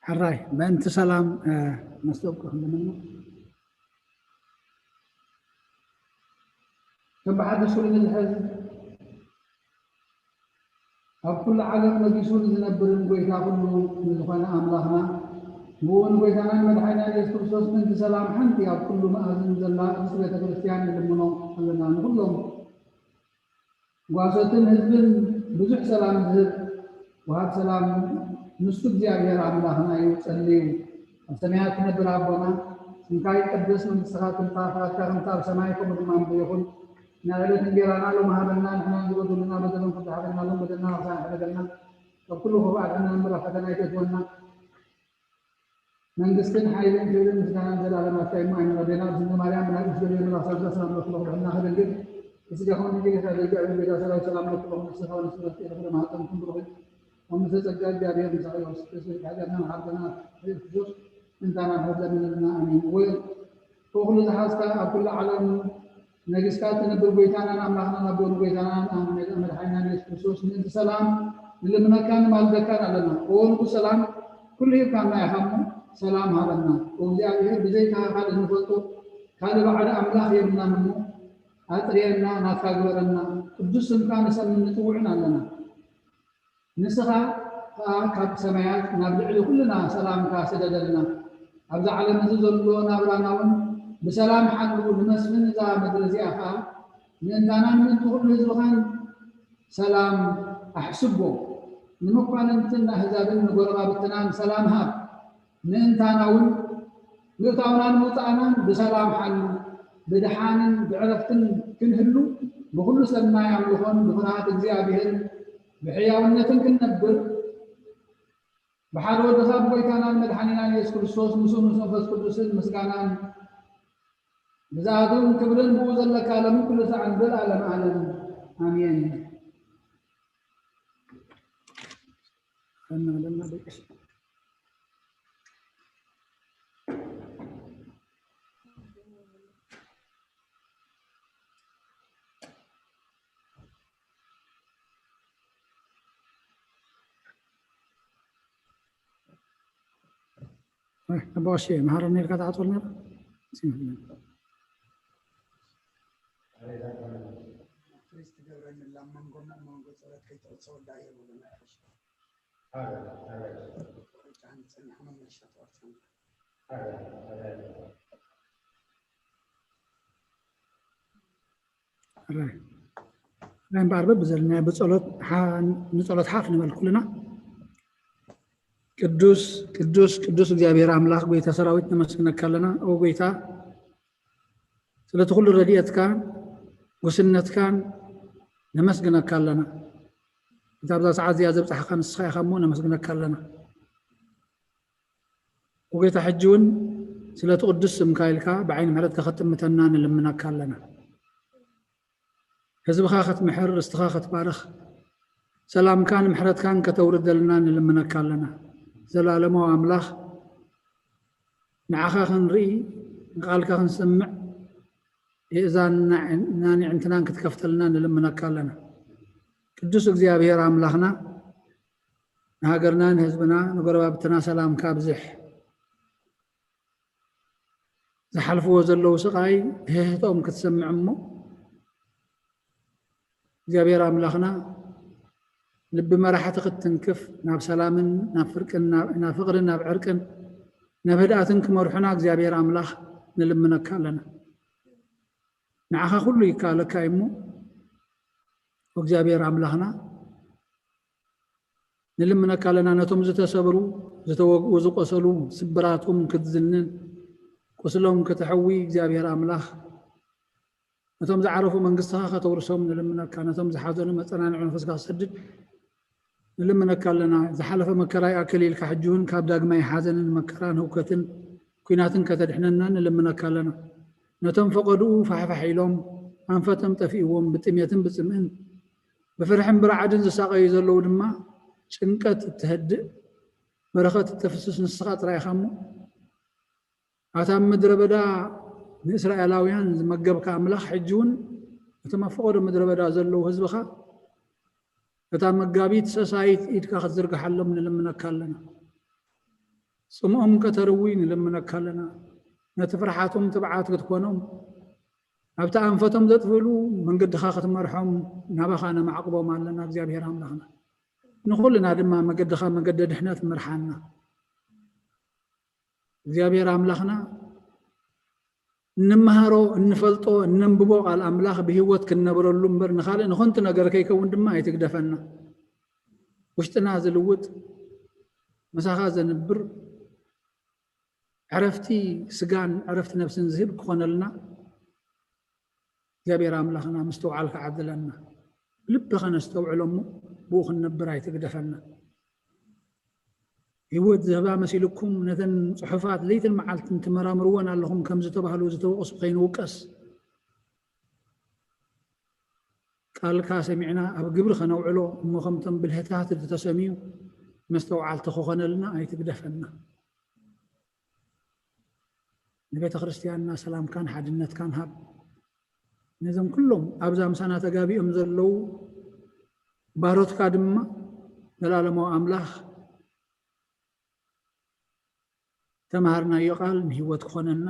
ሕራይ፣ ምእንቲ ሰላም፣ እ፣ መስተብቅዕ ክንብል። ከም ብሓድሽ ኩሉ ንዝሕዝ፣ ኣብ ኩሉ ዓለም ነጊሱ ንዝነብርን ጎይታ ኩሉ ንዝኾነ ኣምላኽና፣ ብኡ ንጎይታናን መድሓኒናን የሱስ ክርስቶስ ምእንቲ ሰላም ሓንቲ ኣብ ኩሉ መኣዝን ዘላ ቅድስቲ ቤተ ክርስቲያን ንልምኖ ኣለና። ንኹሎም ጓሶትን ህዝብን ብዙሕ ሰላም ዝህብ ወሃብ ሰላም ንሱ እግዚኣብሔር ኣምላኽና እዩ። ጸልዩ። ኣብ ሰማያት ትነብር ኣቦና፣ ስምካ ይቀደስ፣ መንግስትኻ ትምጻእ፣ ፍቓድካ ከምቲ ኣብ ሰማይ ከምኡ ድማ ምድሪ ይኹን። ናይ ዕለት እንጌራና ሎሚ ሃበና፣ ንሕና ንዝበደሉና በደሎም ከም ዝሓበና ሎም በደልና ንሕና ንሕበደልና፣ ካብ ኩሉ ክፉእ ኣድሕነና እምበር ኣብ ፈተና ኣይተእትወና። መንግስትን ሓይልን ክብርን ምስጋናን ዘላለም ኣታ እሞ ኣይንረዴና። ብስመ ማርያም ብናይ ቅዱስ ገብርኤል መልኣክ ሰላምታ ሰላም ለኪ ብኩሉ ሕልና ከደንግል እስጋኹም ድንግል ይካ ደጋ እዩ ቤዛ ሰራዊት ሰላም ለኪ ብኩሉ ስጋ ወነፍሲ በስቲ ለኪ ለማህፀን ኩሉ ርኺ። ወምስለ ጸጋ እግዚኣብሔር ምሳኺ ወስክስ ኃጢአትና መሓርገና ኢየሱስ ክርስቶስ እንታና ሕዘንልና ኣሜን። ወይ ኩሉ ዝሓዝካ ኣብ ኩሉ ዓለም ነግስካ ትነብር ጎይታናን ኣምላኽናን ኣቦን ጎይታናን ኣምላኽናን መድሓኒናን የሱስ ክርስቶስ ምእንቲ ሰላም ንልምነካን ንማልደካን ኣለና። ኦ ንጉስ ሰላም ኩሉ ሂብካና ኢኻ እሞ ሰላም ሃበና። ኦ እግዚኣብሔር ብዘይካ ካልእ ንፈልጦ ካልእ ባዕሉ ኣምላኽ የብልናን እሞ ኣጥርየና ናትካ ግበረና። ቅዱስ ስምካ ንሰምን ንጽውዕን ኣለና። ንስኻ ከኣ ካብ ሰማያት ናብ ልዕሊ ኩልና ሰላምካ ስደደልና። ኣብዚ ዓለም እዚ ዘሎ ናብራና እውን ብሰላም ሓሉ ንመስፍን እዛ ምድሪ እዚኣ ከኣ ምእንታናን ምእንቲ ኩሉ ህዝብኻን ሰላም ኣሕስቦ። ንመኳንንትን ኣህዛብን ንጎረባብትናን ሰላም ሃብ። ምእንታና እውን ምእታውናን ምውፃእናን ብሰላም ሓሉ ብድሓንን ብዕረፍትን ክንህሉ ብኩሉ ሰናይ ኣምልኾን ብፍርሃት እግዚኣብሔር ብሕያውነትን ክንነብር ብሓደ ወድኻ ብጎይታናን መድሓኒናን የሱስ ክርስቶስ ምስኡ ምስ መንፈስ ቅዱስን ምስጋናን ብዝኣቱን ክብርን ብኡ ዘለካ ለምን ኩሉ ሳዕን ዘልኣለም ኣለም ኣሜን። ኣቦ ቀሺ መሃረኒ ኢልካ ትሓጽበልና። ፕሊዝ ትገብረኒ ኣብ መንጎ መንጎ ጸሎት ከይትቕጽ ወዳ እየ ብሎ ናይ ሕሽ። ቁርጫ ንጸኒሕ መመሻ ተወርሰን። ራይ እምበኣር በብዘለናዮ ብጸሎት ንጸሎት ሓፍ ንበል ኩልና። ቅዱስ ቅዱስ ቅዱስ እግዚኣብሔር ኣምላኽ ጎይታ ሰራዊት ነመስግነካ ኣለና። ኦ ጎይታ፣ ስለቲ ኩሉ ረድኤትካን ጉስነትካን ነመስግነካ ኣለና። እታ ኣብዛ ሰዓት እዚኣ ዘብጽሓካ ንስኻ ኢኻ እሞ ነመስግነካ ኣለና። ኦ ጎይታ፣ ሕጂ እውን ስለቲ ቅዱስ ስምካ ኢልካ ብዓይኒ ምሕረትካ ክትጥምተና ንልምነካ ኣለና። ህዝብኻ ክትምሕር፣ ርስትኻ ክትባርኽ፣ ሰላምካን ምሕረትካን ከተውርደልና ንልምነካ ኣለና። ዘላለማዊ ኣምላኽ፣ ንዓኻ ክንርኢ፣ ንቓልካ ክንሰምዕ፣ የእዛንና፣ ናን ኣዕንትናን ክትከፍተልና ንልምነካ ኣለና። ቅዱስ እግዚኣብሔር ኣምላኽና፣ ንሃገርና፣ ንህዝብና፣ ንጎረባብትና ሰላምካ ኣብዝሕ። ዝሓልፍዎ ዘለዉ ስቓይ ህህቶም ክትሰምዕ እሞ፣ እግዚኣብሔር ኣምላኽና፣ ልቢ መራሕቲ ክትትንክፍ፣ ናብ ሰላምን ናብ ፍርቅን፣ ናብ፣ ናብ ፍቕርን ናብ ዕርቅን፣ ናብ ህድኣትን ክመርሑና እግዚኣብሔር ኣምላኽ ንልምነካ ኣለና። ንዓኻ ኩሉ ይከኣለካ እዩ እሞ፣ እግዚኣብሔር ኣምላኽና፣ ንልምነካ ኣለና። ነቶም ዝተሰብሩ፣ ዝተወግኡ፣ ዝቆሰሉ፣ ስብራቶም ክትዝንን፣ ቁስሎም ከተሕዊ እግዚኣብሔር ኣምላኽ፣ ነቶም ዝዓረፉ መንግስትኻ ከተውርሶም ንልምነካ። ነቶም ዝሓዘኑ መጸናንዒ መንፈስካ ክትሰድድ ንልምነካ ኣለና። ዝሓለፈ መከራ ይኣክል ኢልካ፣ ሕጂ እውን ካብ ዳግማይ ሓዘንን መከራን ህውከትን ኲናትን ከተድሕነና ንልምነካ ኣለና። ነቶም ፈቐድኡ ፋሕፋሕ ኢሎም፣ ኣንፈቶም ጠፊእዎም፣ ብጥሜትን ብጽምእን፣ ብፍርሕን ብረዓድን ዝሳቐዩ ዘለዉ ድማ፣ ጭንቀት እተህድእ፣ በረኸት እተፍስስ ንስኻ ጥራይ ኢኻ እሞ፣ ኣታ ኣብ ምድረ በዳ ንእስራኤላውያን ዝመገብካ ኣምላኽ፣ ሕጂ እውን እቶም ኣብ ፈቐዶ ምድረ በዳ ዘለዉ ህዝብኻ፣ እታ መጋቢት ሰሳይት ኢድካ ክትዝርግሓሎም ንልምነካ ኣለና። ጽምኦም ከተርዊ ንልምነካ ኣለና። ነቲ ፍርሓቶም ትብዓት ክትኮኖም፣ ኣብቲ ኣንፈቶም ዘጥፍእሉ መንገድኻ ክትመርሖም ናባኻ ነማዕቅቦም ኣለና። እግዚኣብሔር ኣምላኽና፣ ንኹልና ድማ መገድኻ መገዲ ድሕነት ምርሓና። እግዚኣብሔር ኣምላኽና፣ እንመሃሮ፣ እንፈልጦ፣ እነንብቦ ቃል ኣምላኽ ብህይወት ክንነብረሉ እምበር፣ ንኻልእ ንኸንቱ ነገር ከይከውን ድማ ኣይትግደፈና። ውሽጥና ዝልውጥ፣ ምሳኻ ዘንብር፣ ዕረፍቲ ስጋን ዕረፍቲ ነፍስን ዝህብ ክኾነልና እግዚኣብሔር ኣምላኽና ምስትውዓል ክዓድለና፣ ብልቢ ኸነስተውዕሎ እሞ ብኡ ክንነብር ኣይትግደፈና። ህይወት ዝህባ መሲልኩም ነተን ጽሑፋት ለይትን መዓልትን ትመራምርወን ኣለኹም ከም ዝተባህሉ ዝተወቕሱ ከይንውቀስ፣ ቃልካ ሰሚዕና ኣብ ግብሪ ኸነውዕሎ እሞ ከምቶም ብልህታት ተሰሚዩ መስተውዓልቲ ክኾነልና ኣይትግደፈና። ንቤተ ክርስቲያንና ሰላምካን ሓድነትካን ሃብ። ነዞም ኩሎም ኣብዛ ምሳና ተጋቢኦም ዘለዉ ባሮትካ ድማ ዘላለማዊ ኣምላኽ ተምሃርናዮ ቃል ንህይወት ክኾነና፣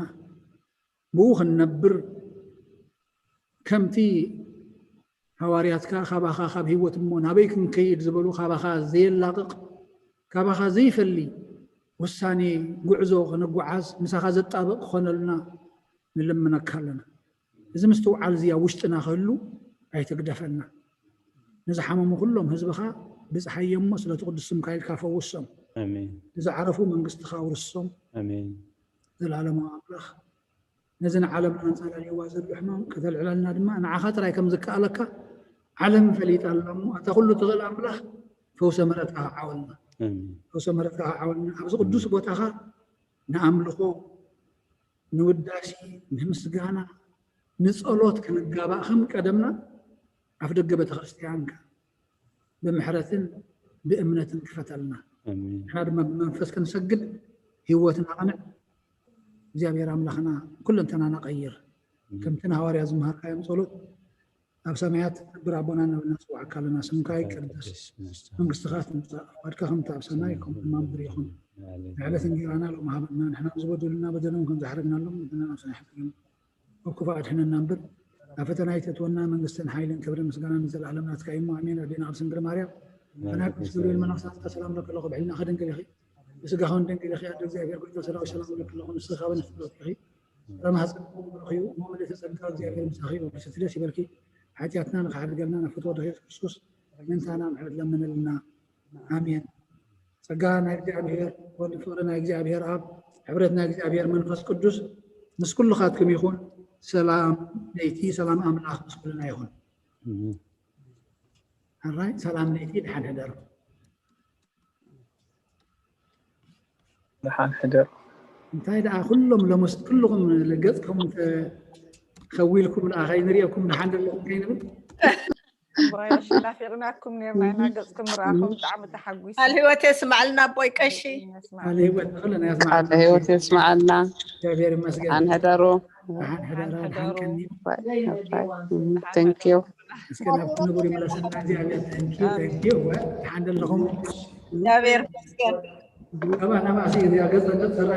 ብኡ ክንነብር፣ ከምቲ ሃዋርያትካ ካባኻ ካብ ህይወት እሞ ናበይ ክንከይድ ዝበሉ፣ ካባኻ ዘየላቕቕ፣ ካባኻ ዘይፈሊ ውሳኔ ጉዕዞ ክንጓዓዝ ምሳኻ ዘጣብቕ ክኾነልና ንልምነካ ኣለና። እዚ ምስትውዓል እዚ ኣብ ውሽጥና ክህሉ ኣይትግደፈና። ንዝሓመሙ ኩሎም ህዝብኻ ብጽሓዮም እሞ ስለቲ ቅዱስ ስምካ ኢልካ ፈውሶም። ኣሜን። ንዝዓረፉ መንግስትኻ ኣውርሶም። ኣሜን። ዘላለማዊ ኣምላኽ ነዚ ንዓለምና ኣንጻላልይዋ ዘሎ ሕማም ከተልዕለልና ድማ ንዓኻ ጥራይ ከም ዝከኣለካ ዓለም ፈሊጣ ኣላ እሞ ኣታ ኩሉ ትኽእል ኣምላኽ ፈውሰ ምሕረትካ ክዓወልና። ኣሜን። ፈውሰ ምሕረትካ ክዓወልና ኣብዚ ቅዱስ ቦታኻ ንኣምልኾ፣ ንውዳሴ፣ ንምስጋና፣ ንጸሎት ክንጋባእ ከም ቀደምና ኣፍ ደገ ቤተክርስትያንካ ብምሕረትን ብእምነትን ክፈተልና። ኣሜን። ንሕና ድማ ብመንፈስ ክንሰግድ ህይወትና ቅንዕ እግዚኣብሔር ኣምላኽና ኩለንተናና ቀይር። ከምቲ ንሃዋርያ ዝመሃርካዮም ጸሎት ኣብ ሰማያት ትነብር ኣቦና እናበልና ንጽውዓካ ኣለና። ስምካ ይቀደስ፣ መንግስትኻ ትምጻእ፣ ፍቓድካ ከምቲ ኣብ ሰማይ ከምኡ ድማ ምድሪ ይኹን። ንዕለት እንጀራና ሎም ሃበና፣ ንሕና ንዝበደሉና በደሎም ከም ዝሓረግናሎም ንሕና ናብ ሰማይ ሓተሎም። ካብ ክፉእ ኣድሕነና እምበር ኣብ ፈተና ኣይተእትወና፣ መንግስትን ሓይልን ክብርን ምስጋናን ንዘለኣለም ናትካ እዩ እሞ ኣሜን። ኣዴና ቅድስት ድንግል ማርያም፣ ብናይ ቅዱስ ገብርኤል መልኣኽ ሰላምታ ሰላም ለኪ ኣለኹ፣ ብሕልናኺ ድንግል ኢኺ፣ ብስጋኺ እውን ድንግል ኢኺ። ኣደ እግዚኣብሔር ጎይታ ሰራዊት ሰላም ለኪ ኣለኹ፣ ንስኺ ካብ ኣንስቲ ተፈቲኺ፣ ፍረ ማህፀንኪ እውን ብሩኽ እዩ። እሞ ምልእቲ ጸጋ እግዚኣብሔር ምሳኺ እዩ፣ ብስቲ ደስ ይበልኪ። ሓጢኣትና ንኽሓድገልና ናብ ፍትወ ወድኺ የሱስ ክርስቶስ ምእንታና ምሕረት ለምንልና። ኣሜን። ጸጋ ናይ እግዚኣብሔር ወልድ፣ ፍቕሪ ናይ እግዚኣብሔር ኣብ፣ ሕብረት ናይ እግዚኣብሔር መንፈስ ቅዱስ ምስ ኩልኻትኩም ይኹን። ሰላም ለይቲ፣ ሰላም ኣምላኽ ምስ ኩልና ይኹን። ኣራይ፣ ሰላም ለይቲ፣ ደሓን ሕደሩ። ደሓን ሕደሩ። እንታይ ደኣ ኩሎም ለሙስ ኩልኹም ገጽኩም ከዊልኩም ደኣ ከይንሪእኩም ደሓን ዘለኹም ከይንብል። ብቐይሽ ናፊቕናኩም ነርና ኢና ገጽኩም ምርኣኹም ብጣዕሚ ተሓጒስ ቃል ህይወት የስማዕልና ኣቦይ ቀሺ። ቃል ህይወት ንኹልና ቃል ያስማዕልና። ህይወት የስማዓልና። እግዚኣብሔር ይመስገን። ደሓን ሕደሩ። ደሓን ሕደሩ፣ ደሓን ቀኒ። Thank you። እስከ ናብ ክቡር ይመለሰና እግዚኣብሔር። Thank you፣ thank you። ደሓን ዘለኹም። እግዚኣብሔር ይመስገን። ናብኣ ናብኣ ሲ እዚኣ ገጽ ገጽ ዝረኣየ